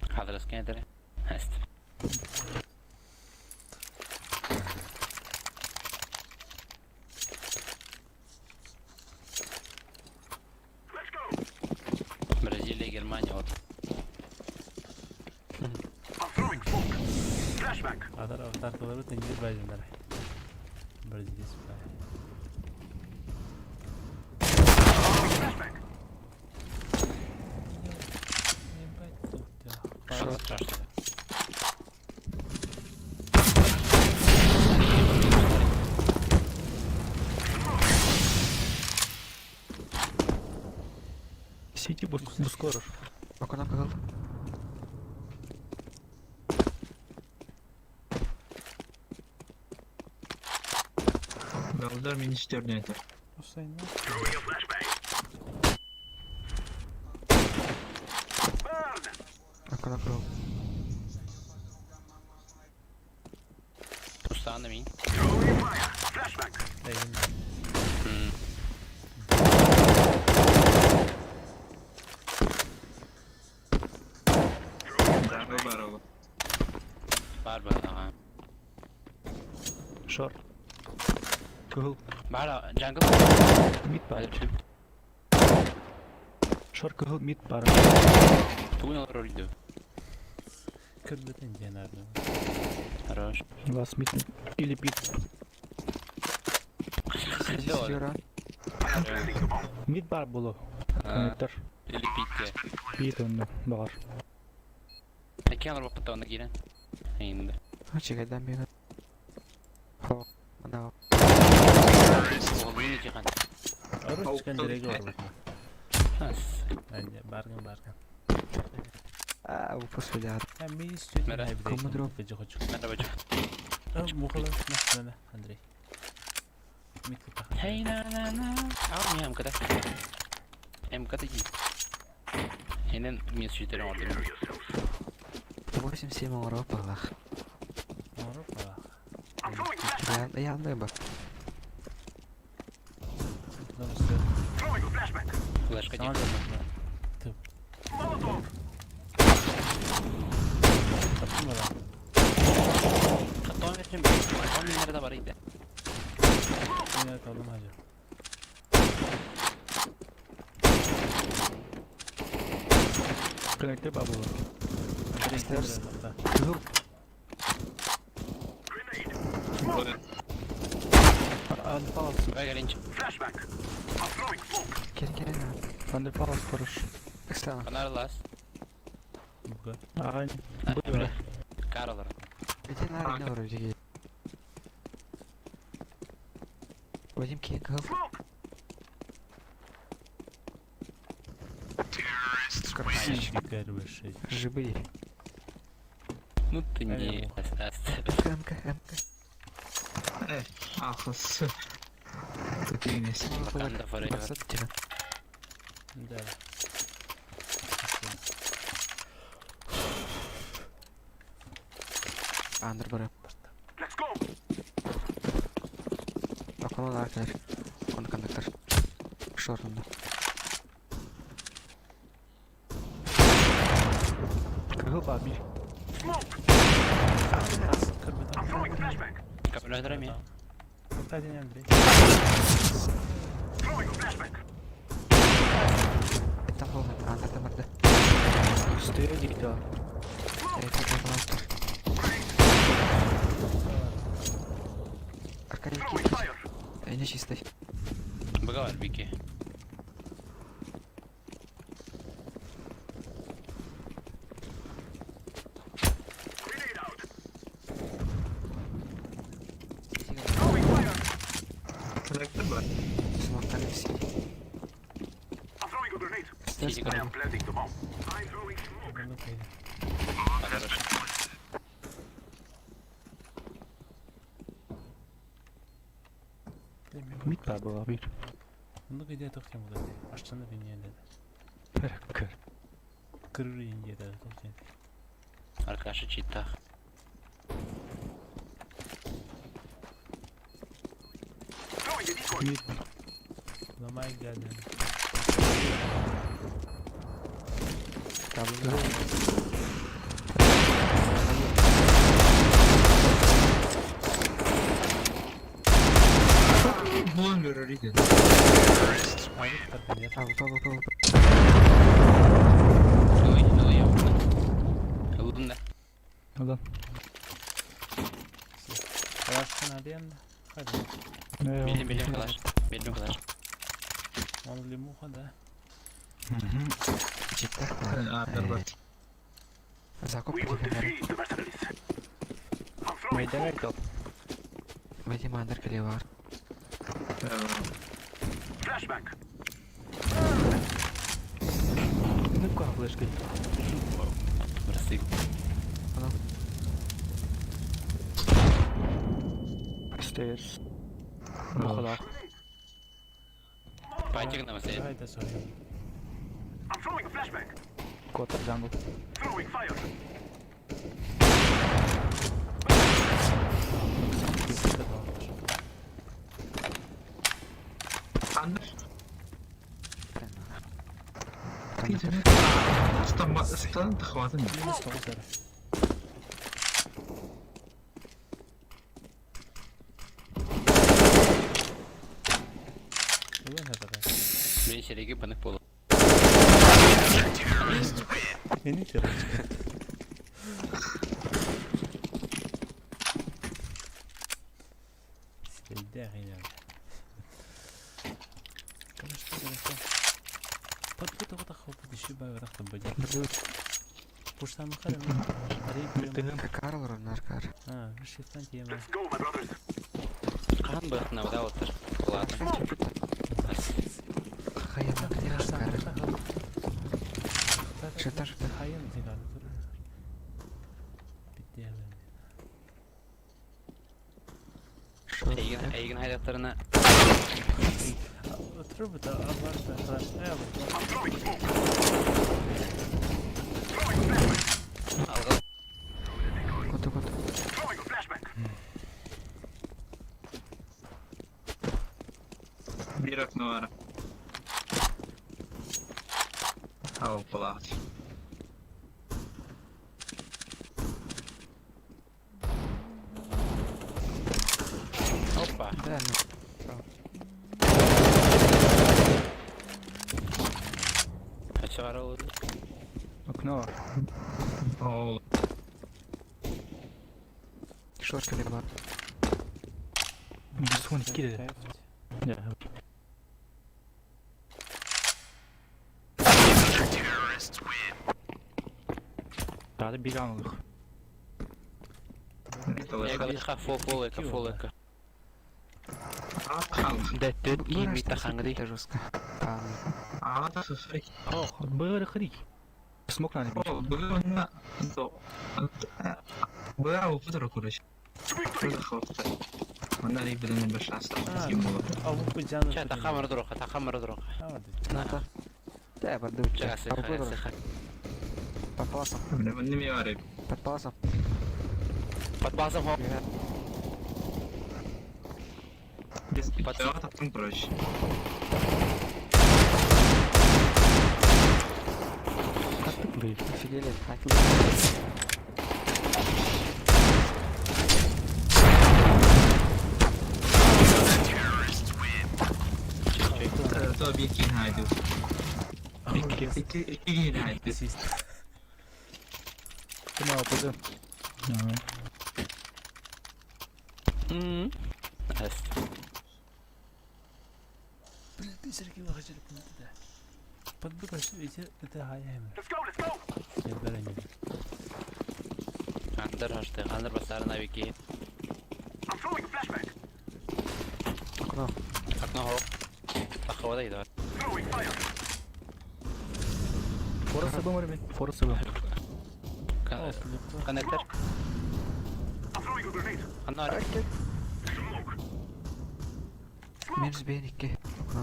Хадрас кедер. Хест. Бразилия, Германия, вот. Адар аватаркалары теңгер бәжімдер. Бразилия спай. Шорт страшно. Сити бускорор. Окона кагал. Да. Алдар минус 4 Осайна. Throwing a flashbang. Burn. Около круг. Тустааны мин. Throwing fire. Flashbang. Эйин. Jungle бар ол. Бар бар ага. Шорт. Кыһыл. Бар jungle. Мид бар. Шор кыһыл мид бар. Тугун олор өлдү. Көрбөтөн диэн арна. Хорош. Вас мид или пит. Юра. Мид бар было. Коннектор. Или пит. Пит онно бар. Эки олор бакыта онда киирен. Инде. Чекайдан бегат. Хо. Мына. Оҕолуун икихан. Орус кендереге орбут. Ас. Анне баргын баргын. А, выпуск видео. А ми студия Мера. Кому Кыжы хочу. Мера бачу. Мухала на на Андрей. Микро. Хей на на на. А ми МК да. МК да ги. Хенен минус 4 орден. 8-7 Европалах. Орупа. I'm throwing flashbang. Я, я небо. Throwing a flashbang. Флешка ди. Molotov. Хаттон версин. Хаттон миннere да бар иде. Kaldım hacı. Коннектор бар было. Stairs. Кыһыл. Grenade. Андерпалас. Бәгәринч. Flashbang. I'm throwing smoke. Кер кер на. Андерпалас хорош. Слава. Канар лас. Буга. Ага. Б. Каролар. Иди на на вроде. Вадим Кинг. Smoke. Көрбөшөй. Жибы. Ну ты не. МК, МК. Ахас. Такие Wakanda forever. Басат тебя. Да. Андер бара. Let's go. Около лакер. Он коннектор. Шорт он. Кыһыл бар бир. Smoke. I'm throwing a flashbang. Капеллар ми. Один Андрей. Throwing a flashbang. Там был андер там арда. Стейдик да. Это был Аркадий Throwing Кирич. fire. Не чистый. Багавар бики. Grenade out. Throwing fire. Коннектор бар. Смог все. I'm throwing a grenade. Stairs. Сиди I am planting the bomb. I'm throwing smoke. Ну кайда. Мид бар было бир. Ну кайда тоқтен болады. Аштаны бинен деді. Көр. Кырыр инде деді тоқтен. Аркаша читах. Throwing a decoy. Мид. Ламай гаден. Там. Булан görür А, выпал, выпал, выпал. Ой, ой, ой. Лудун да. Алдан. Аштан аден. Hadi. Билим билим калаш. Билим калаш. Он лимуха, да? Чита. Андер бар. Закуп We will тихо. defeat the mercenaries. I'm throwing Майдан smoke. айтал. Вадим Андер Каливар. Flashbang. Ну как флешка. Брасы. Stairs. Бухалаах. Патик на массе. Давай да соһуйум. I'm throwing a flashbang. Котор jungle. Throwing fire. Киһитэ доҕоттор. Андер. Коннектор. Стан тахватын. Минус тоҕус эрэ. Ылан эбэтэ. Мен сереги панык болу. Мени террорчик. Сирэйдээх инэ. Конечно, хорошо. Карл Ронаркар. Let's go, my brothers. Хаан быахна бада оттар. Ладно. Хайа, где Кар? Шифта, шифта. Эйген эйген хайдактарына I'm throwing smoke. Throwing a flashbang. алга Коту, коту. Throwing a flashbang. Бир окно ара. Ау, палат. Опа. Да, ну. Ачара oldu. Окно. Ол. Шорт либо. Бисун кире. Да. Тады бир аңлык. Эгалыха фол эка фол эка. Ат хал. Да төт киймит тахаңды. Это жестко. Ат хал. Ох, быр хри. Смок надо бить. О, было на... Была у Петра, короче. Она не بدنا باش Ча тахамыр дуруха, тахамыр дуруха. Да, борду. Ча сыха, сыха. Под паласом. Под паласом. Под базом хоп. Офигели, офигели. Кына опыды. Эс. Let's go, let's go. Андыр хашты, андыр басарына вики. I'm throwing a flashbang. Окно. Окно хоп. Тахавада ида. Throwing fire. Форасы бомар мен. Форасы бомар. Коннектор. I'm throwing a grenade. Анар. Smoke. Минус беники. Окно.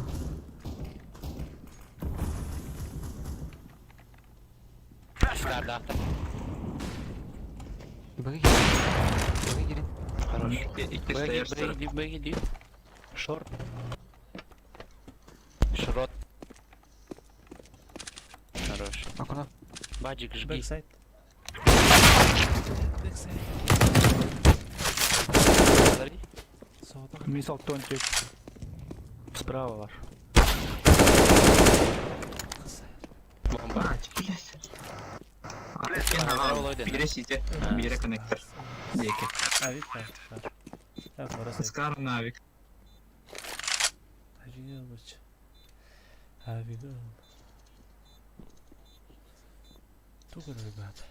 Flashbang. Дарда. Быги. Быги гирин. Хорош. Бэги, бэги, бэги, Шорт. Шрот. Хорош. Окно. Баджик жги. Бэксайд. Бэксайд. Подожди. Мисал тончик. Справа ваш. Бомба. Авик бар. Так, орасы. Скар навик. Авик лучше. Авик. Тугар, ребята.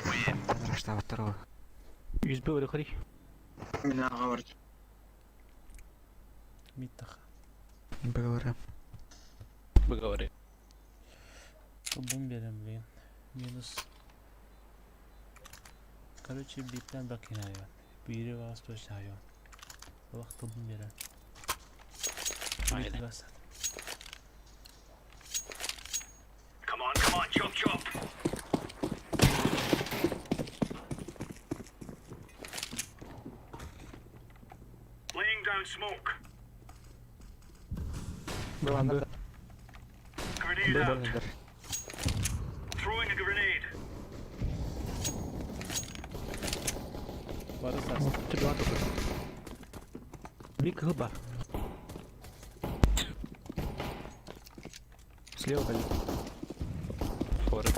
Блин. Раштаваттар. Здорово. Үс Б барыхари. Мин аҕа барда. Миттах. Б Б говори. Бум берем, блин. Минус. Короче, биттен бакин айон. Бири вас точно айон. Вақт бум берем. Айда. Come on, come on, chop chop. Laying down smoke. Б. Grenade Б out. барандар. Throwing a grenade. Бары сарсын. Тебя только. Бик гыба. Слева пойди. Форы.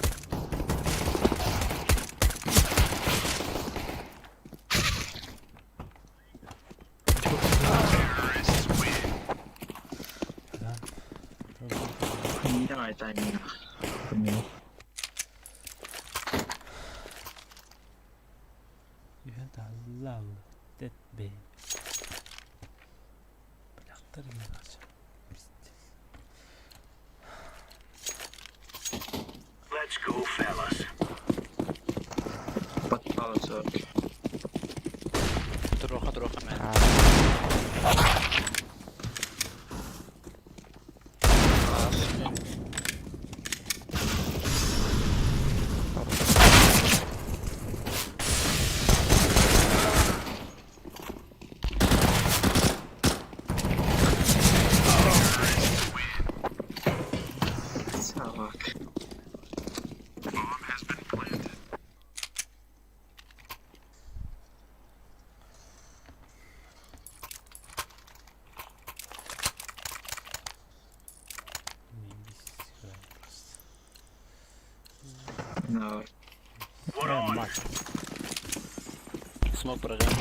Давай, дай мин. Юхэн тет бе. Бляхтар юм. Let's go, fellas. Подпался. Туруха, туруха, мен. Савак. No. We're on. Смок прожал.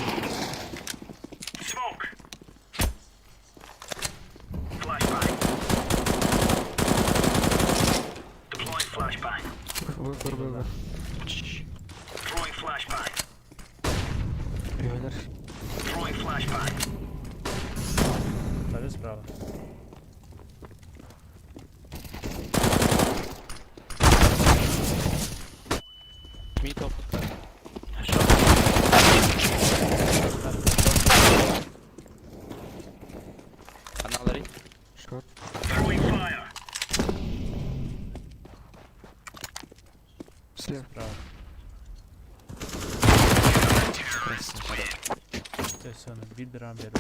Smoke. Flashbang. Deploying flashbang. Б, Б, Б, Б. Throwing flashbang. Ювелир. Throwing flashbang. Второй справа. Мид опыт. Шорт. Аналари. Шорт. Throwing fire. Слева. Справа. Красавчик. Все, все, бит рамбер.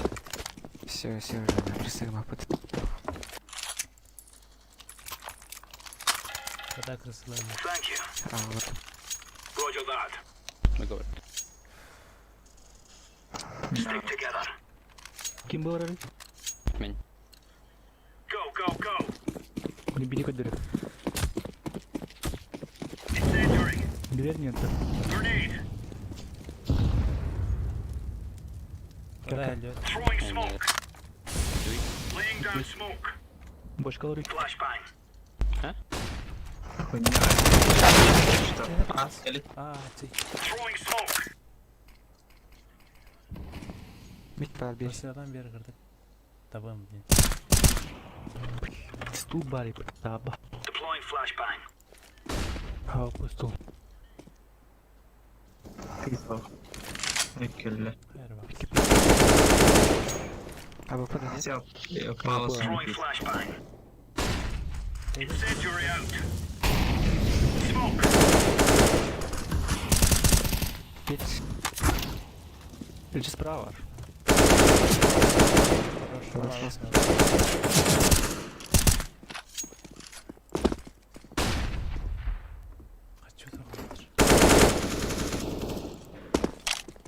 Все, все уже, присыгма опыт. Когда красилами. Thank you. А, вот. Roger that. Б говори. Stick together. Ким был рали? Мен. Go, go, go. Не бери кадыры. Incendiary. Дверь нет. Grenade. Когда идет? Throwing smoke. Laying down smoke. Бочка лори. Flashbang. Хуйня. Что? А, скелет. А, ты. Throwing smoke. Мид бар, бир. Красиладан бері кірдік. Табам, блин. Стул бари, таба. Deploying flashbang. А, стул. Kyllä. Хайр бак. А, ВП, да нет? Все, палас. Throwing flashbang. Incendiary out. Smoke. Мид. Или справа. Хорошо. Хочу такой.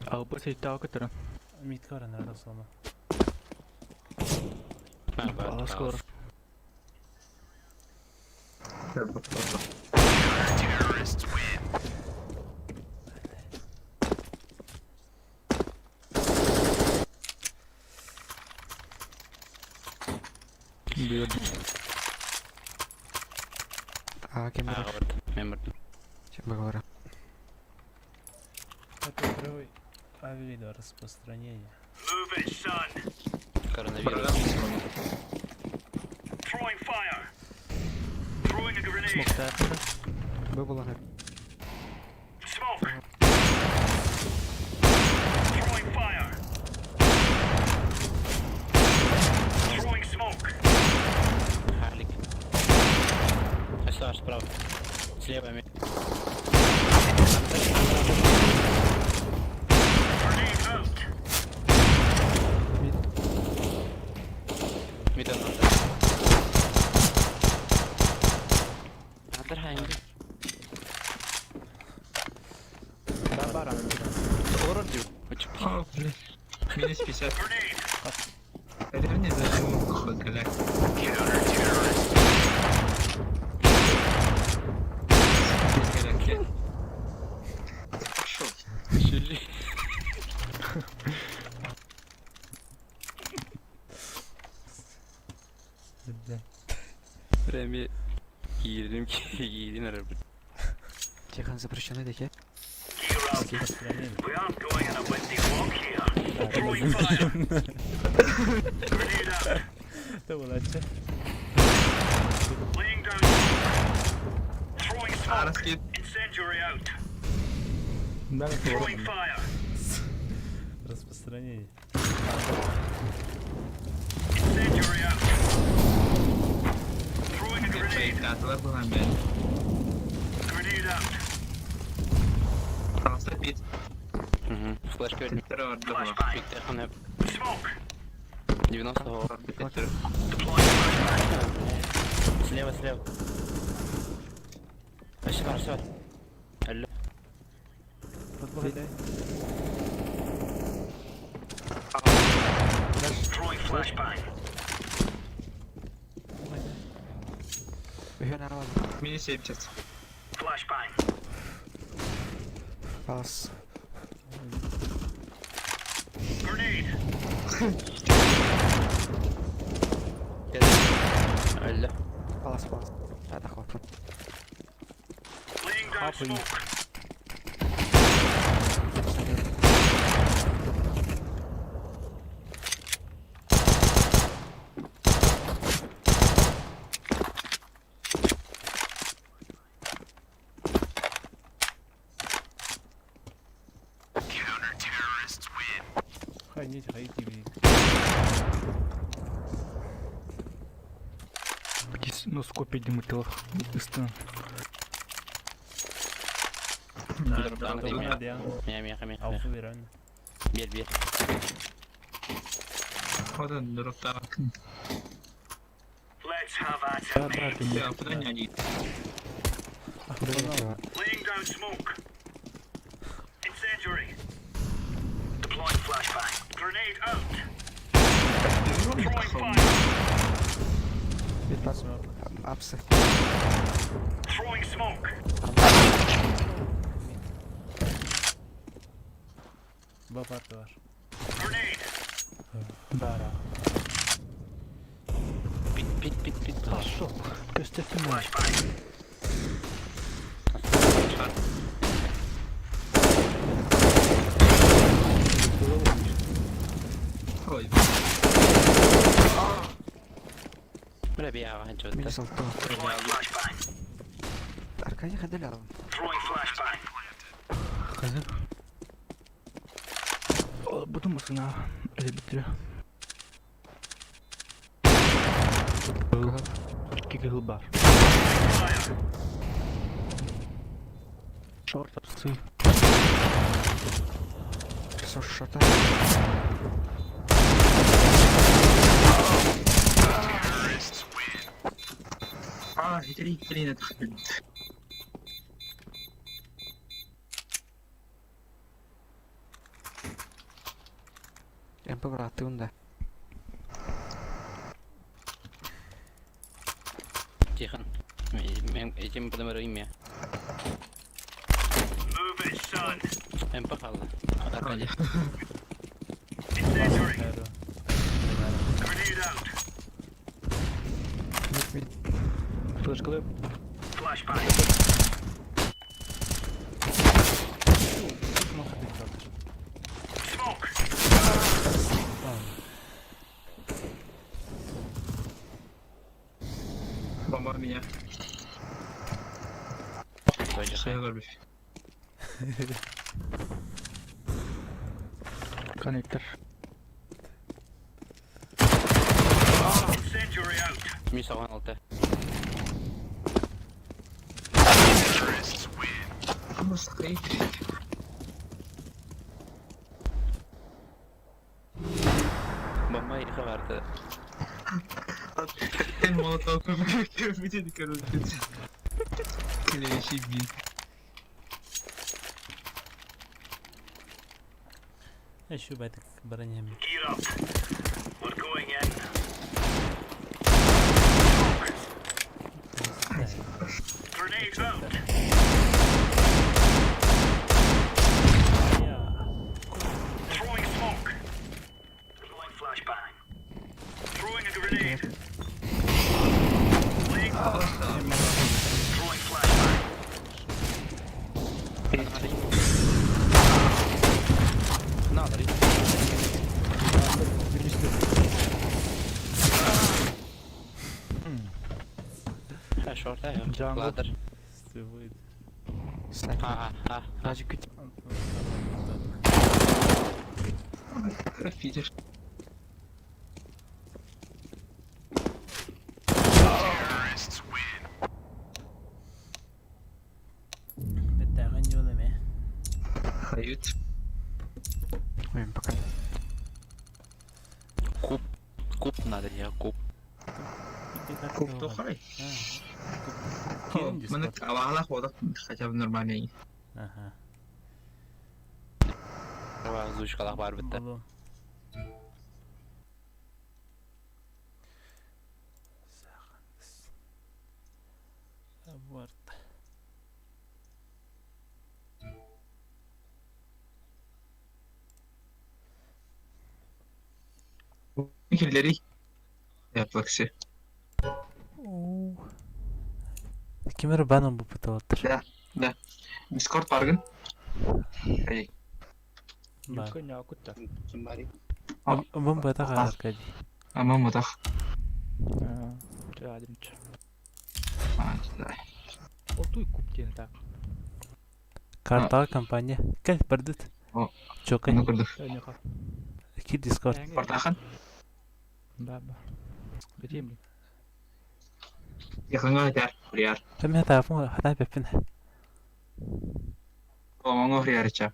А, ВП тау который. Мидкара, наверное, сломал. Палас скоро. Бьет. А, кем А, бар? говорит. Мен бардым. Б, говорю. Это второй авиа распространение. Move it, son. Коронавирус. Throwing fire. Throwing a grenade. Смоктаахтар. Б булан Smoke. Throwing fire. Throwing smoke. Халик. Саш, справа. Слева. Grenade out. Mid надо. Надо ханги. О, блин. Минус 50. Grenade. Реально зажиму блядь. Без голяки. Пошел. Бля. Прям я киирдим киирдин арабы. Тихон запрещены такие. Gear up. Распространение. We aren't going on a windy walk here. Throwing fire. Grenade out. Это было че? Laying down smoke. Throwing smoke. Араски. Incendiary out. Да, Throwing fire. Распространение. Incendiary out. Throwing a grenade. Фейкатор была, блядь. Grenade out. Просто пить. Угу. Флешка верни. Террор, добро. Flashbang. Пик Smoke. 90-го. Террор. Deploying flashbang. Слева, слева. Сюда, сюда. Алло. Подбегай. Throwing flashbang. Үһүөн аралады. Минус 70. Flashbang. Палас. Grenade. Алло. Палас, палас. Да, хлопнул. Laying down smoke. Хранить, хранить, блин. Ну, скопи дымытылах. Истин. Да, да, Меня, да. меня, меня, меня. Алфа веран. Бер, бер. Вот он, дроптак. Let's have at it, mate. Да, куда не они? Laying down smoke. Incendiary. Deploying flashbang. Grenade out. Throwing fire. Апсы. Throwing smoke. Бабар var. Grenade. Бара. Пит, пит, пит, пит. Пошел. Көстөппүн. Flashbang. Ой, Бля, бия, ханчо. Минус алты. Deploying flashbang. Аркадий ходили. Throwing flashbang. Хазыр. Бутун басына. Элебитре. Кигыл бар. Fire. Шорт апсы. Шота. А, три, три, это МП брат, ты унда. Тихон. Этим подомеру имя. Move it, son. МП хала. Аркадий. Incendiary. Grenade out. Мид, мид. Флешкалып. Flashbang. Все көрбүт. Коннектор. Incendiary out. Мисс 16. Просто Бомба ириха барды. Коктейль молотов көрбүт короче. Клещи бит. Şu байтык бараньям. Gear up. We're going in. Grenades out. Throwing smoke. Throwing flashbang. Throwing a grenade. Laying. Throwing flashbang. Надо. Ha short ha. Jungle. Ladder. Сывыт. Ha ha. Даже күт. Фидер. Беттаган жолеме. Хают. Ой, пока. Куб. Куб надо я куб. Куб тохай. Маны аваала хода хотя бы нормальный. Ага. Озвучкалах бар битте. Болу. Аборт. Киллери. Яплаксы. Кимер банан бу пыталаттыр. Да. Дискорд баргын. Эй. Бар. Юкка кутта. Бомба та Аркадий. Ама мутах. Адымча. А, да. Отуй куб диэн так. Карта компания. Кел бардыт. О. Чокай. Ну көрдүк. Өнөка. Ки Дискорд. Бартахан. Ба ба. Бетем. Якынга айтар. Хурияр. Мен таапын хата беппин. Оңо хуриярча.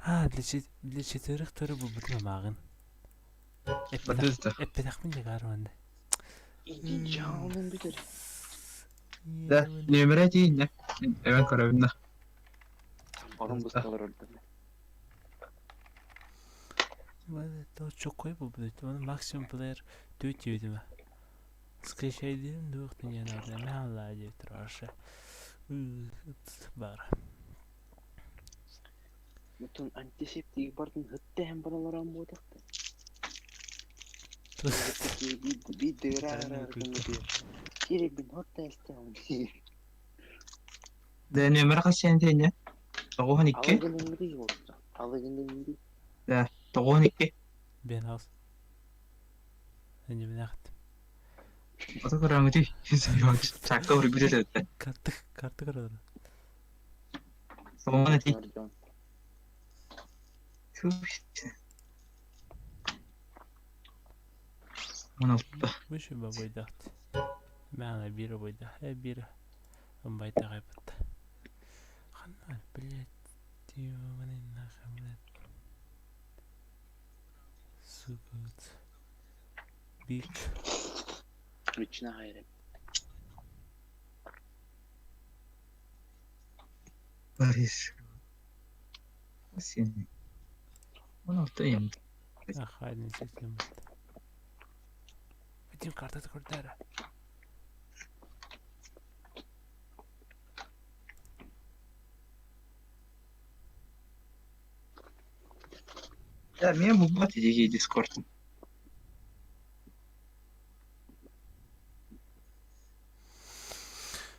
А, для четверых төрі бұл бүтін мағын. Бардызда. Эппетахмын дег арванды. Да, нөмірі дейін, не? Эвен көрөбүн да. То чокой бұл бүт. Оны максимум плеер 4 дебедім. Скрещайден дуқтын янарды. Мен алла деп тұр Бар. Bütün antiseptik бардын хыттаһын бараларан буотахта. Киребин хотта эстеон. Да, нөмірі қасен дейін, не? 92. Алыгын болду. Алыгын Да, 92. Бен хаус. Эне нахт. Ото көрөңү Чакка уру бүтөт. Карты карты көрөр. Соңун эти. 16. Бүшү бабойдахт. Мана бир бойда. Э бир. Байта кайбытта. Ханна, блядь. Ёбаный нахуй, блядь. Сука. Бик. Ручна хайреп. Борис. Сен. 16 эми. Ахайдын сетем. Вадим карта көрдөрө. Да, мен бу бат идеги Дискорд.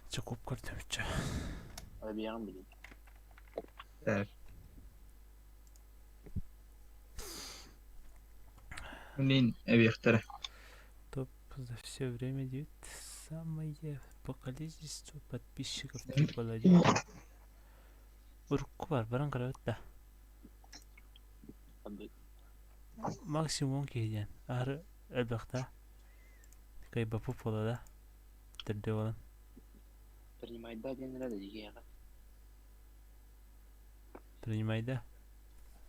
Чекуп көрдөмчө. Абиян билин. Да. Мен эбияктара. За все время диэбит самое по количеству подписчиков диэн буолла дии. Урукку бар баран көрөбүт да. Максимум киһи диэн. Аһары элбэхтэ. Кайбапы буола да. Төрдө буолан. Принимайда диэн эрэ да дигиэҕэ. Принимайда.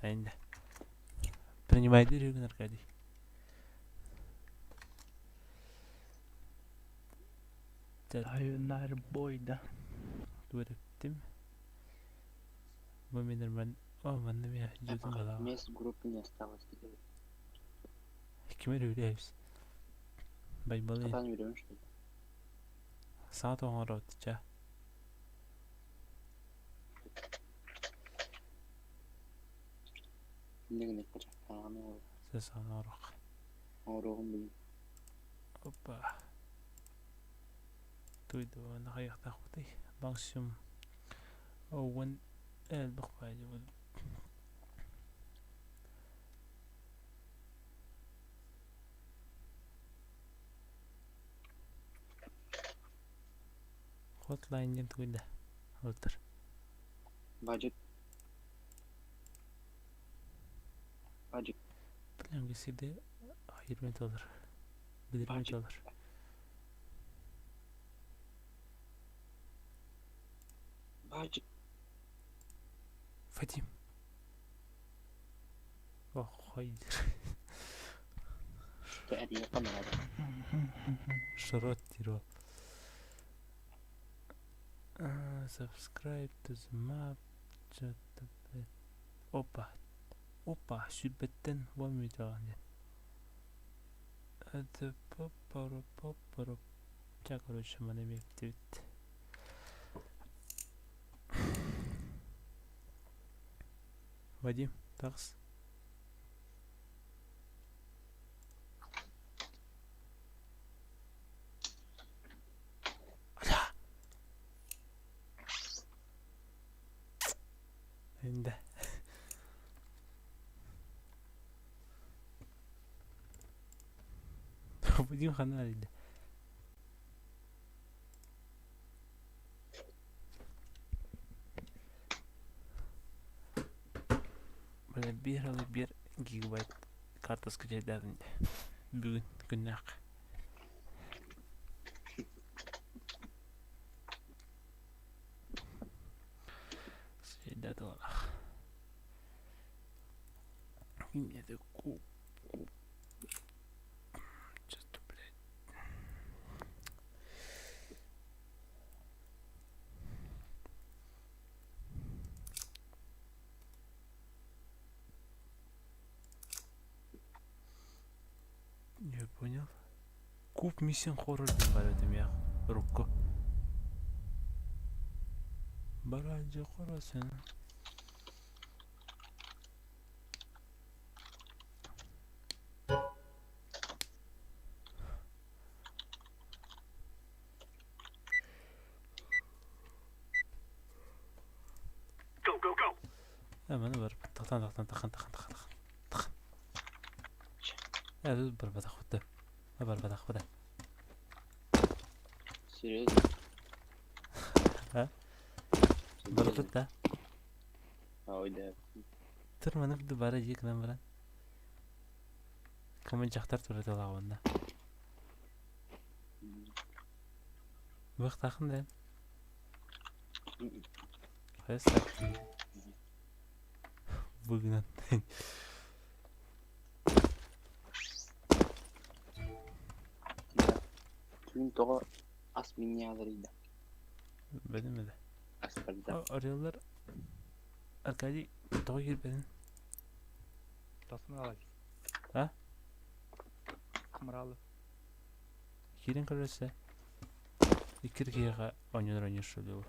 Айында. Принимайда үрүгүн Аркадий. Айыннар бойда. Туэрэптим. Бу мин нормально. О, манна мен жутун балаға. Мест группы не осталось. Ким эрэ Байбалы. Хатан yürüyorum что ли? Саат оҥороотча. Не гына Сасаан оруох. Оруогум билин. Опа. Туйду нахайахтаахпытый. Максимум уон элбэх баайы буолбут. Hotline диэн тугуйда? Ылтыр. Бажык. Бажык. Билем сирде 20 доллар. 20 Бажык. доллар. Бажык. Вадим. Ох, хайдер. Тәәдиге камерада. Шарот тиро. Subscribe to the map. Что-то, блядь. Опа. Опа, сүрбэттэн 1 минут диэн. Это попару попару. Ча, короче, маны мектебит. Вадим, такс. Аля! Инде. Вадим ханна инде. Бля, биир алы биир гигабайт карта скачайдаатын инде. Бүгүн күннээх. Скачайдаатылар. Это куб, куб. Что-то, блядь. Не понял. Куб миссион хоррор диэн баар этим я. Рукко. Баранжы хоросын. Go, go, go. Маны бар. Тахтан тахтан тахан тахан тахан тахан. Тахан. Э, бар батах бата. Бар батах бата. Серьезно? А? Барбыт да. Ой, да. Тыр маны бу бара жек нам баран. Кымын жақтар тура талагында. Бых тахын да. Хайса. Выгнан. Да. Түүн тоҕо ас минньааларыйда. Билимеде. Ас барда. Ореллар Аркадий тоҕо киирбэтин? Тасмыралы. А? Тасмыралы. Киирэн көрөрсө. Иккир киһиэхэ оонньонор оонньуур что ли ол.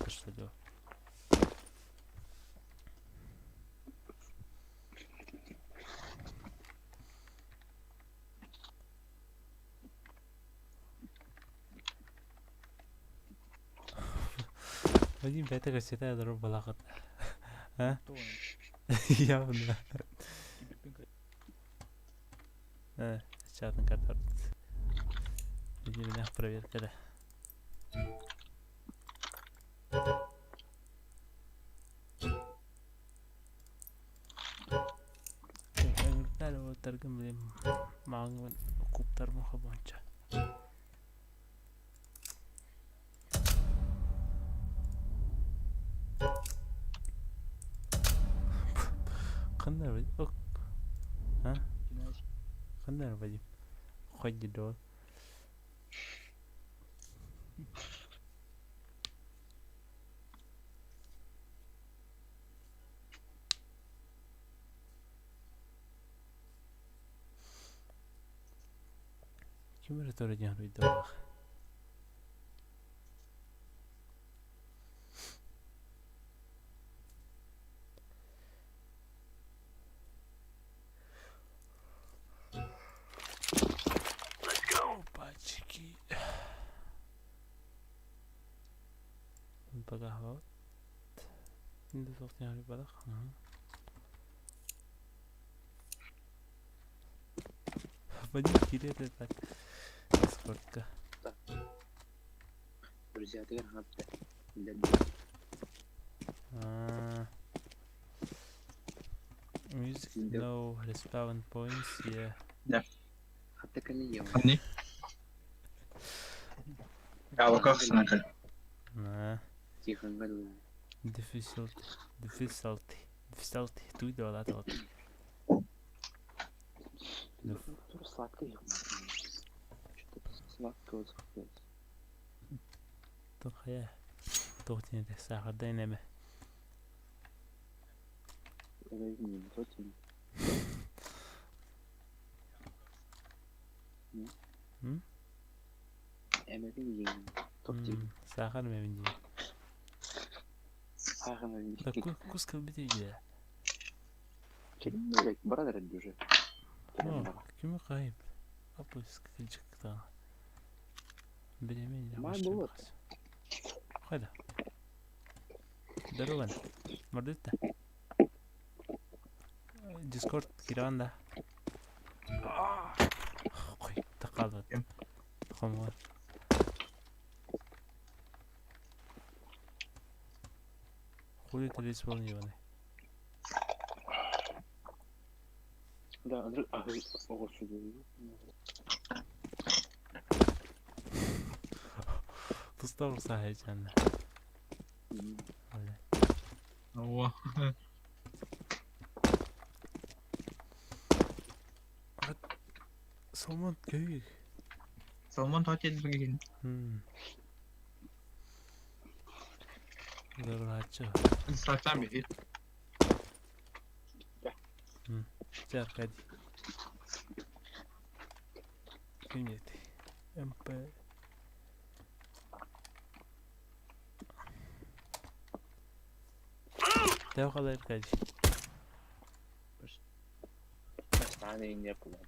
Что ли ол. Вадим бэйэтэ кэпсэтэ олорор буолаҕыт. А? Явно. Э, чатын картар. Видимо, проверка да. Ыҥыртар билим мааҥҥын куптарым хобонча. Ханна ок. А? Ханна Вадим? Хоть до. Ким эрэ тура диэн хоруйдуох. Опачки. Пока вот. Вадим киирэ так. Дискордка. Друзьятыгар хапта. Music no respawn points, yeah. Да. Хатта кэлин Ханни. Ялыках сынакы. На. Тихонга Difficult, difficulty, difficulty. Туй да вот. Сладкое. Что-то сладкого захотелось. Тухая. Тухтин сахардай неме. Не тотин. М? Эмэбин диэн. Тотин. Сахар мебин диэн. Сахар мебин. Да кус кылбит үйе. Келин барар уже. Кими кайып? Апыс кылчыкта. Билемен. Май болот. Хайда. Здорово. Мордытта. Дискорд киранда. Ой, тақалды. Хомор. Хули ты респаун ебаный. Да, Андрей, а ого, сюда. Тустар сахайчанна. О. Салмон көйүк. Салмон тот едбеген. Дорачы. Сатам бери. Чэ, Аркадий. Ким диэтэй? МП. Тэв халай Аркадий. Бастааны не было.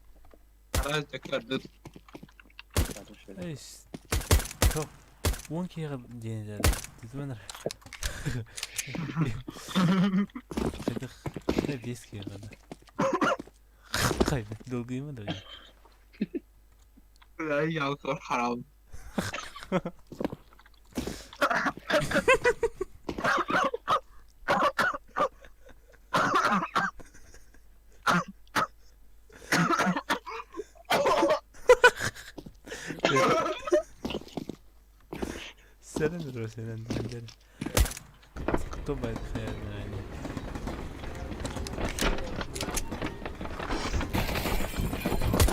Эй, то. Уон киһиэхэ диэн Титмэнэр. Хайдах бес киһиэхэ да. Хайда, долгуйма да. Ялкор харам. Сэрэн росенэн дэн. Кто байт хайрна.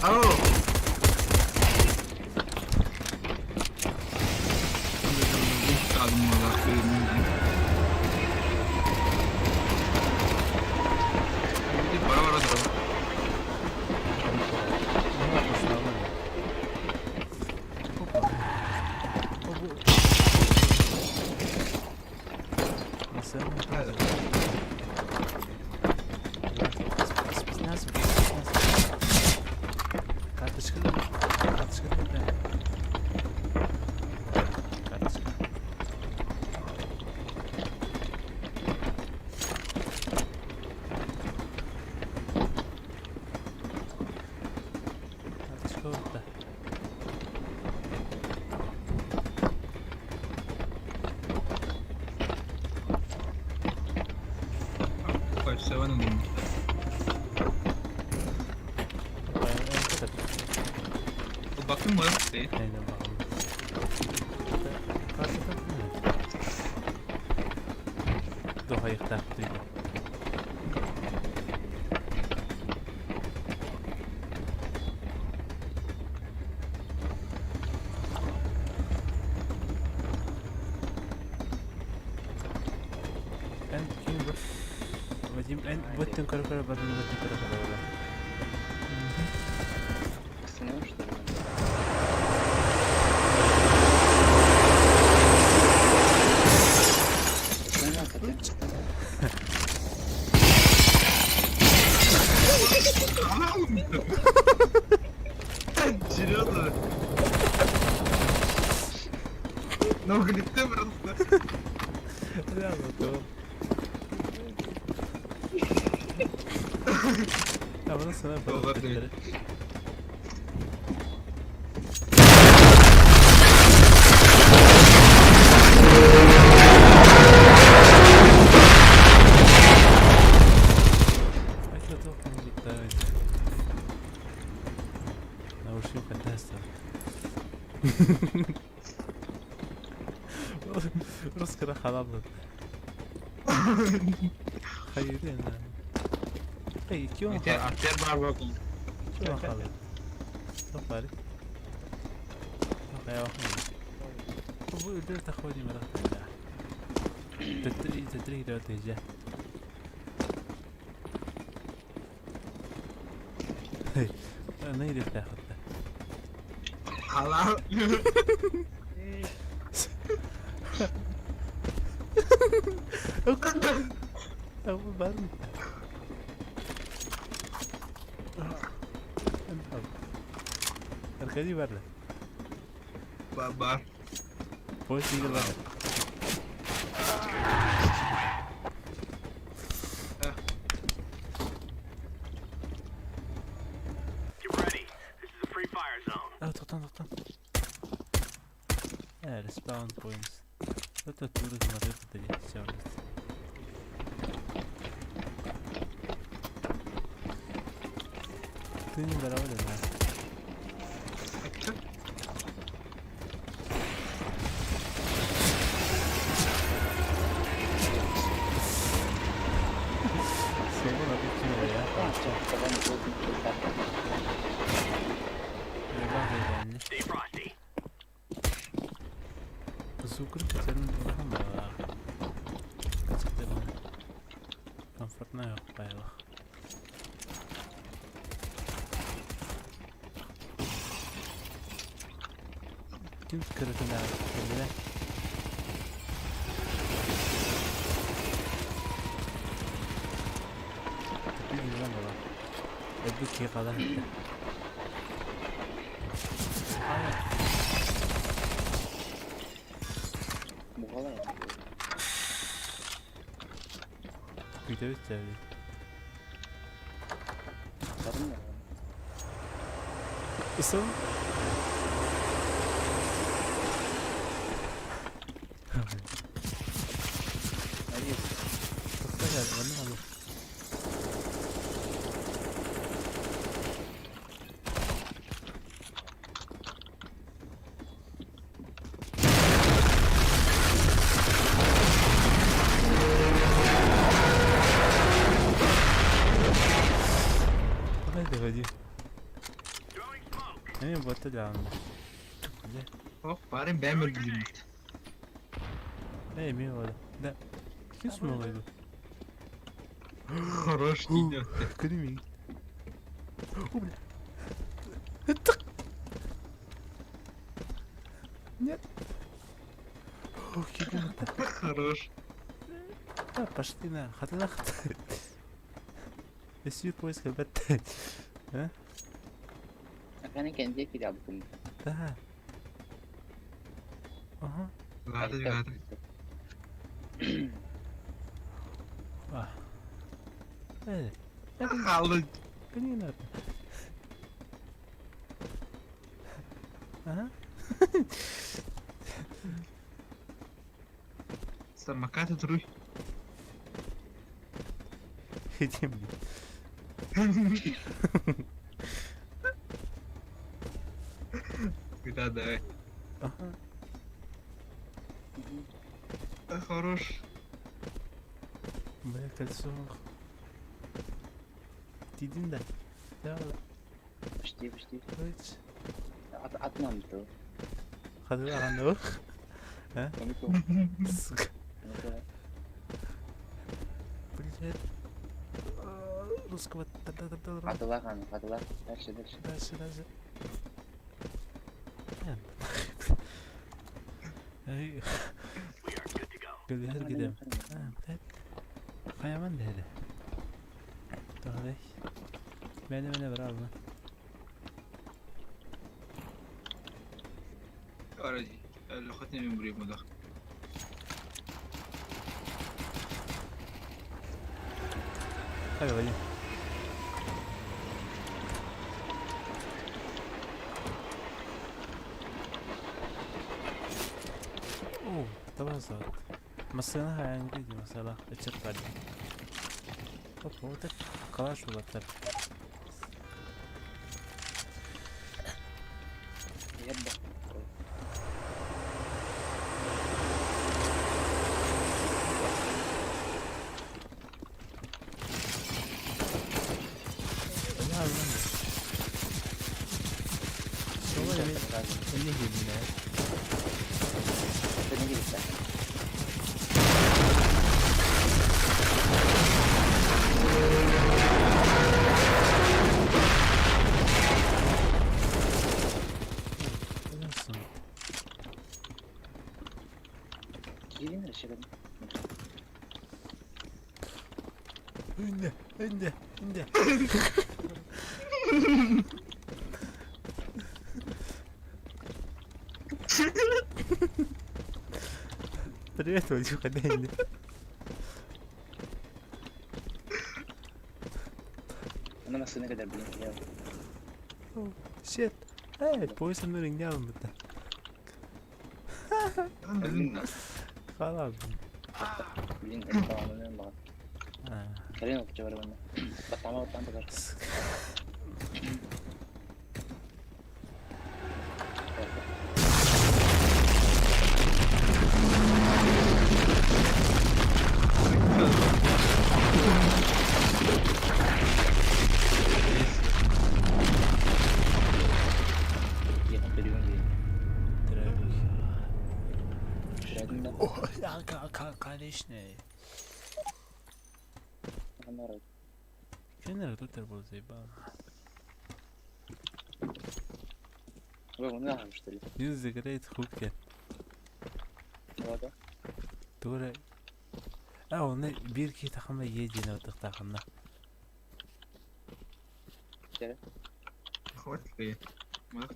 Ау. Карточка. Карточка вот. 7 ыллым. Ылбаккын буолар дии. Эн ким бу? Вадим, эн буттун көрө-көрө бардын буттун көрө-көрө бардын. Остановим, что ли? Серьезно? Ну, глипты просто. Да, вот. Ya bunu sana Доллар değil. Русская халабла. Hayır Ey, кем Артер бар bakın. Кем халабла? Сафари. Bu öldür تخوني مرة تدري تدري لو تجاه أنا اللي تاخذ Halal. أبو برد Аркадий барда. Баба. Поезд игр барда. Get ready. This is a free fire zone. А, тоқтан, тоқтан. Э, respawn points. Это оттуда смотрю, это все. Ты не здоровый, да? Stay frosty. Комфортная файлах. Ким скрытына кэллэ? Тупик була. Эбби ки кала. Бугала. Күтәбит сәби. Сарын Ысыл? Тоқта манна алу. Давай, доводи. Throwing smoke. Эми бота даан. Hop bari ben öldüreyim. Эй, ми вода. Да. Ким смолойду? Хорош идет. Кримин. О, бля. Нет. Ох, Хорош. Да, пошли на. Хатына хат. Өсүйір поиск әлбәттә. А? Аканы кенде кире абытым. Да. Ага. Гады гады. А. Э, Қалды. не надо. Ага. Самокаты труй. Этим. Да, давай. Ага. Хорош. Бля, кольцо. Тидин да. Да. Почти, почти. Ой. От нам то. Хады ағанды А? Сука. Блядь. Русского. Атыла, хан, атыла. Дальше, дальше. Дальше, дальше. Эй. Гөлер гидем. А, блядь. Хаяман dedi. Давай. Мені мене брали. Вроде. Лохотный мембри мудах. Hadi bakayım. О, давай зад. Масына хайангы масала ычыт бар. Оп, вот это калаш улаттар. Ебба. Не гибне. Это не видит, да? Кирин решили. Önde, önde, önde. Привет, Вадюха, дай Она нас не когда, блин, я. Shit. Эй, пояс нырың не алынды. Халал. Блин, это по-моему, Калина, чего рвана. Батама, вот там покажу. Конечно. Кенер тут был заебал. Вы нахуй, что ли? Use the great hook. Ладно. Тура. А, он бир ки тахамна едине тахамна. Хватит ли? Мат.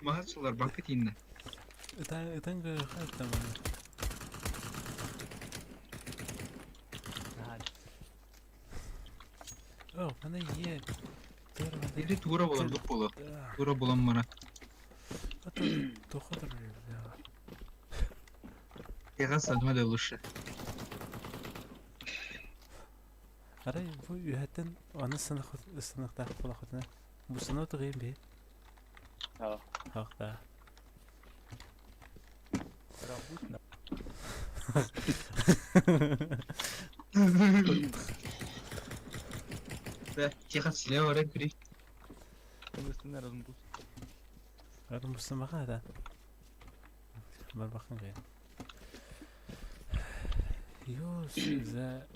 Махатсылар бакыт инне. Это там. О, мана е. Или тура болар дук болар. Тура болам мана. Тоходор. Яга садма да лучше. Арай бу үһәттен аны сынык сыныктах булахытына. Бу сынык тыгын бе. А. Хакта. Да, тихо слева рекри. Арым баха да. Бар бакын гыйн. Use the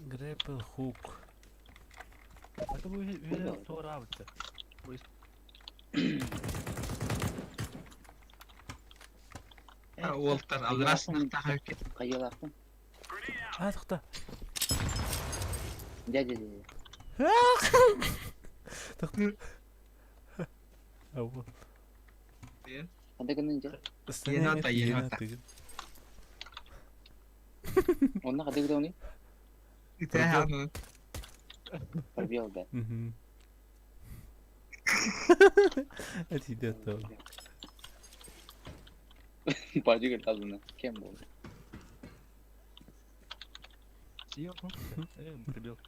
grapple hook. Уолтар алрасны тахак. Кайылактым. А, тохта. Дядя, дядя. Тохта. Ауыл. Анда гынын дя. Енота, енота. Онна кадыгда оны? Пробел. Пробел, да. Угу. Это идет то. Бажыгыр талына. Кем болды? Пробел. Пробел, пробел.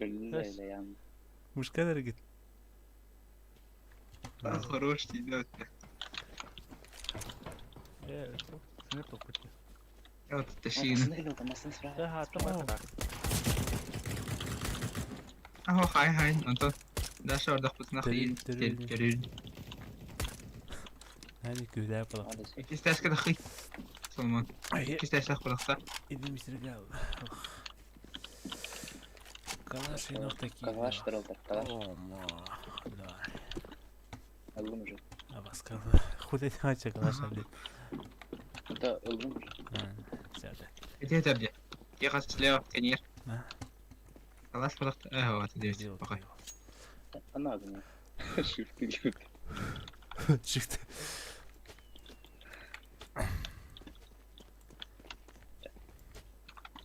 Өлүн да Мужская дорогие. Хорош идет. Вот тащина. Аho хай хай, онтон Даша ордохпутуна хиин терүүн. Hadi güzel yapalım. Иккистэшкэ тахый. Соломон. Иккистэшэх кулахта. Иди мистер Гал. Калаш и ног такие. Калаш троллер, калаш. О, ма. Да. Ылгын уже. А вас Худай наче калаш блин. Да, ылгын уже. Сяде. Где это где? Я слева, конечно. Калаш кулахта. Э, вот здесь. Пока. Она огня. Shift идет. Shift.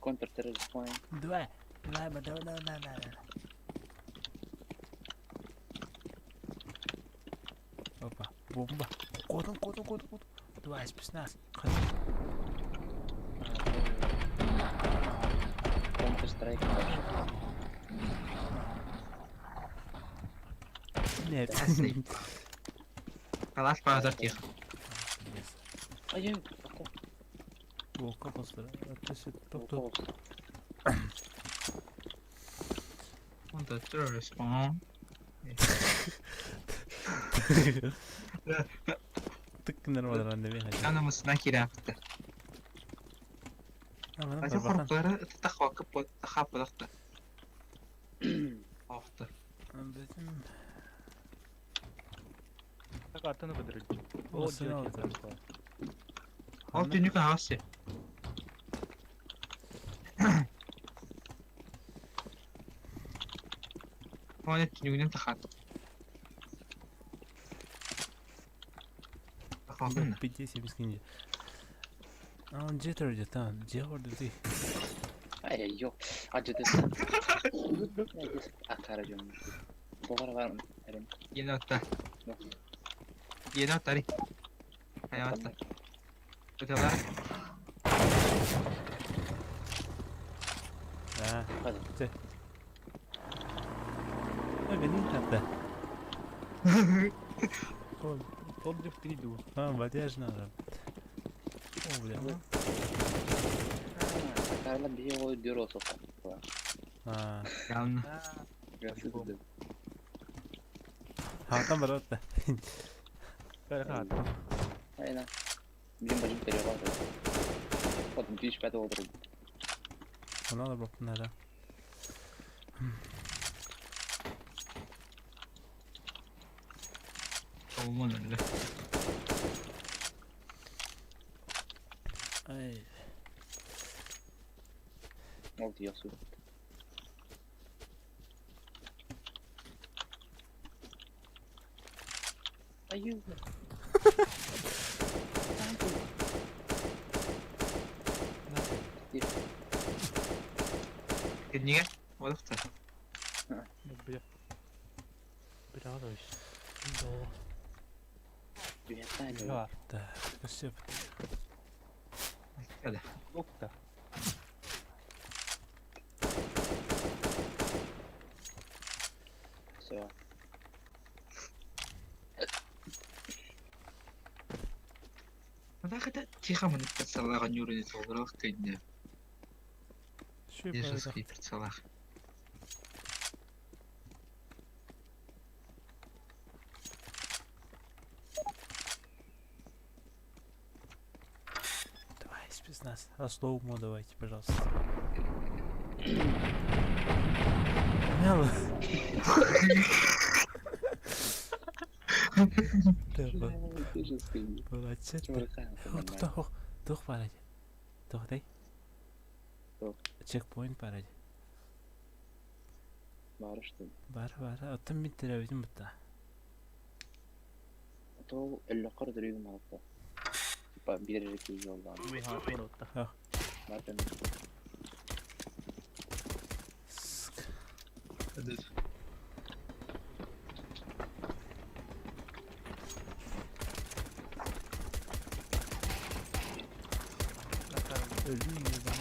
Контр террорист план. Давай. Давай, давай, давай, давай, давай. Опа, бомба. Кодом, кодом, кодом, кодом. Давай, спецназ. Контр страйк дальше. Нет. Калаш пазар тихо. Ай, Волка постара. Топ-топ. Контр террорист план. Тык нормально рандом. Ана мусна кирапты. Ати хорплары тахвакы под тахапылыкты. Ахты. Картаны быдырыч. Ал түнүк агасы. Оны түнүгүнөн тахат. Тахакын. 50 скинди. А он где-то где там, где орды ты? Ай, ё. А где ты? Акара жон. Догара бар. Енотта. Еноттари. Аяватта. Өтелар. А, ты. А, гони тогда. Топ 3 ду. А, воде же надо. О, бля. Акарла бие ой дюро сока. А. Явно. А там баратта. Айна. Блин, бажым перевал. Вот, 2005 года. Надо было, надо. Olmaz öyle. Ай. Вот я сюда. Аю. Niye? Olukta. Бля. Бля, Так, все. Hadi. Опта. Все. Мада тихо мы прицелага нюрни толгырак кыйды. Держи прицелах. Давай, спецназ. А слоумо давайте, пожалуйста. Мяу. Тух паради. Тух дай. Чекпоинт паради. Бар что? Бар бар. Оттон бит теребитин бутта. То элле кар дөрүгүм алыпта. Типа бир жолдан. Батын. Öldüm mü bana?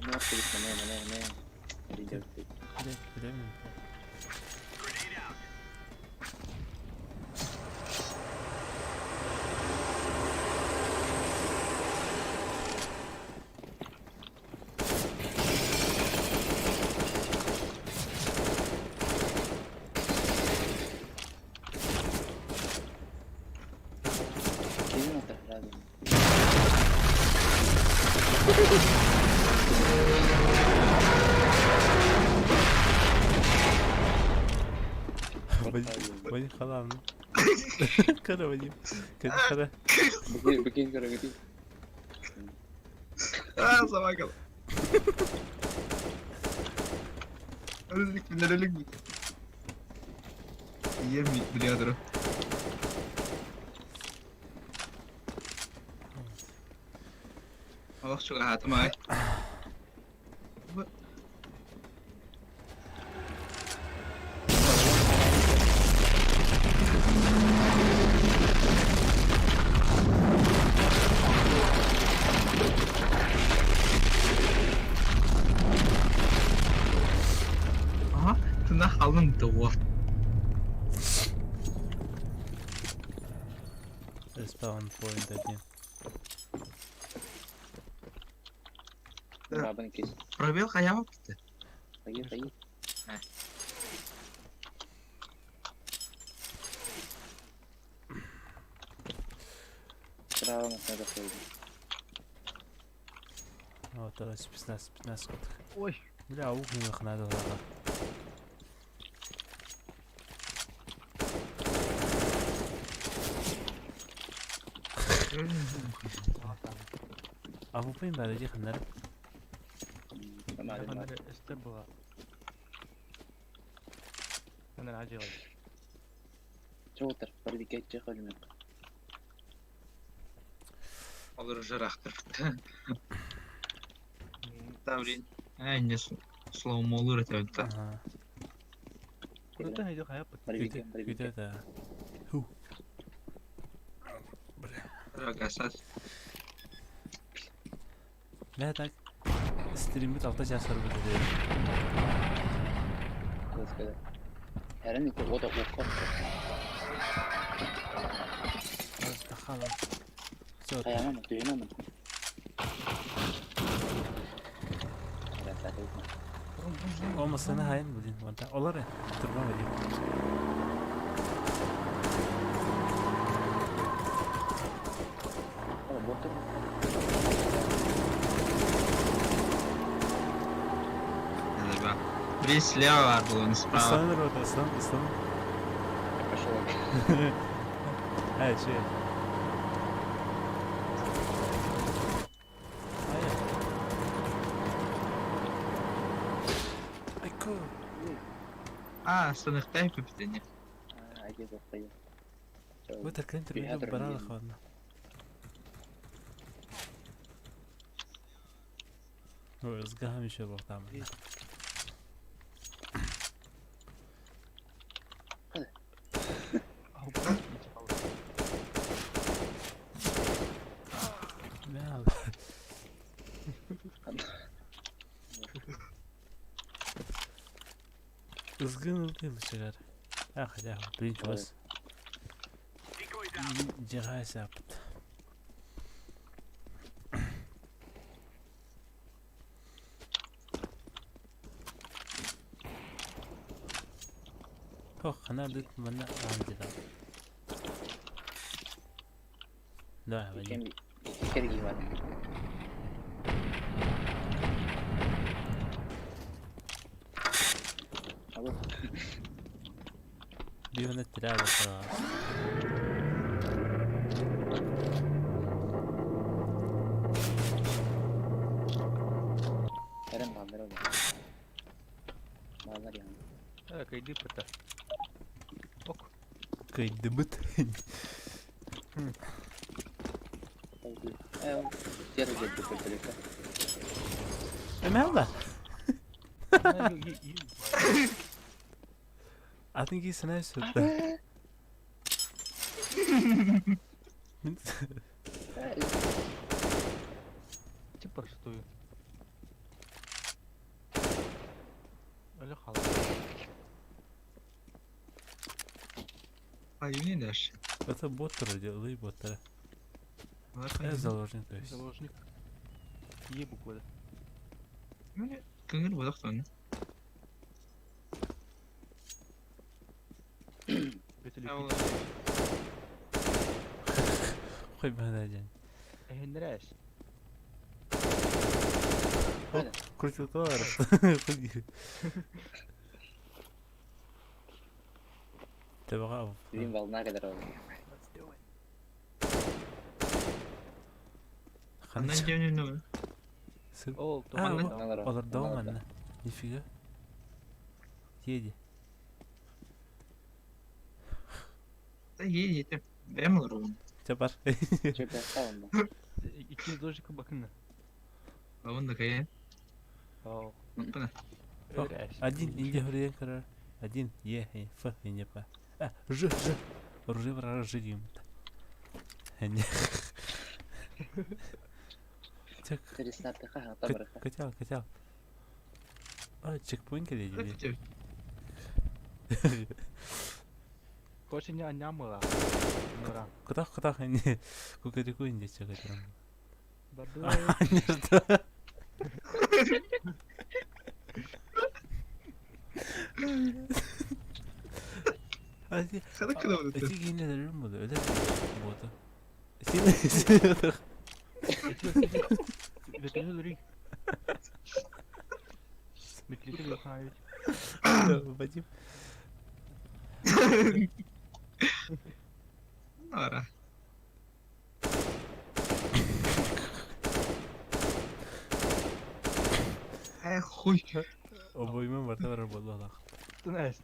Ne yaptık ne ne ne ne. Direkt bilemiyorum. Kimin atar lazım? Вадим халам. Кара, Вадим. Кара, кара. Бекин кара гити. Aa sabah kadar. Öldük binler öldük mü? Yiyem biliyordur o. Allah çok rahatım ay. Aha, tırnak alındı o. Spawn point один. Бабын кес. Пробел kayama bitti. Hayır hayır. Справа надо ходить. Вот, давай, 15, 15 Ой. Бля, ух, не надо. А вы понимаете, где ханар? أنا العجلة Чоутер, парвикетче холмек. Olur жырақтыр. Таврин. Ә, не слоумо olur это. Где это? Ху. Рагасас. Бля, так. Стримит алта жасар будет. Herhangi bir oda okar. Все. Kayamam, duyamam. Olmasa ne hain блин, вон так. Олар, турба Вадим. Biri слева var bunun справа. Ислам рота, ислам, ислам. Пошел. Evet şey. Hayır. Айко. А, сынықтай көптене. Өтір кілем түрмеде барады қуанна. Ызгам еще боқтамын. Ызгын ылдый чыгар. Ах, я, блин, чувас. Дирайся. Ох, она дыт мана андида. Да, Вадим. Кергиван. Алло. Биир тирээ Эрэн бааллар ол. Бааллар yani. Э, кайдыпыта. Ок. Кайдыбыт. Э, первый день такой далеко. Эмэлда. I think he's nice with that. Типа что? Öyle kaldı. Ayı ne der? Это бот вроде, лый боттара. Это заложник, то есть. Заложник. Е буквада. Көңүл бодох тону. Хуй бана день. Эһиннэрээс. Крутил товар. Табаға. Блин, волна kadar oldu. Ханан дьонун Ол, Олар дома, Нифига. Едь. Едь, бэм олорон. Чапар. Чөпө, tamam. İki заложник bakın. Лавын да кайын. О. Один, инде хурьен карар. Один, Е, Ф, и не П. А, Ж, Ж. Ружи, врага, Ж, дим. Так. Котял, котял. А, чекпоинт или не? Хоче не нямыла. Куда, куда, не, кукареку инде чекать. Не что? Эти гейнелер буду, öyle буду. Син Вадим. Ара. Э, хуй. Обойма барта бар болду алак. Тунес.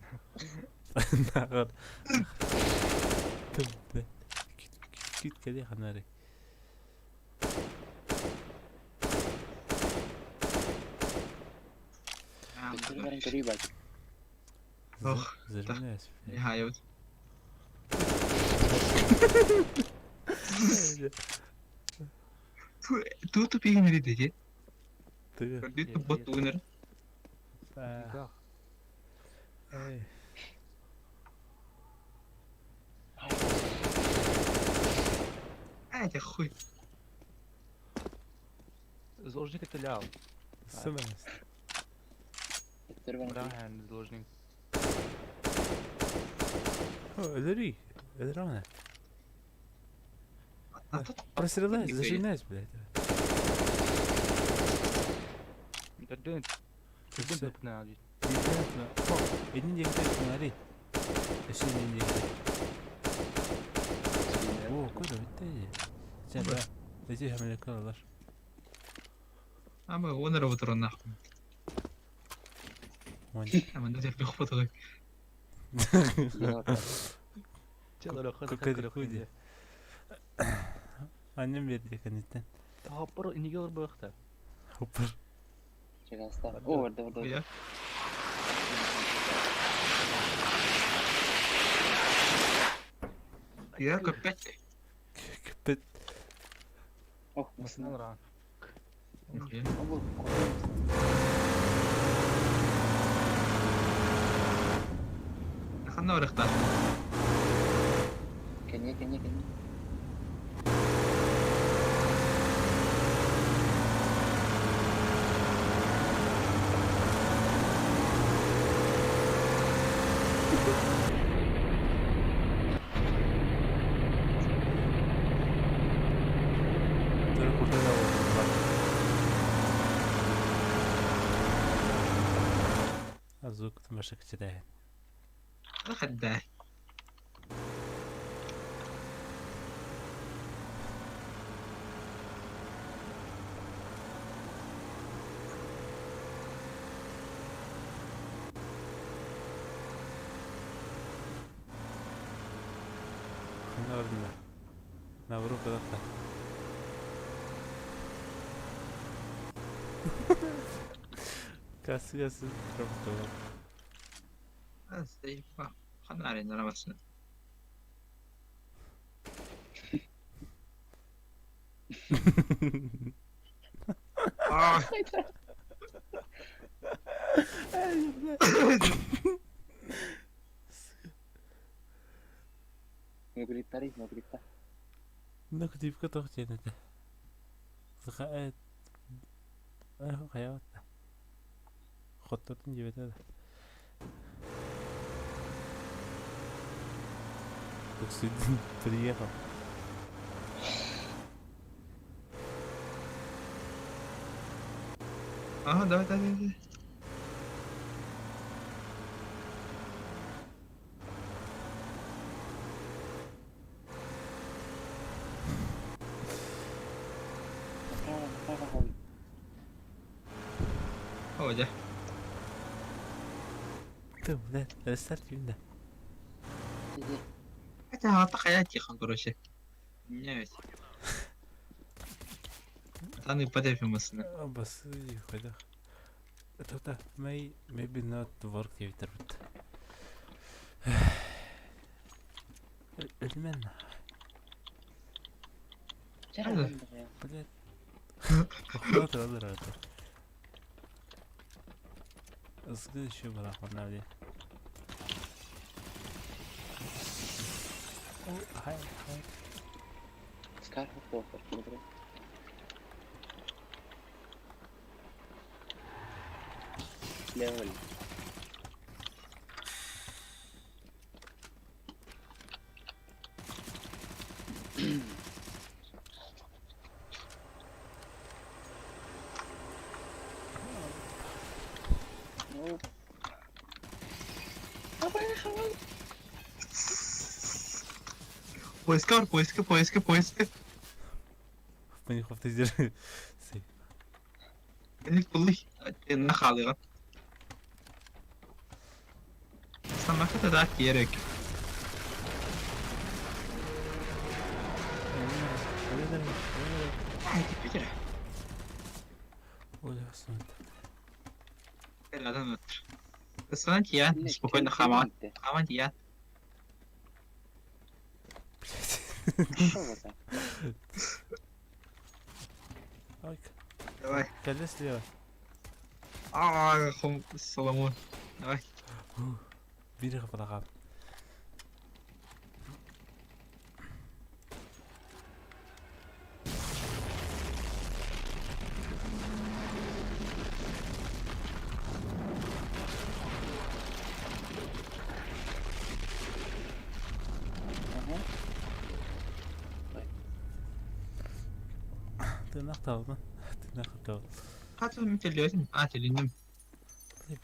Нагар. Кит кеде ханари. Ох, Зажимаюсь. Я Ту тупигнери деди. Ты. Бот тугнер. Эй. Ай, я хуй. Заложник это лял. Сымас. Брахан заложник. Өлөрүй. Өлөр аны. Простреляй, зажимайся, блядь. Дөрдөн. Дөрдөн тупна. Эдин дегенде смотри. Эшен дегенде. О, куда битти? Sen да. Эти хамлекалар. Ама он работал нахуй. Ама да терпи хопоток. Кукареку. Annem verdi kanitten. Хоппор неге олар бықты. Хоппор. О, orada orada. Я. Я капец. Капец. Ох, Масынан ран. Ханна орахта. Кене, кене, кене. Звук тумашык читает. Хадда. Ханна Наоборот, куда-то. Касы-касы работала. Ханна арасына. А, Мөгүрүттари, мөгүрүтта. Нөктүүпкэ туох диэн этэ? Саха хайаабат да. Хоттордун диэбэтэ да. Уксуйдун приехал. Ага, давай, давай, давай. Направо, направо, ой. О, дьэ. Ты, блядь, рестарт да. Сиди. Хотя, а я тихо, короче. Меняюсь. Таны подепимасына. Бас хайдах. Это may maybe not work диэбиттэр бит. Өлмөн. Блядь. Охот алыр это. Ызгы еще барахман абди. Хай, хай. Скар хоп хоп. Левый. Ну. Поиска, поиска, поиска, поиска. Панихов ты держи. Нахалыга. Самаката да керек. Ай, теперь. Я спокойно хамат. Хамат я. Давай. Кале слева. А, Соломон. Давай. Бири хапалаҕаап. Тыынах таалма. Тыынах таал. Хатыл метеллиосин. А, телиним.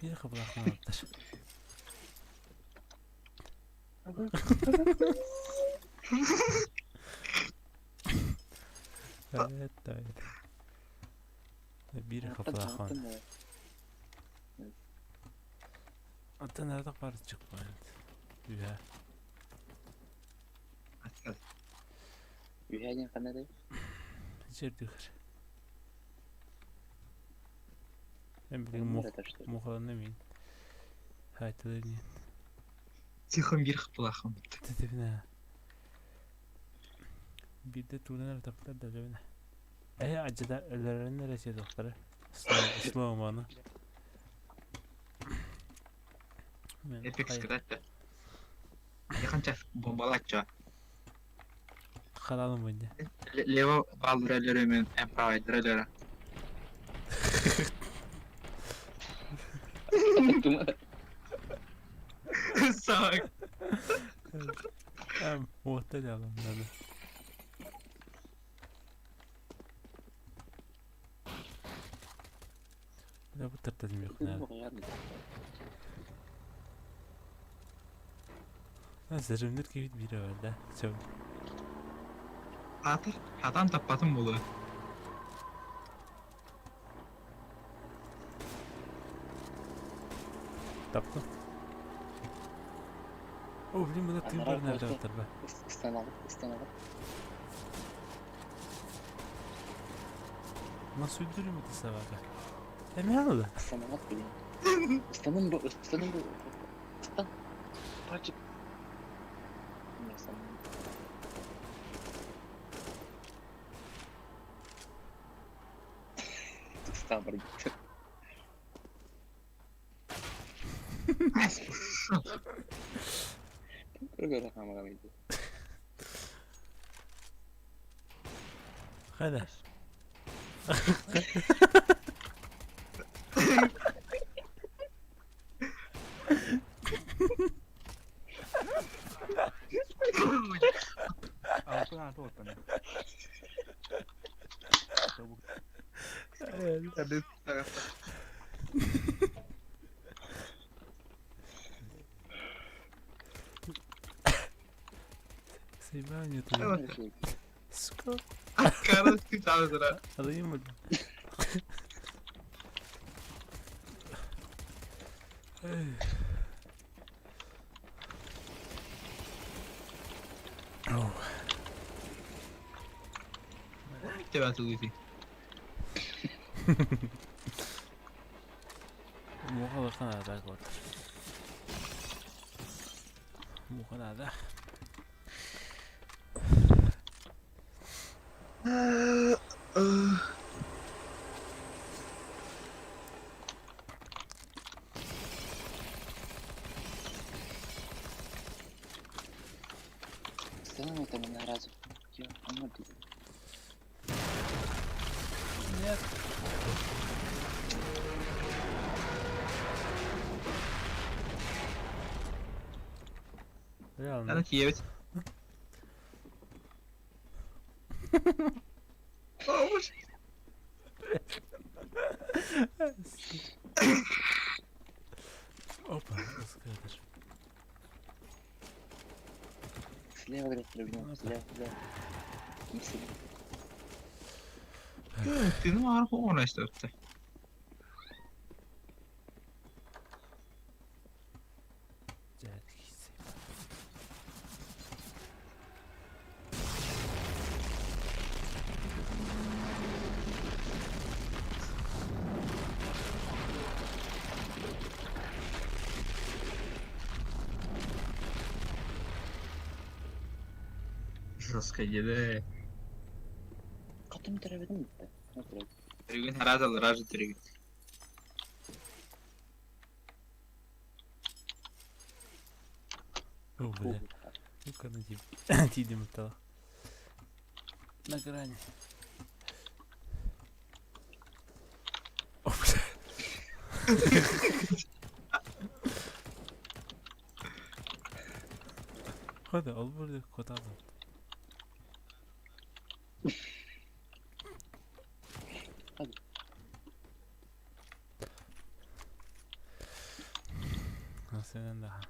Бири хапалаҕааттар. Это бири хапалаҕаан. Аттан ардах бар чыкпайт. Үһэ. Үһэ канады. Жердүхэр. Эм билигин мух мухаланна мин. Хайтылын. Тихо бир хапалахам. Тетебина. Бирде туунан таптар да жабина. Э ажыда өлөрөн нересе доктор. Слоуманы. Эпик сказать да. Я канча бомбалачча. Халалым бунда. Лево балдыралары мен правый дралары. Сак. Эм, вот это надо. Я bu tırtladım yok ne? Зажимныр киһит биирэ бар да. Сөп. Аатыр, хатан таппатым буолуо. Таптым. О, блин, мына тыын Анараа барын куоска ардабыттар ба. ыстанаҕыт, ыстанаҕыт. Нас öldürür mü собака? Эме алла. Ыстанаҕыт блин. Ыстанын бу, ыстанын бу. Ыстан. Пальчик. Не ыстанын. Ыстан бар gitti. Көрө-көрө хаамаҕа байды. Хайда. Алтын аты оттан. Сайбан это. Сука. Аккара сытаазыра. Alayım mı? Oh. Тебатылыты. Муха адаг вот. Муха надо. Ыстанын это мен разу. Я, ама дейді. Нет. Реально. Аны киебит. О, боже. Опа, ускоришь. Слева говорит, прыгнул. Слева, слева. Не слева. Тыным арху оонайстыбытта. Жестко еде. Катым төрөбөдүм битти. Түрүгүн харазал ражы түрүгүн. О, бля. Ну-ка, на тиди металл. На грани. О, бля. Hadi al burada kod al. Hadi. Nasıl daha?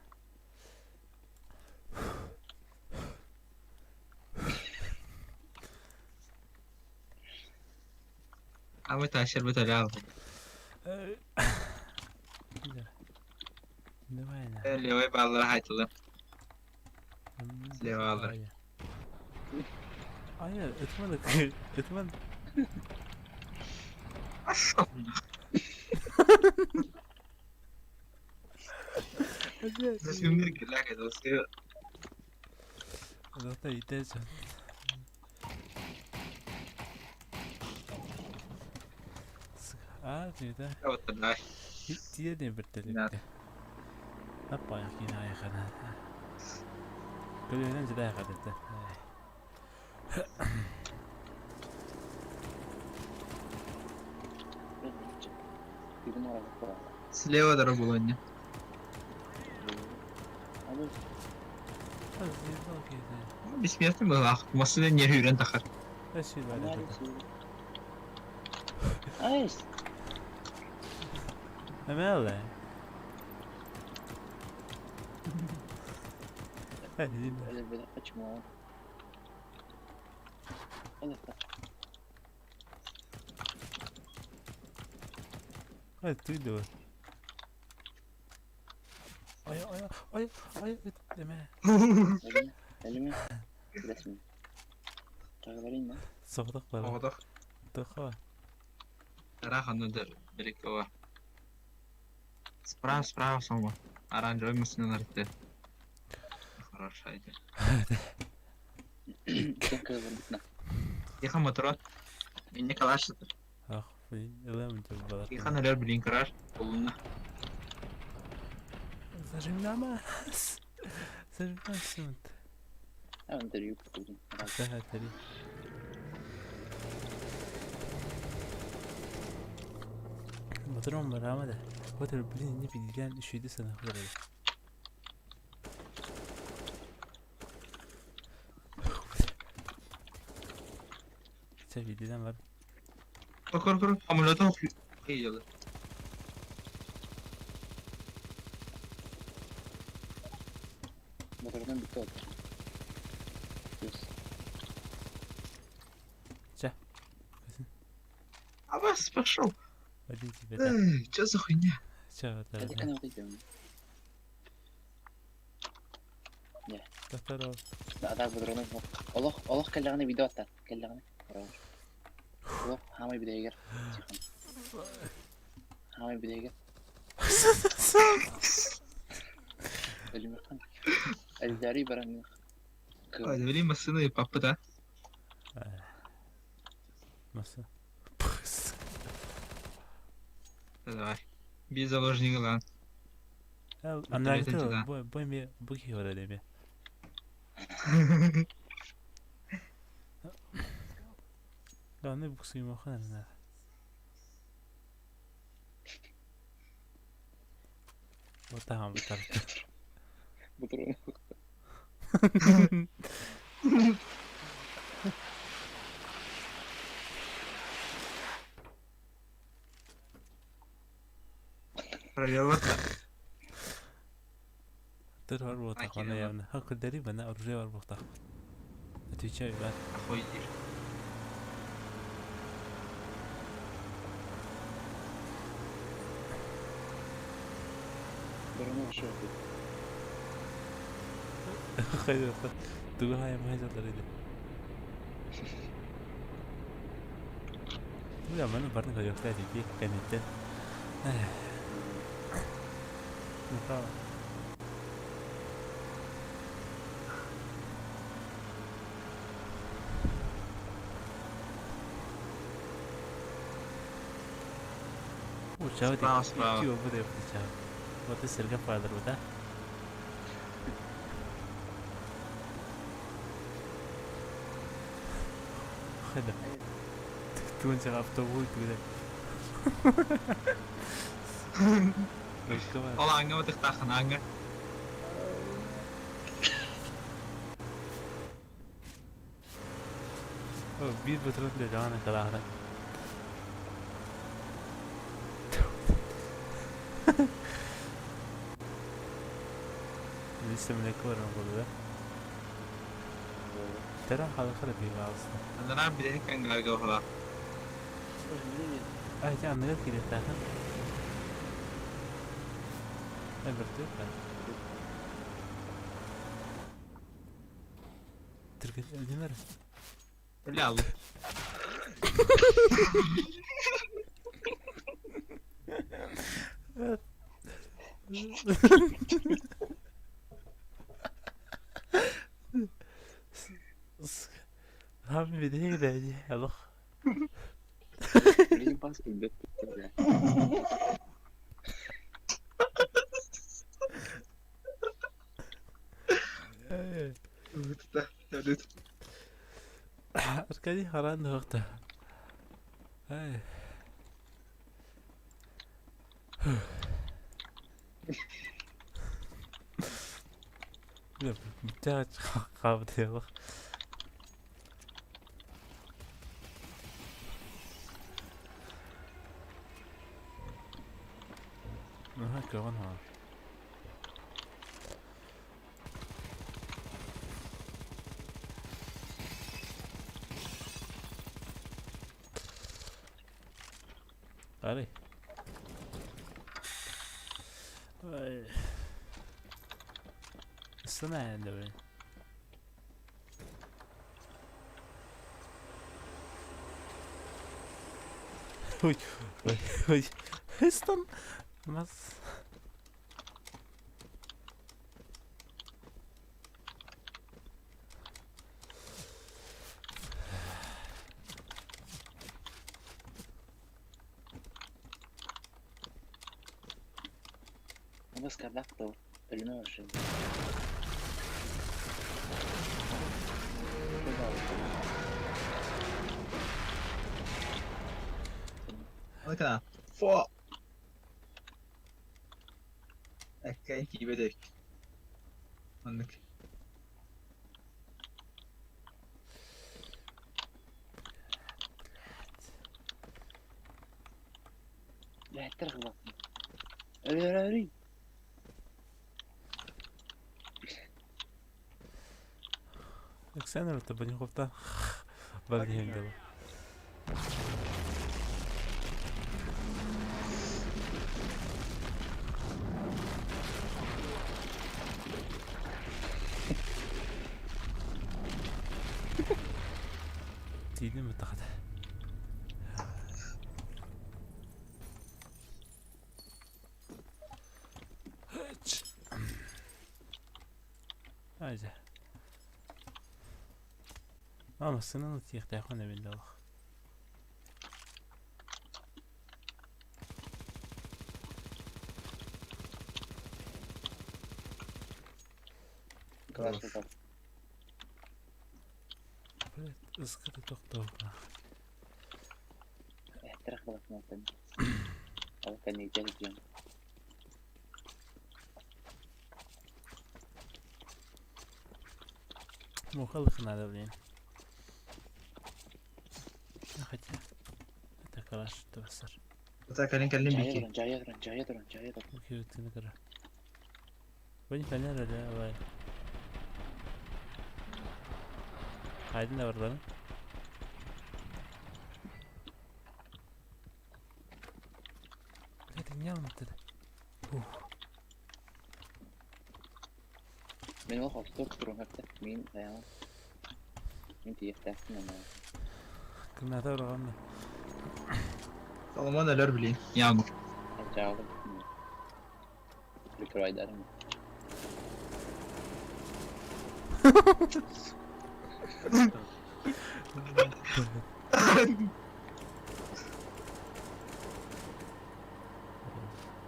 Ама ташыр бит алял. Давай на. Левой баллар хайтылы. Слева алыр. Hayır, etmedi. Etmedi. Зашымныр келак это Zaten итecek. А, да. Оттардай. Тиеден бір тілекті. Апа, кейін аяқана. Көлінен жидай қадетті. Слева дорогу не. Бессмертный был, ах, машина не хүрен тахар. Айс. Эмеле. Өлөрбөтөххө чмоҕун. Ай, ты давай. Ай, ай, ай, ай, деме. Өлүмэ, өлүмэ. Билэсиҥ. Таҕыларыйна. Соҕотох бара. Оҕотох. Тоха. Ыраах онно да далеко. Справа, справа сама. Оранжевый машина нарты. Хорошая идея. Иккиэн кыылларбытына. Тихо, моторот. Инне калаш. Ах, блин, ылам балар. Тихо, налер, блин, гараж. Полуна. Зажимнамас. Зажимнамас. Интервью кутугун. Да, тари. Мотором барама да. Вот, блин, не пидилен үшүйді сана хөреді. Чэ, видилен бар. Көр, көр, амулетон хуй. Моторунан бүттэ ол. Плюс. Чэ. А вас пошел. Один тебе да. Эй, чё за хуйня? Чэ, вот Эти это. канал идем. Доктор. Да, да, бодрону. Олох, олох кэллэҕинэ видео аттар. Кэллэҕинэ. Олох, хаамай бүтэйгэр. Тихон. Хаамай бүтэйгэр. Өлүмэххин. Элдэри баран. Ой, довели машину и папа, да? Маса. Давай. Без заложника, ладно. Ана Это да. бой бой ме буки хора деме. Да, не буксы ему хана. Вот там, вот там. Бодрону. Провел вот. Тыр бар вот А, так, она Кирилл. явно. Ха, кудери бана оружие бар вот так. Отвечаю, бар. Охуеть. Бодрону шо. Хайда, туга я май залар иде. Я маны барын көрөктө диди кенеттен. Ну право. О, чао, Справа, справа. Кио буде чао. Вот и сырга падар, да? Хайда. Туун чага автобус тугда. Ол аңга отықтақын аңга. Bir batırın dedi ana kadar. لسه من الكورة نقول ده ترى هذا خرب في اصلا. Анара бидек аңгарга охла. اه جاء من غير كده تاخذ برتقال تركت الجمرة. Бля, هم بدي الله. Билигин пас өлбөт. Аркадий харан وقتها. اي لا متاج قابض يا ما هكا ونها. Арай. Ой. Ыстана да блин. Ой, ой, ой. Ыстан. Мас. Бу скардак да өлүмэ вообще. Look Фо. Эккэн киибедек. Оннук. Лэттер гылап. Өрөр. Александр Табанюховта Баргин дела. Тиийдим баттахата. Айда. А, массыынан тиэхтээхпин эбин олох. Класс. Блядь, ыскыты тохтоохна. Лэттер гылап мантан. Ол кэннигэр диэн. Мухалых надо, блин. Ну, хотя... Это калаш тосар. Ота кэлин кэлин бики. Жая туран, жая туран, жая туран. Окей, ты накара. Бани фанера да, давай. Хайдын да бардарын. Это не алматы. Ух. Мен ол хостук турун хатта. Мен аян. Мен тиехтээхпин ана. Кымната барган. Соломон өлөр билин. Ямы. Жаалым. Прикрывайдарым.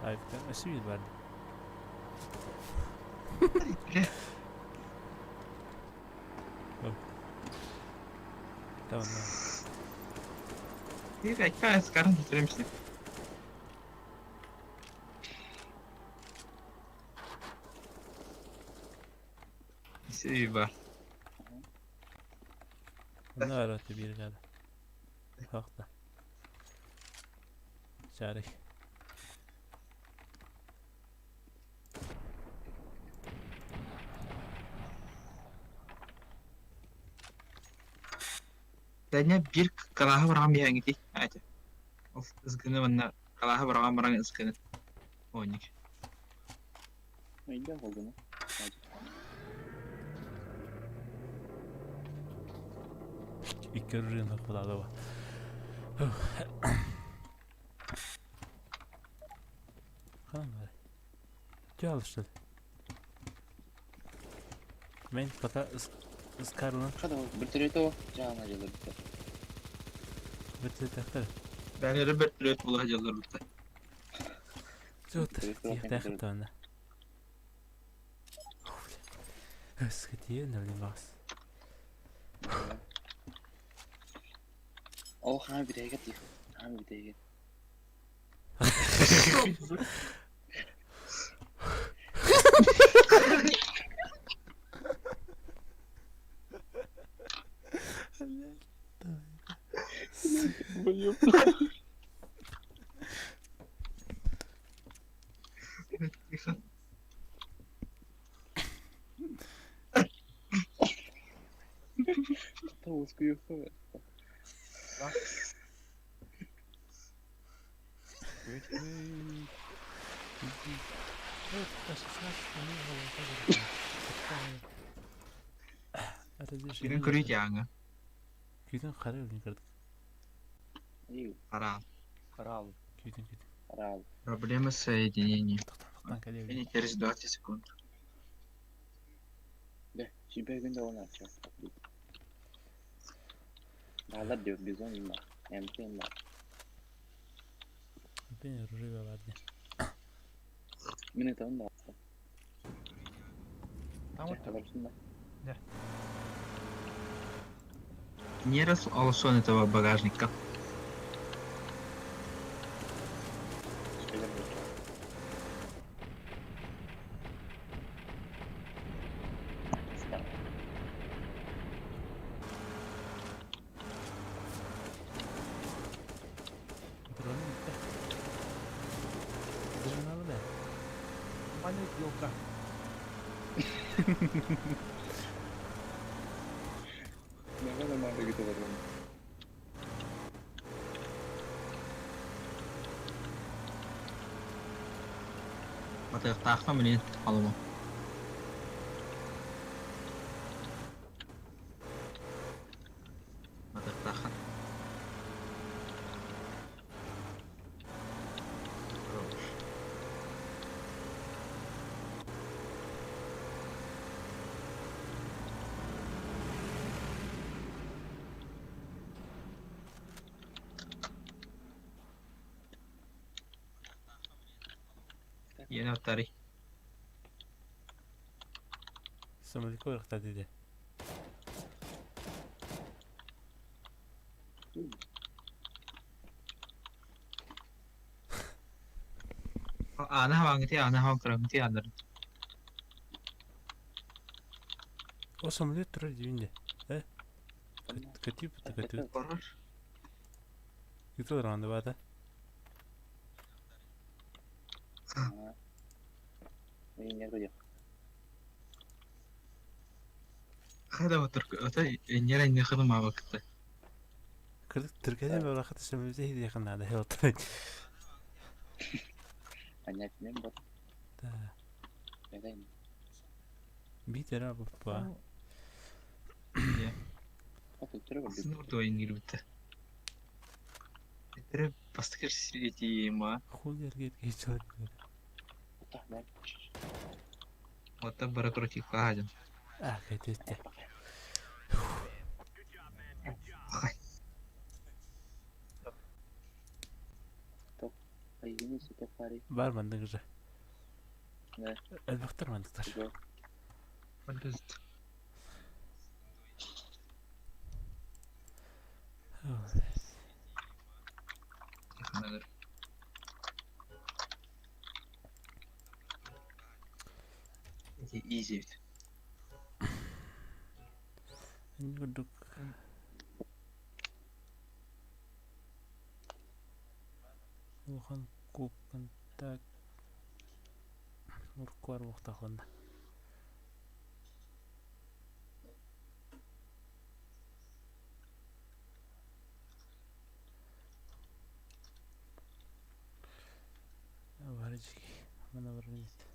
Ай, өсү бар. Tamam. Bir dakika sıkarım söylemiştim. Спасибо. Ne öğretti bir geldi. Hakta. Şarik. Дәне bir калаһы барган биһәңити. Әйтә. Ол ызгыны манна калаһы барган барган ызгыны. Ойник. Өйдө болдуну. İki rün hakta da var. Kanam var. Çalıştı. Мен пока ыскарлын Хада биртерето жаана жылыр. бітті тақтар. Бәлері бір түрет була жылыр бітті. Жотыр. Тияқтақ тағына. Өскі нөлін бас. Ол хаа бирэгэ тих. Хаа бирэгэ. Тоускуйху. Күүтэн көрүү тиаҥҥа. Күүтэн хара өлүн көрдүк. Хараал. Хараал. Күүтэн күүтэн. Хараал. Проблема с соединением. Тохтон кэлиэ. Через 20 секунд. Да, тебе күн да оны Балар diyor bizon ima. MP ima. Бен ружье барды. Мин это он да. Там вот Да. Не раз алсон этого багажника. Дрон bitti. Drone alı be. Маленькая елка. Ne kadar nerede gidiyor? Батыктаахта милин алыма. Батыктаахан. Yeni tarih. Самолетка барахта dedi. Ана хавангти ана хаван кырамти анар. O самолет турар дибинде. Э? Көтүп көтүп. Барар. Күтүп ранды бата. Не говорю. Хада отыр ата нера не хадым абакты. Кырдык түркәдә барахта самолетте хиди якыннада хелтыр. Понятно, вот. Да. Neden? Битера бапа. Снурду ингирбитте. Этере бастыкыр силети ма. Хулер гет гечер. Ота бара крути каадым. А, кететте. Бар мандык же. Не. Элбэхтэр мандыктар. Изи. Курдук. Улахан куб контакт. Уркуар буохтахланда. Барычки. Мана барынит.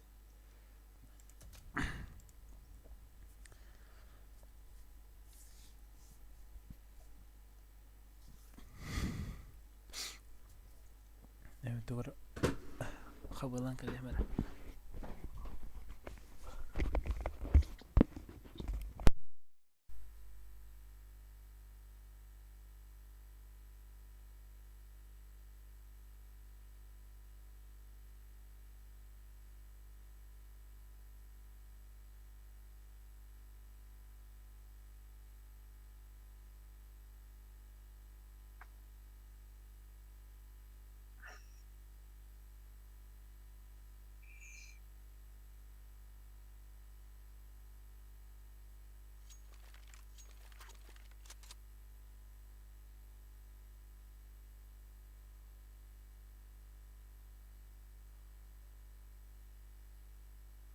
Evet doğru. Хабылан калемера.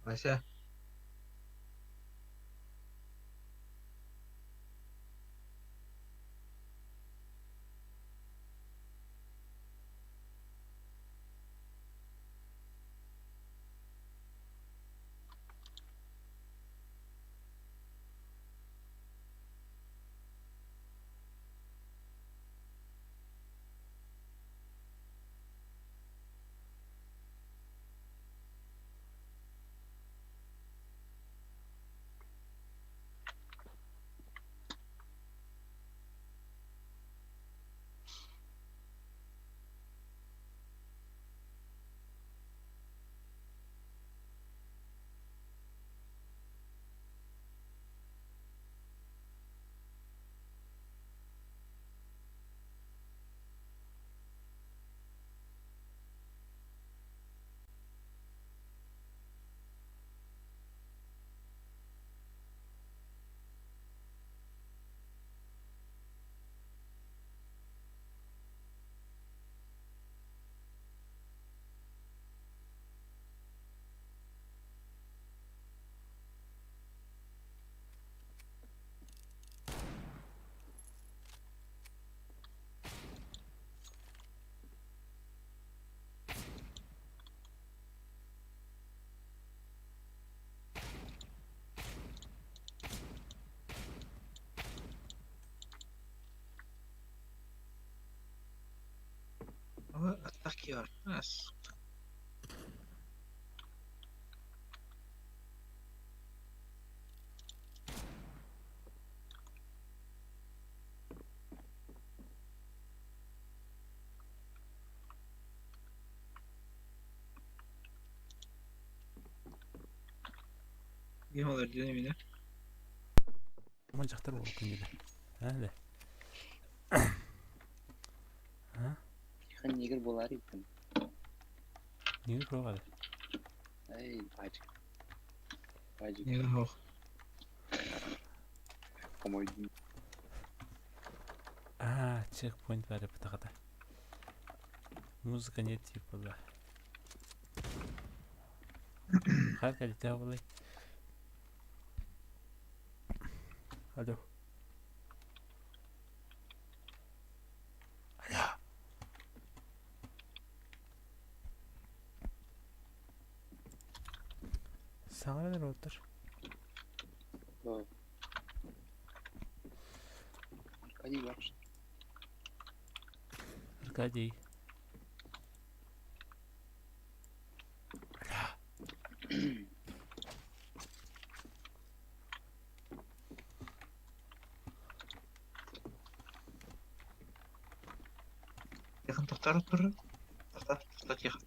Вася. Киһи ас. Ne olur diye bile. Ама дьахтар буолбут күндүлэ. Аа да. А? Тихон негр буолар иккин. Негр туох Эй, баачык. Баачык. Негр хоох. Хомойдун. А, чекпоинт баар бытаҕата. Музыка нет типа да. Хаар кэлитэ буолай. Алло. Алло. Саҥаран эрэ отор. Аркадий бар. Аркадий. Алло. Тихон тохтор тур. Тохтор, тохтор Тихон.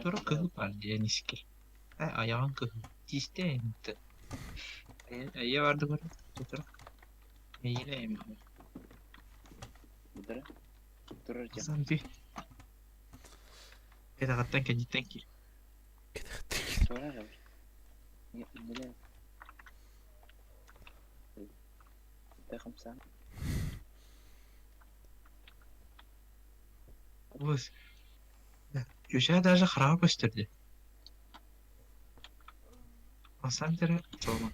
Тур кыһыл бар диэн искер. Э, айаҕын кыһыл. Тиистэ эмтэ. Эйэ барды көрө. Тур. Эйэ эми. Будара. Турар дьэ. Сан ти. Кэтэҕиттэн кэнниттэн киир. Турар эбит. Не, Тахамсан. Бус. Köşe даже хараҕа көстөрдө. На самом деле, Тома.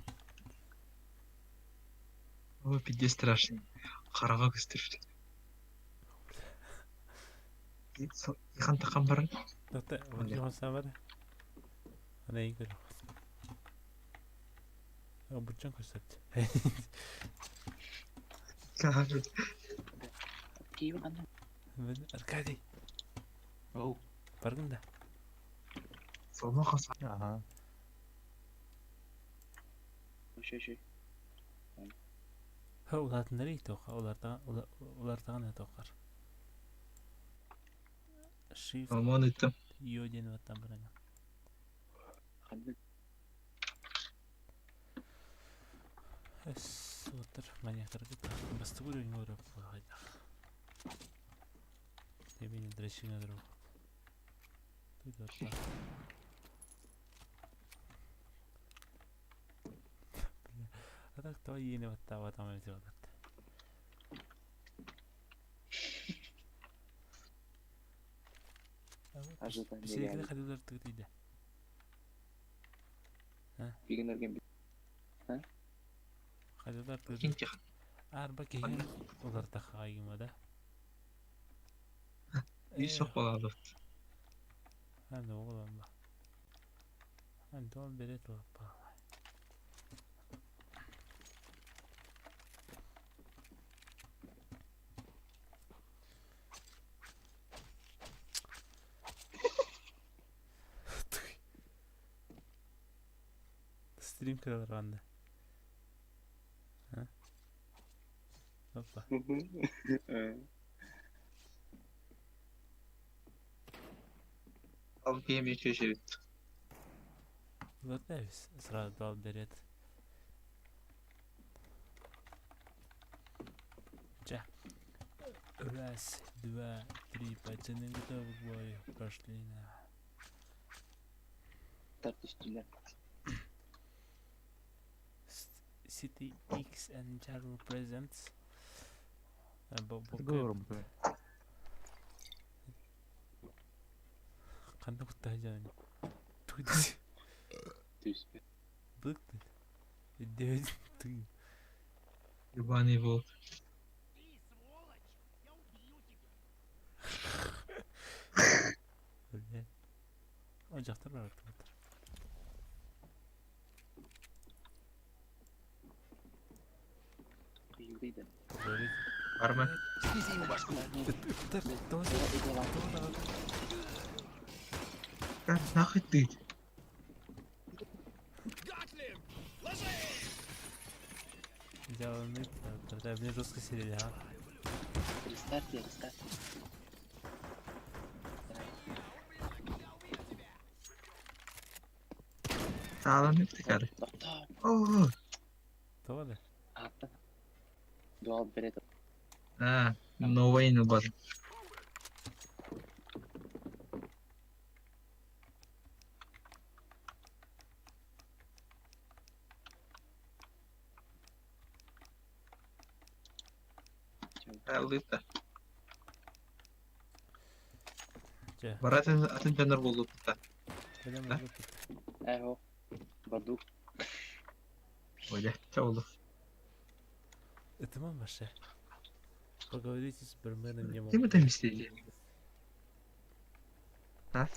О, пиздец страшный. Хараҕа көстөр. Тихон тахан баран. Дота, вот сабар. Ана игр. Бучан көстөрдө. Киев ана. Аркадий. Оу. Баргын да. Сома хаса. Ага. Шөй шөй. Ха улаатыннары тоqa, улартаган тоқар. Shift Соломон ыттым. Ё диэн баттан бараҥа. Ханнык Эс отыр маньяктарга бастыгы уровень көрөп хайдах. Тебени дресинге дөрөп. Туйдорта. Бля, а так то иене баттаба там эти олард. Ажыдан Бисерекede кадылар тыгыйда. Бигин өрген Кадылар Кин тыгыйда. Тихон. Арба кеген олар тахайгыма да. Үй соқ болады. Аны оғлан ба. Антон берет лапа. Стрим кыралар А? Опа. Ал кием köşe бит. Вот да, сразу дал берет. Ча. Раз, два, три, пацаны готовы к бою. Пошли на. тартышtılar. City X and Jaro presents. Говорим, бля. Қандай құттай жаным. Туди. Түспе. Бык. Девять. Ты. Ебаный волк. Бля. О, жақтар бар артық. Кыйылдыйды. Говорит. Барма. Нахуй ты? Взял тогда мне жестко сидели, а? Рестарт, рестарт. Sağlam iptikar. Oo. Doğru. Attı. Doğal beret. Ha, no way no button. Алыта. Барат атын тенер болду та. Эго. Бардук. Оля, чаулу. Это мама ше. Поговорите с барменом не могу. Ты мы там сидели. А?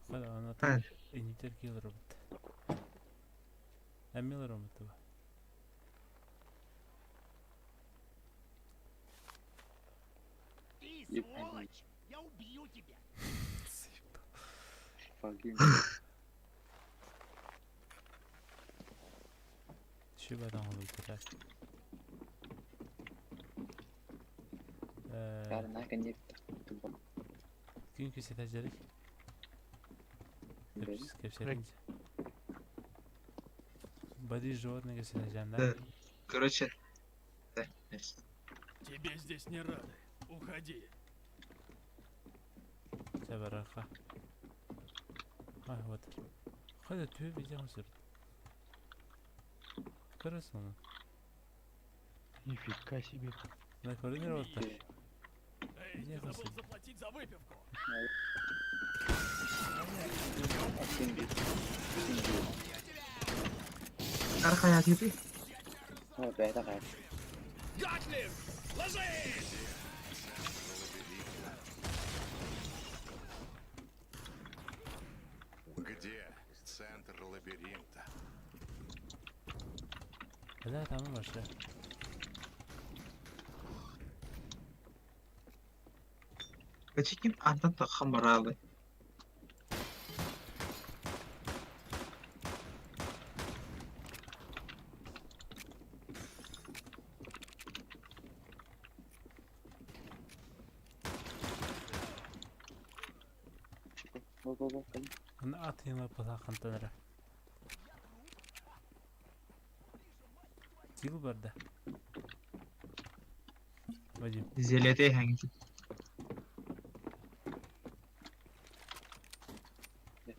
Она там и не терпела робот. А мила роботова. Ты сволочь! Я убью тебя! Чего там он так? Ким кесетәҗәрик? Кепсәринче. Боди животное кесетәҗәм, да? Короче, да. Тебе здесь не рады. Уходи. Чабараха. А, вот. Хайда түйе видео сүрт. Көрөсүң оны. Нифига себе. На көрүнөр вот. Эй, ты забыл заплатить за выпивку. Архая тебе. Гатлин! Ложись! Где центр лабиринта? Да, там и вошли. Качикин антан тахамаралы. Аны атыйла бала кантанара. Тил бар да. Вадим. Зелете хангити.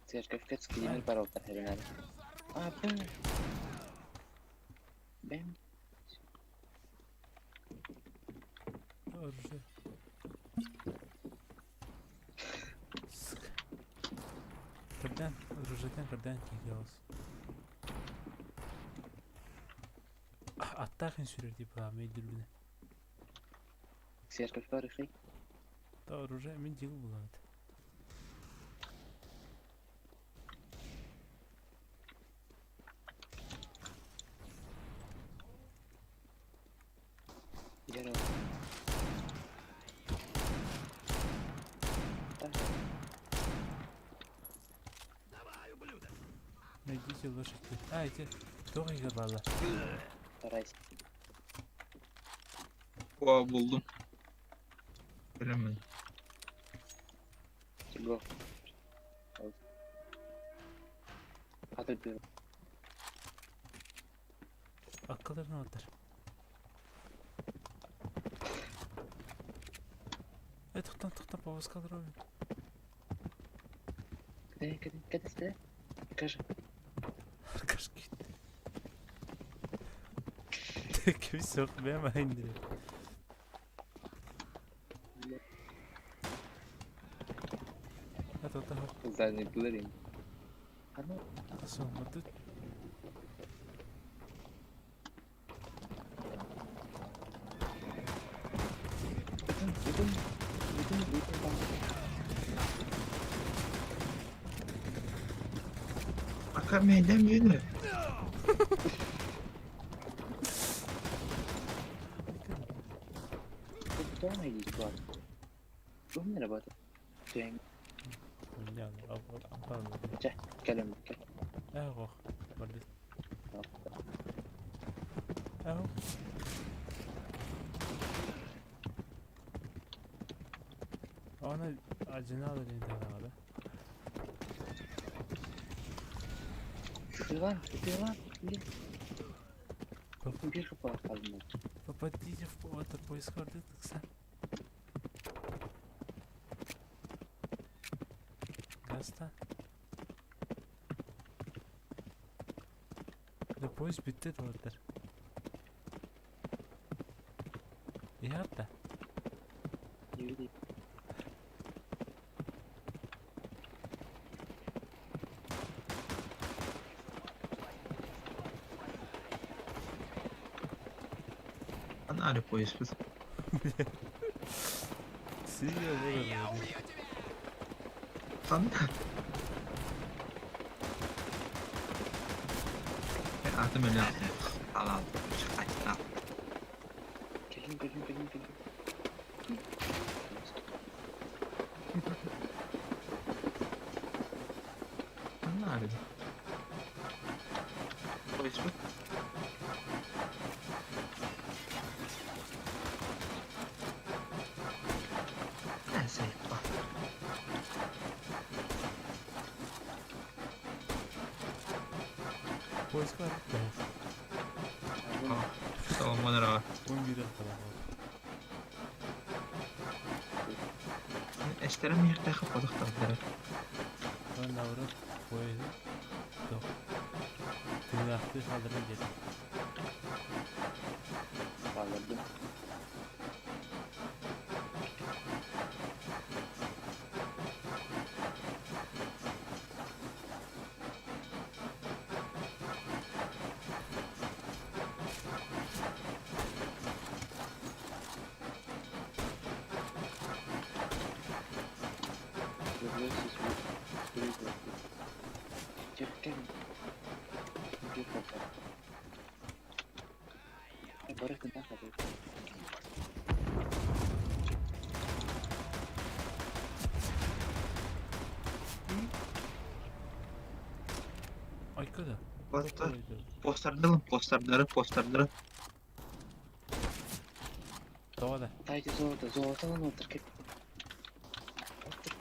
Церковь килимир бар олтар херенер. А, бэм. Бэм. Оружие. Сука. Капитан, оружие капитан кигелс. Аттахын сүрер деп мейдүрбүнө. Церковь бар ихи. Та оружие мен жигил булат. Яро. Найдите лошадь. А, эти тоже бала. Старайся. О, buldum. Bilemedim. Го. Hadi bir. Akıllarına atar. E тоқтан тоқтан повозка робит. Кede кede кede кede. Кажи. Аркаш кетти. Ким соқ бәм айндыр. Это того. Задний блэрин. А ну. Сол, вот тут. Пока мейдем yürü. Тоҕо диир баар? Туох эрэ баата? Түһэҥ. Чэ, кэлэн кэл. Эх, барды. Эх. Она одинала не да? Иван, Иван, блин. Bir хп kaldı. Попадите в это поиск так Гаста. Да поиск bitti doğrudur. Ya da. Yürü. Анари поиск. Сильно Ханна. Атым эле алал. Чыкайта. Gelin gelin gelin gelin. Анари. Поиск. Сайпа. Поиск var. Соломонова. Эстерем миэхтээх подохталлара. Наоборот, поезд. Тыынахты халдырын деді. Kaldırdım. Bir kafa. Барык нахуй. Айкада. Постар. Постардылым, постардары, постардары. Тоҕо Дайте золото, золото lan отыр кеп. Отыр.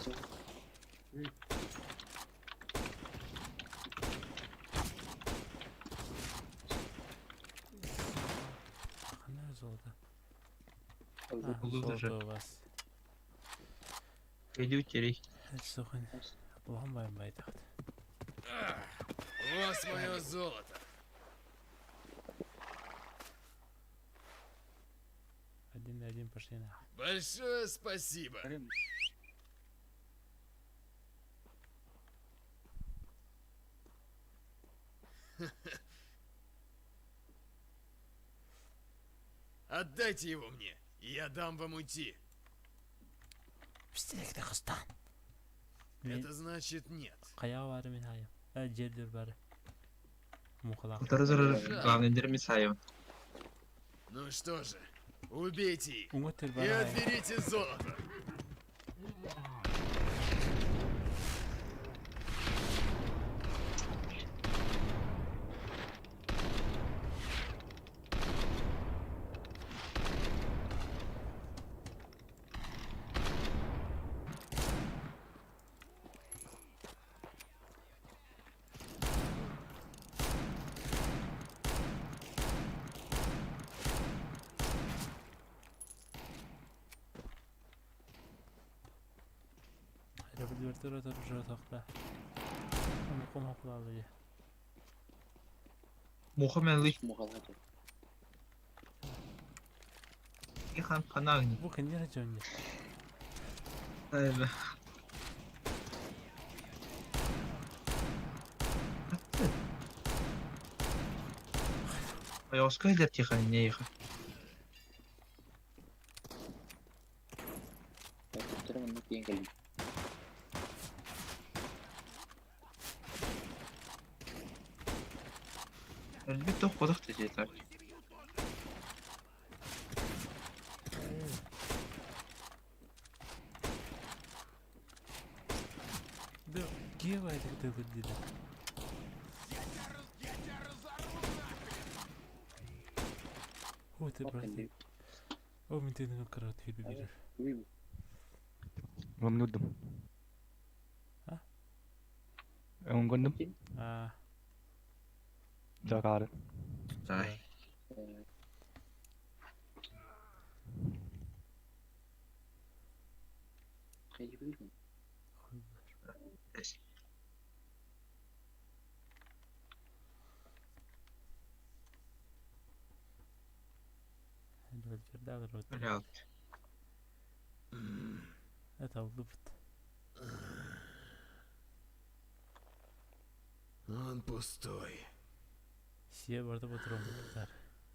Золото. Ханна золото. Улуу даже. Золото у вас. Ведүтерей. Сухын. Улахан баян байтахт. У вас мое золото. Один на один пошли на. Большое спасибо. Отдайте его мне, и я дам вам уйти. Это значит нет. Кая бар мен хайым. Ә жердер бар. Мухалақ. Утары главный дерми сайын. Ну что же, убейте их Уңытыр и бар. хайым. отберите золото. Револьвер тура тоқта. Мукум хақлалы. Муха мен лый. Мугалады. Ихан ханагни. Бу кендер жөнне. Айба. Айоска деп тихан не иха. Төттөрүм онны тиен кэлин. Элбит тох подох тежетак. Тылы диде. О, ты брат. О, мен тенің қарат хүйді берер. Мамнудum. А? Онгондum. А. Жакары. Дай. Блядь. Это улыбт. Он пустой. Все барды патрон.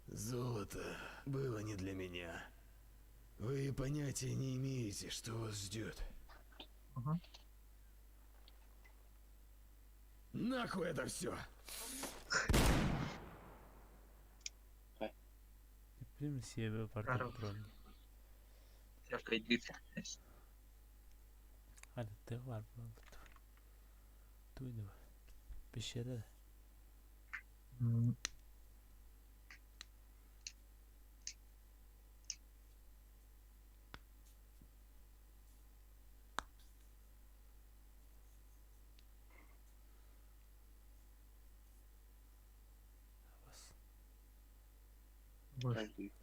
Золото было не для меня. Вы понятия не имеете, что вас ждет. Ага. Нахуй это все! Прям себе барды патрон. Hadi de var bu. Duydu. Bir şey de.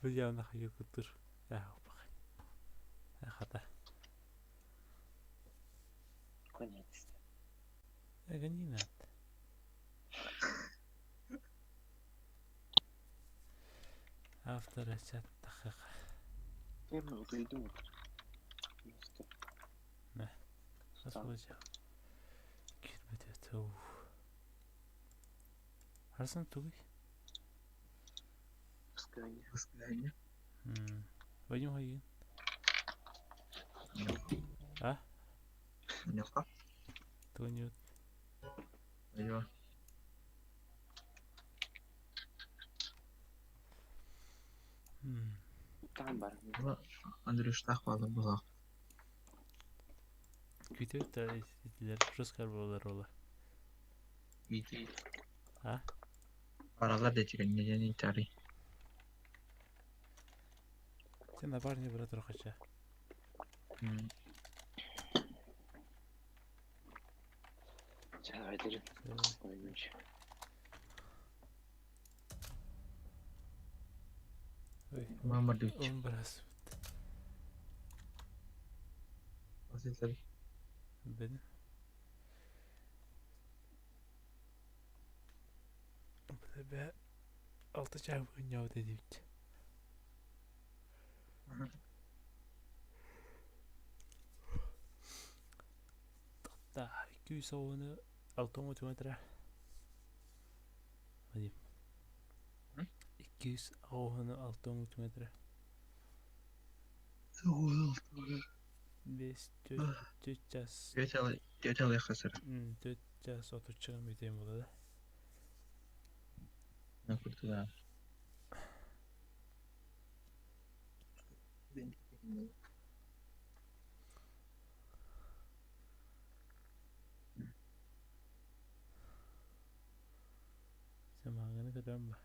Видеоны хайы кутур. Я бак. Хата. Конец. Гони надо. Автор чат тахах. Не. Асуулж. Кирбэт төв. Харсан түгий. Пускай. Вадим хайын. А? Нюха. Тугнют. Айва. Андрюш тах бала була. Күтөт итилер жескар болар ола. Види. А? Паралар да тиген не не тари. Сен напарник брат рохача. Ой, Мама дуть. Он брас. Бен. Бе алты чай ойнау дедибит. Та 200 6 метр. Вадим. 206 метр. 5 4 час. Тетя хасыр. 4 час отуччыгын бүтейм болду да. На куртуда. Сен мага көрөм ба?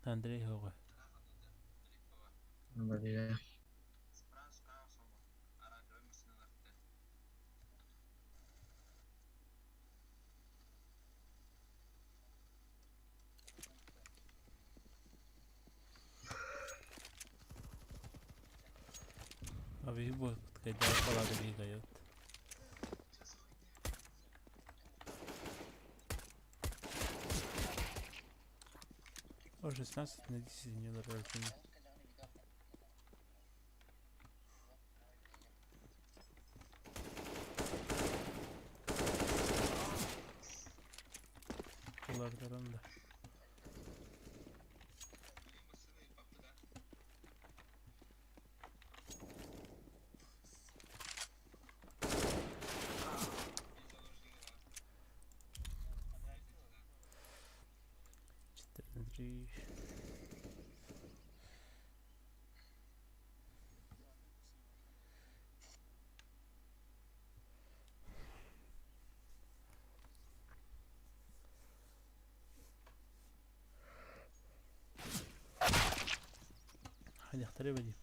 Андрей Хога. Бля. А ви вот когда палата двигают. О, 16 на 10 не нравится. Уларытаран да. 4 на 3. Хайдахтары бадим.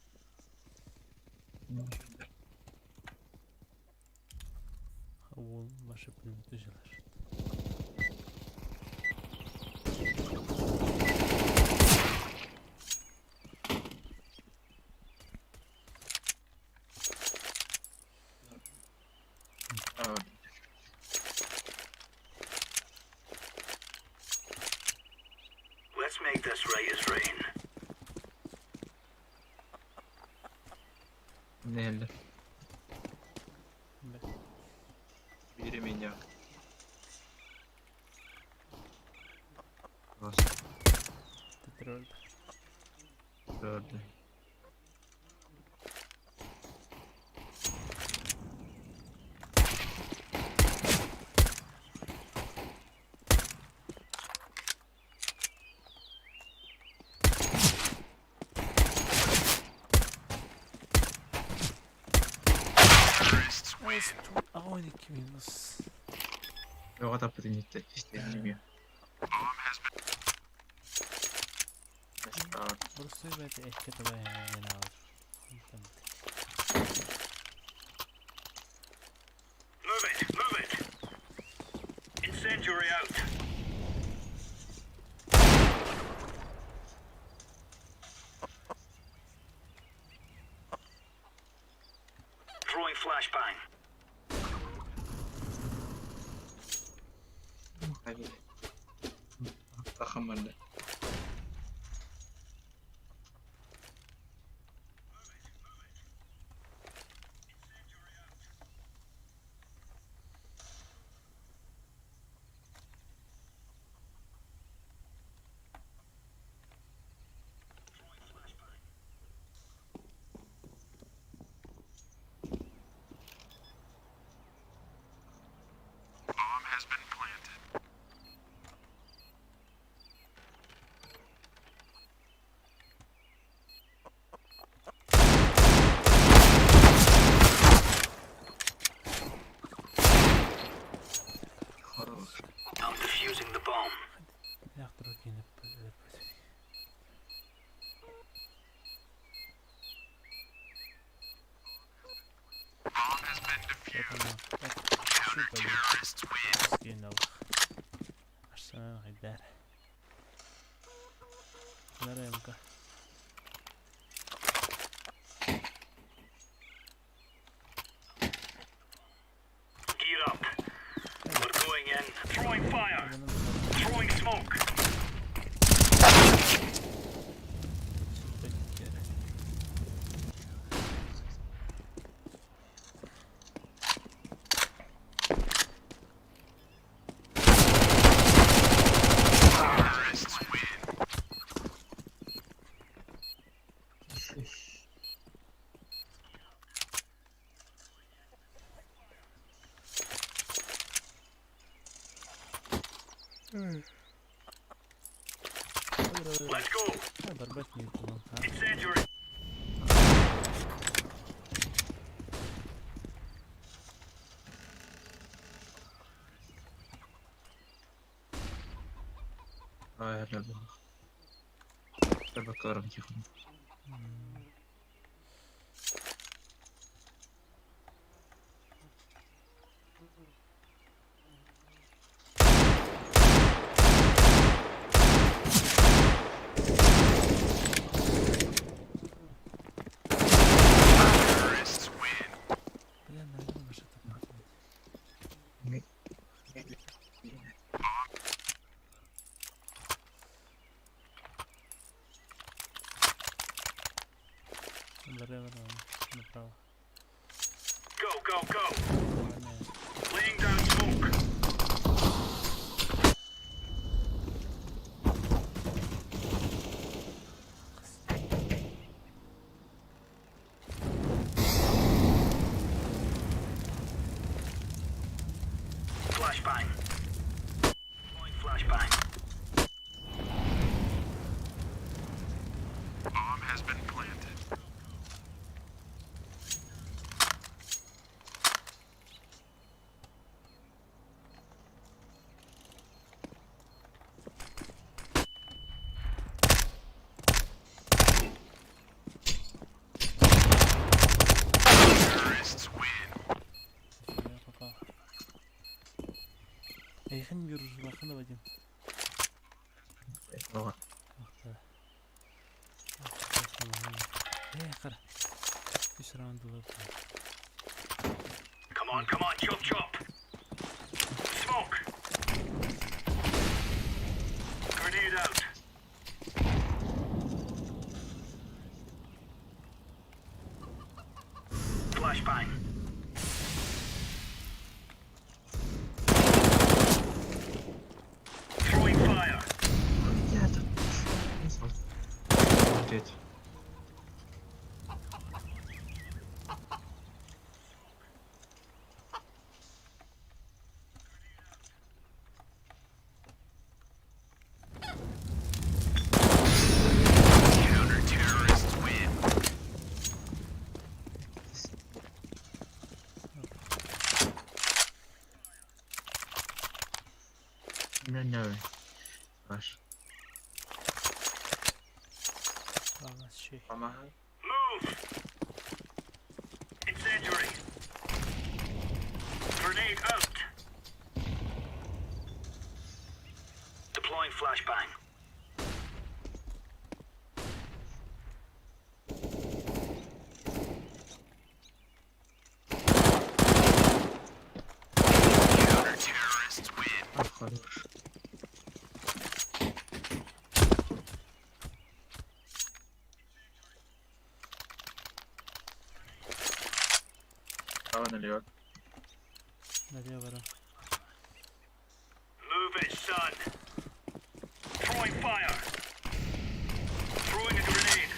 Уол ваши пулеметы Let's make this right as rain. Неллер. Бири меня. Тролль. Gördü. 12 минус. Yok da işte bilmiyor. Просто это ehkä Move it, move it. Incendiary out. Throwing flashbang. Takım I'm defusing the bomb. Bomb has been defused. Counter-terrorists win. Gear up. We're going in. Throwing fire. Throwing smoke. Terrorists win. Let's go. ضربتني Incendiary. Hayır, Bakıyorum ki. Terrorists win. Бля, наверное, что-то Направо. Go, go, go. Laying down smoke. Айхан Юржулаханова диэн. Оҕо. Ээ, хара. Үс раунд ылар. Come on, come on, chop chop. Smoke. Grenade out. Flashbang. Throwing fire. Дед. Counter-terrorists win. No, no. Ваш. Ағас шей. Помогай. Move. Incendiary. Grenade out. Deploying flashbang. Counter-terrorists win. А, хорош. Право налево. Налево бара. Move it, son. Throwing fire. Throwing a grenade.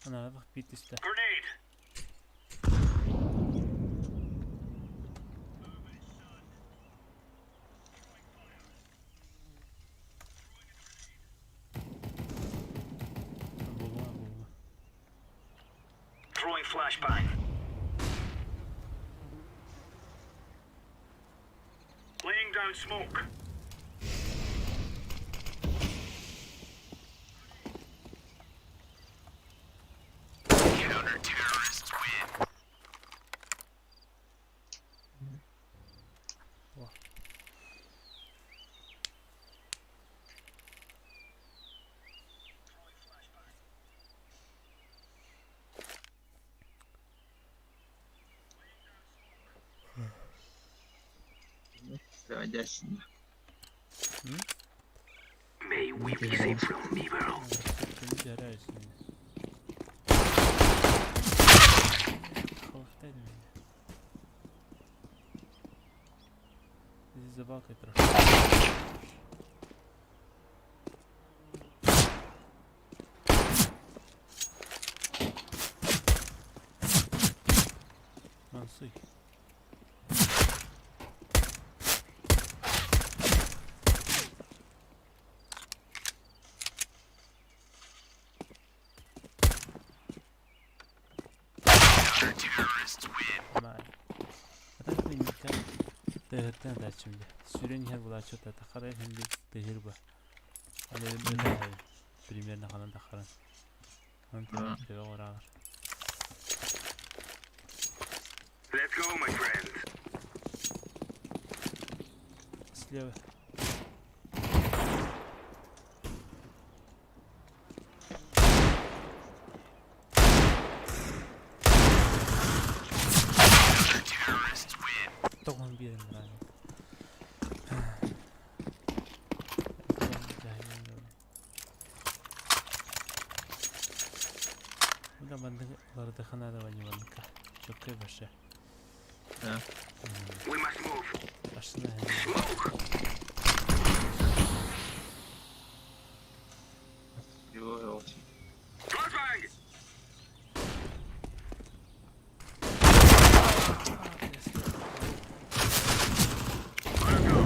Ана бак бит истэ. Grenade. Булма, булма. Throwing flashbang. Laying down smoke. Counter-terrorists win. Заводясь. May we be safe from evil. Жарайсың. Халықтайды мені. Здесь за балкой трошки. Мансуй. Counter-terrorists win. Май. А так мен Тыһыттан дачымда. Сүрен иһэр булааччыта тахара иһин тыһыр ба. Аны примерно ханан тахаран. Аны төбө ораалар. Let's go, my friends. Слева. Counter-terrorists win. Тоҕон биэрэн баран. Буда маннык улардыхына да ваниванка. Чөккөй башы. Да. We must move. Башына Smoke. Его Flashbang. Gotta go.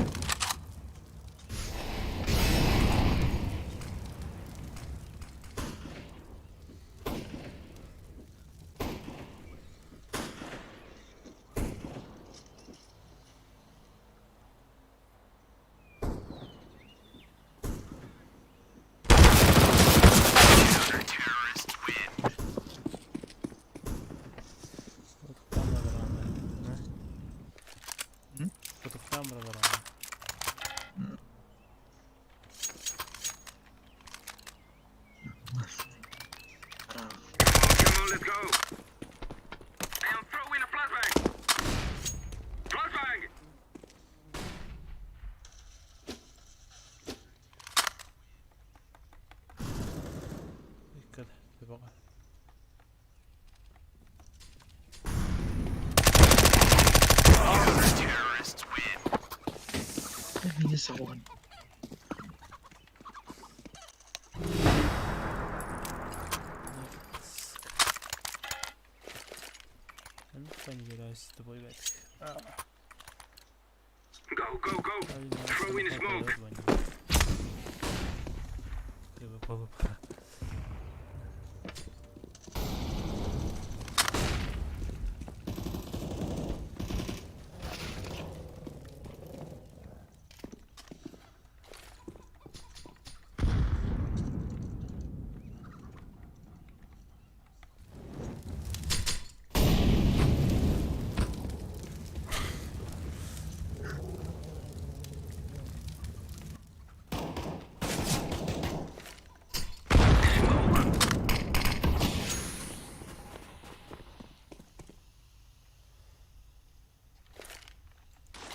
Төбөҕө. Минус one. Go, go, go. Throw in smoke.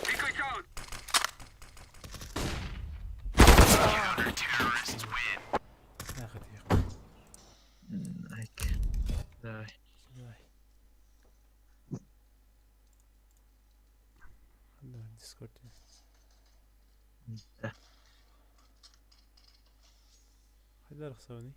Decoys out. Counter-terrorists win. Айк. Давай. Давай. Давай, Дискорд. Да. Хайдар охсоҕуный?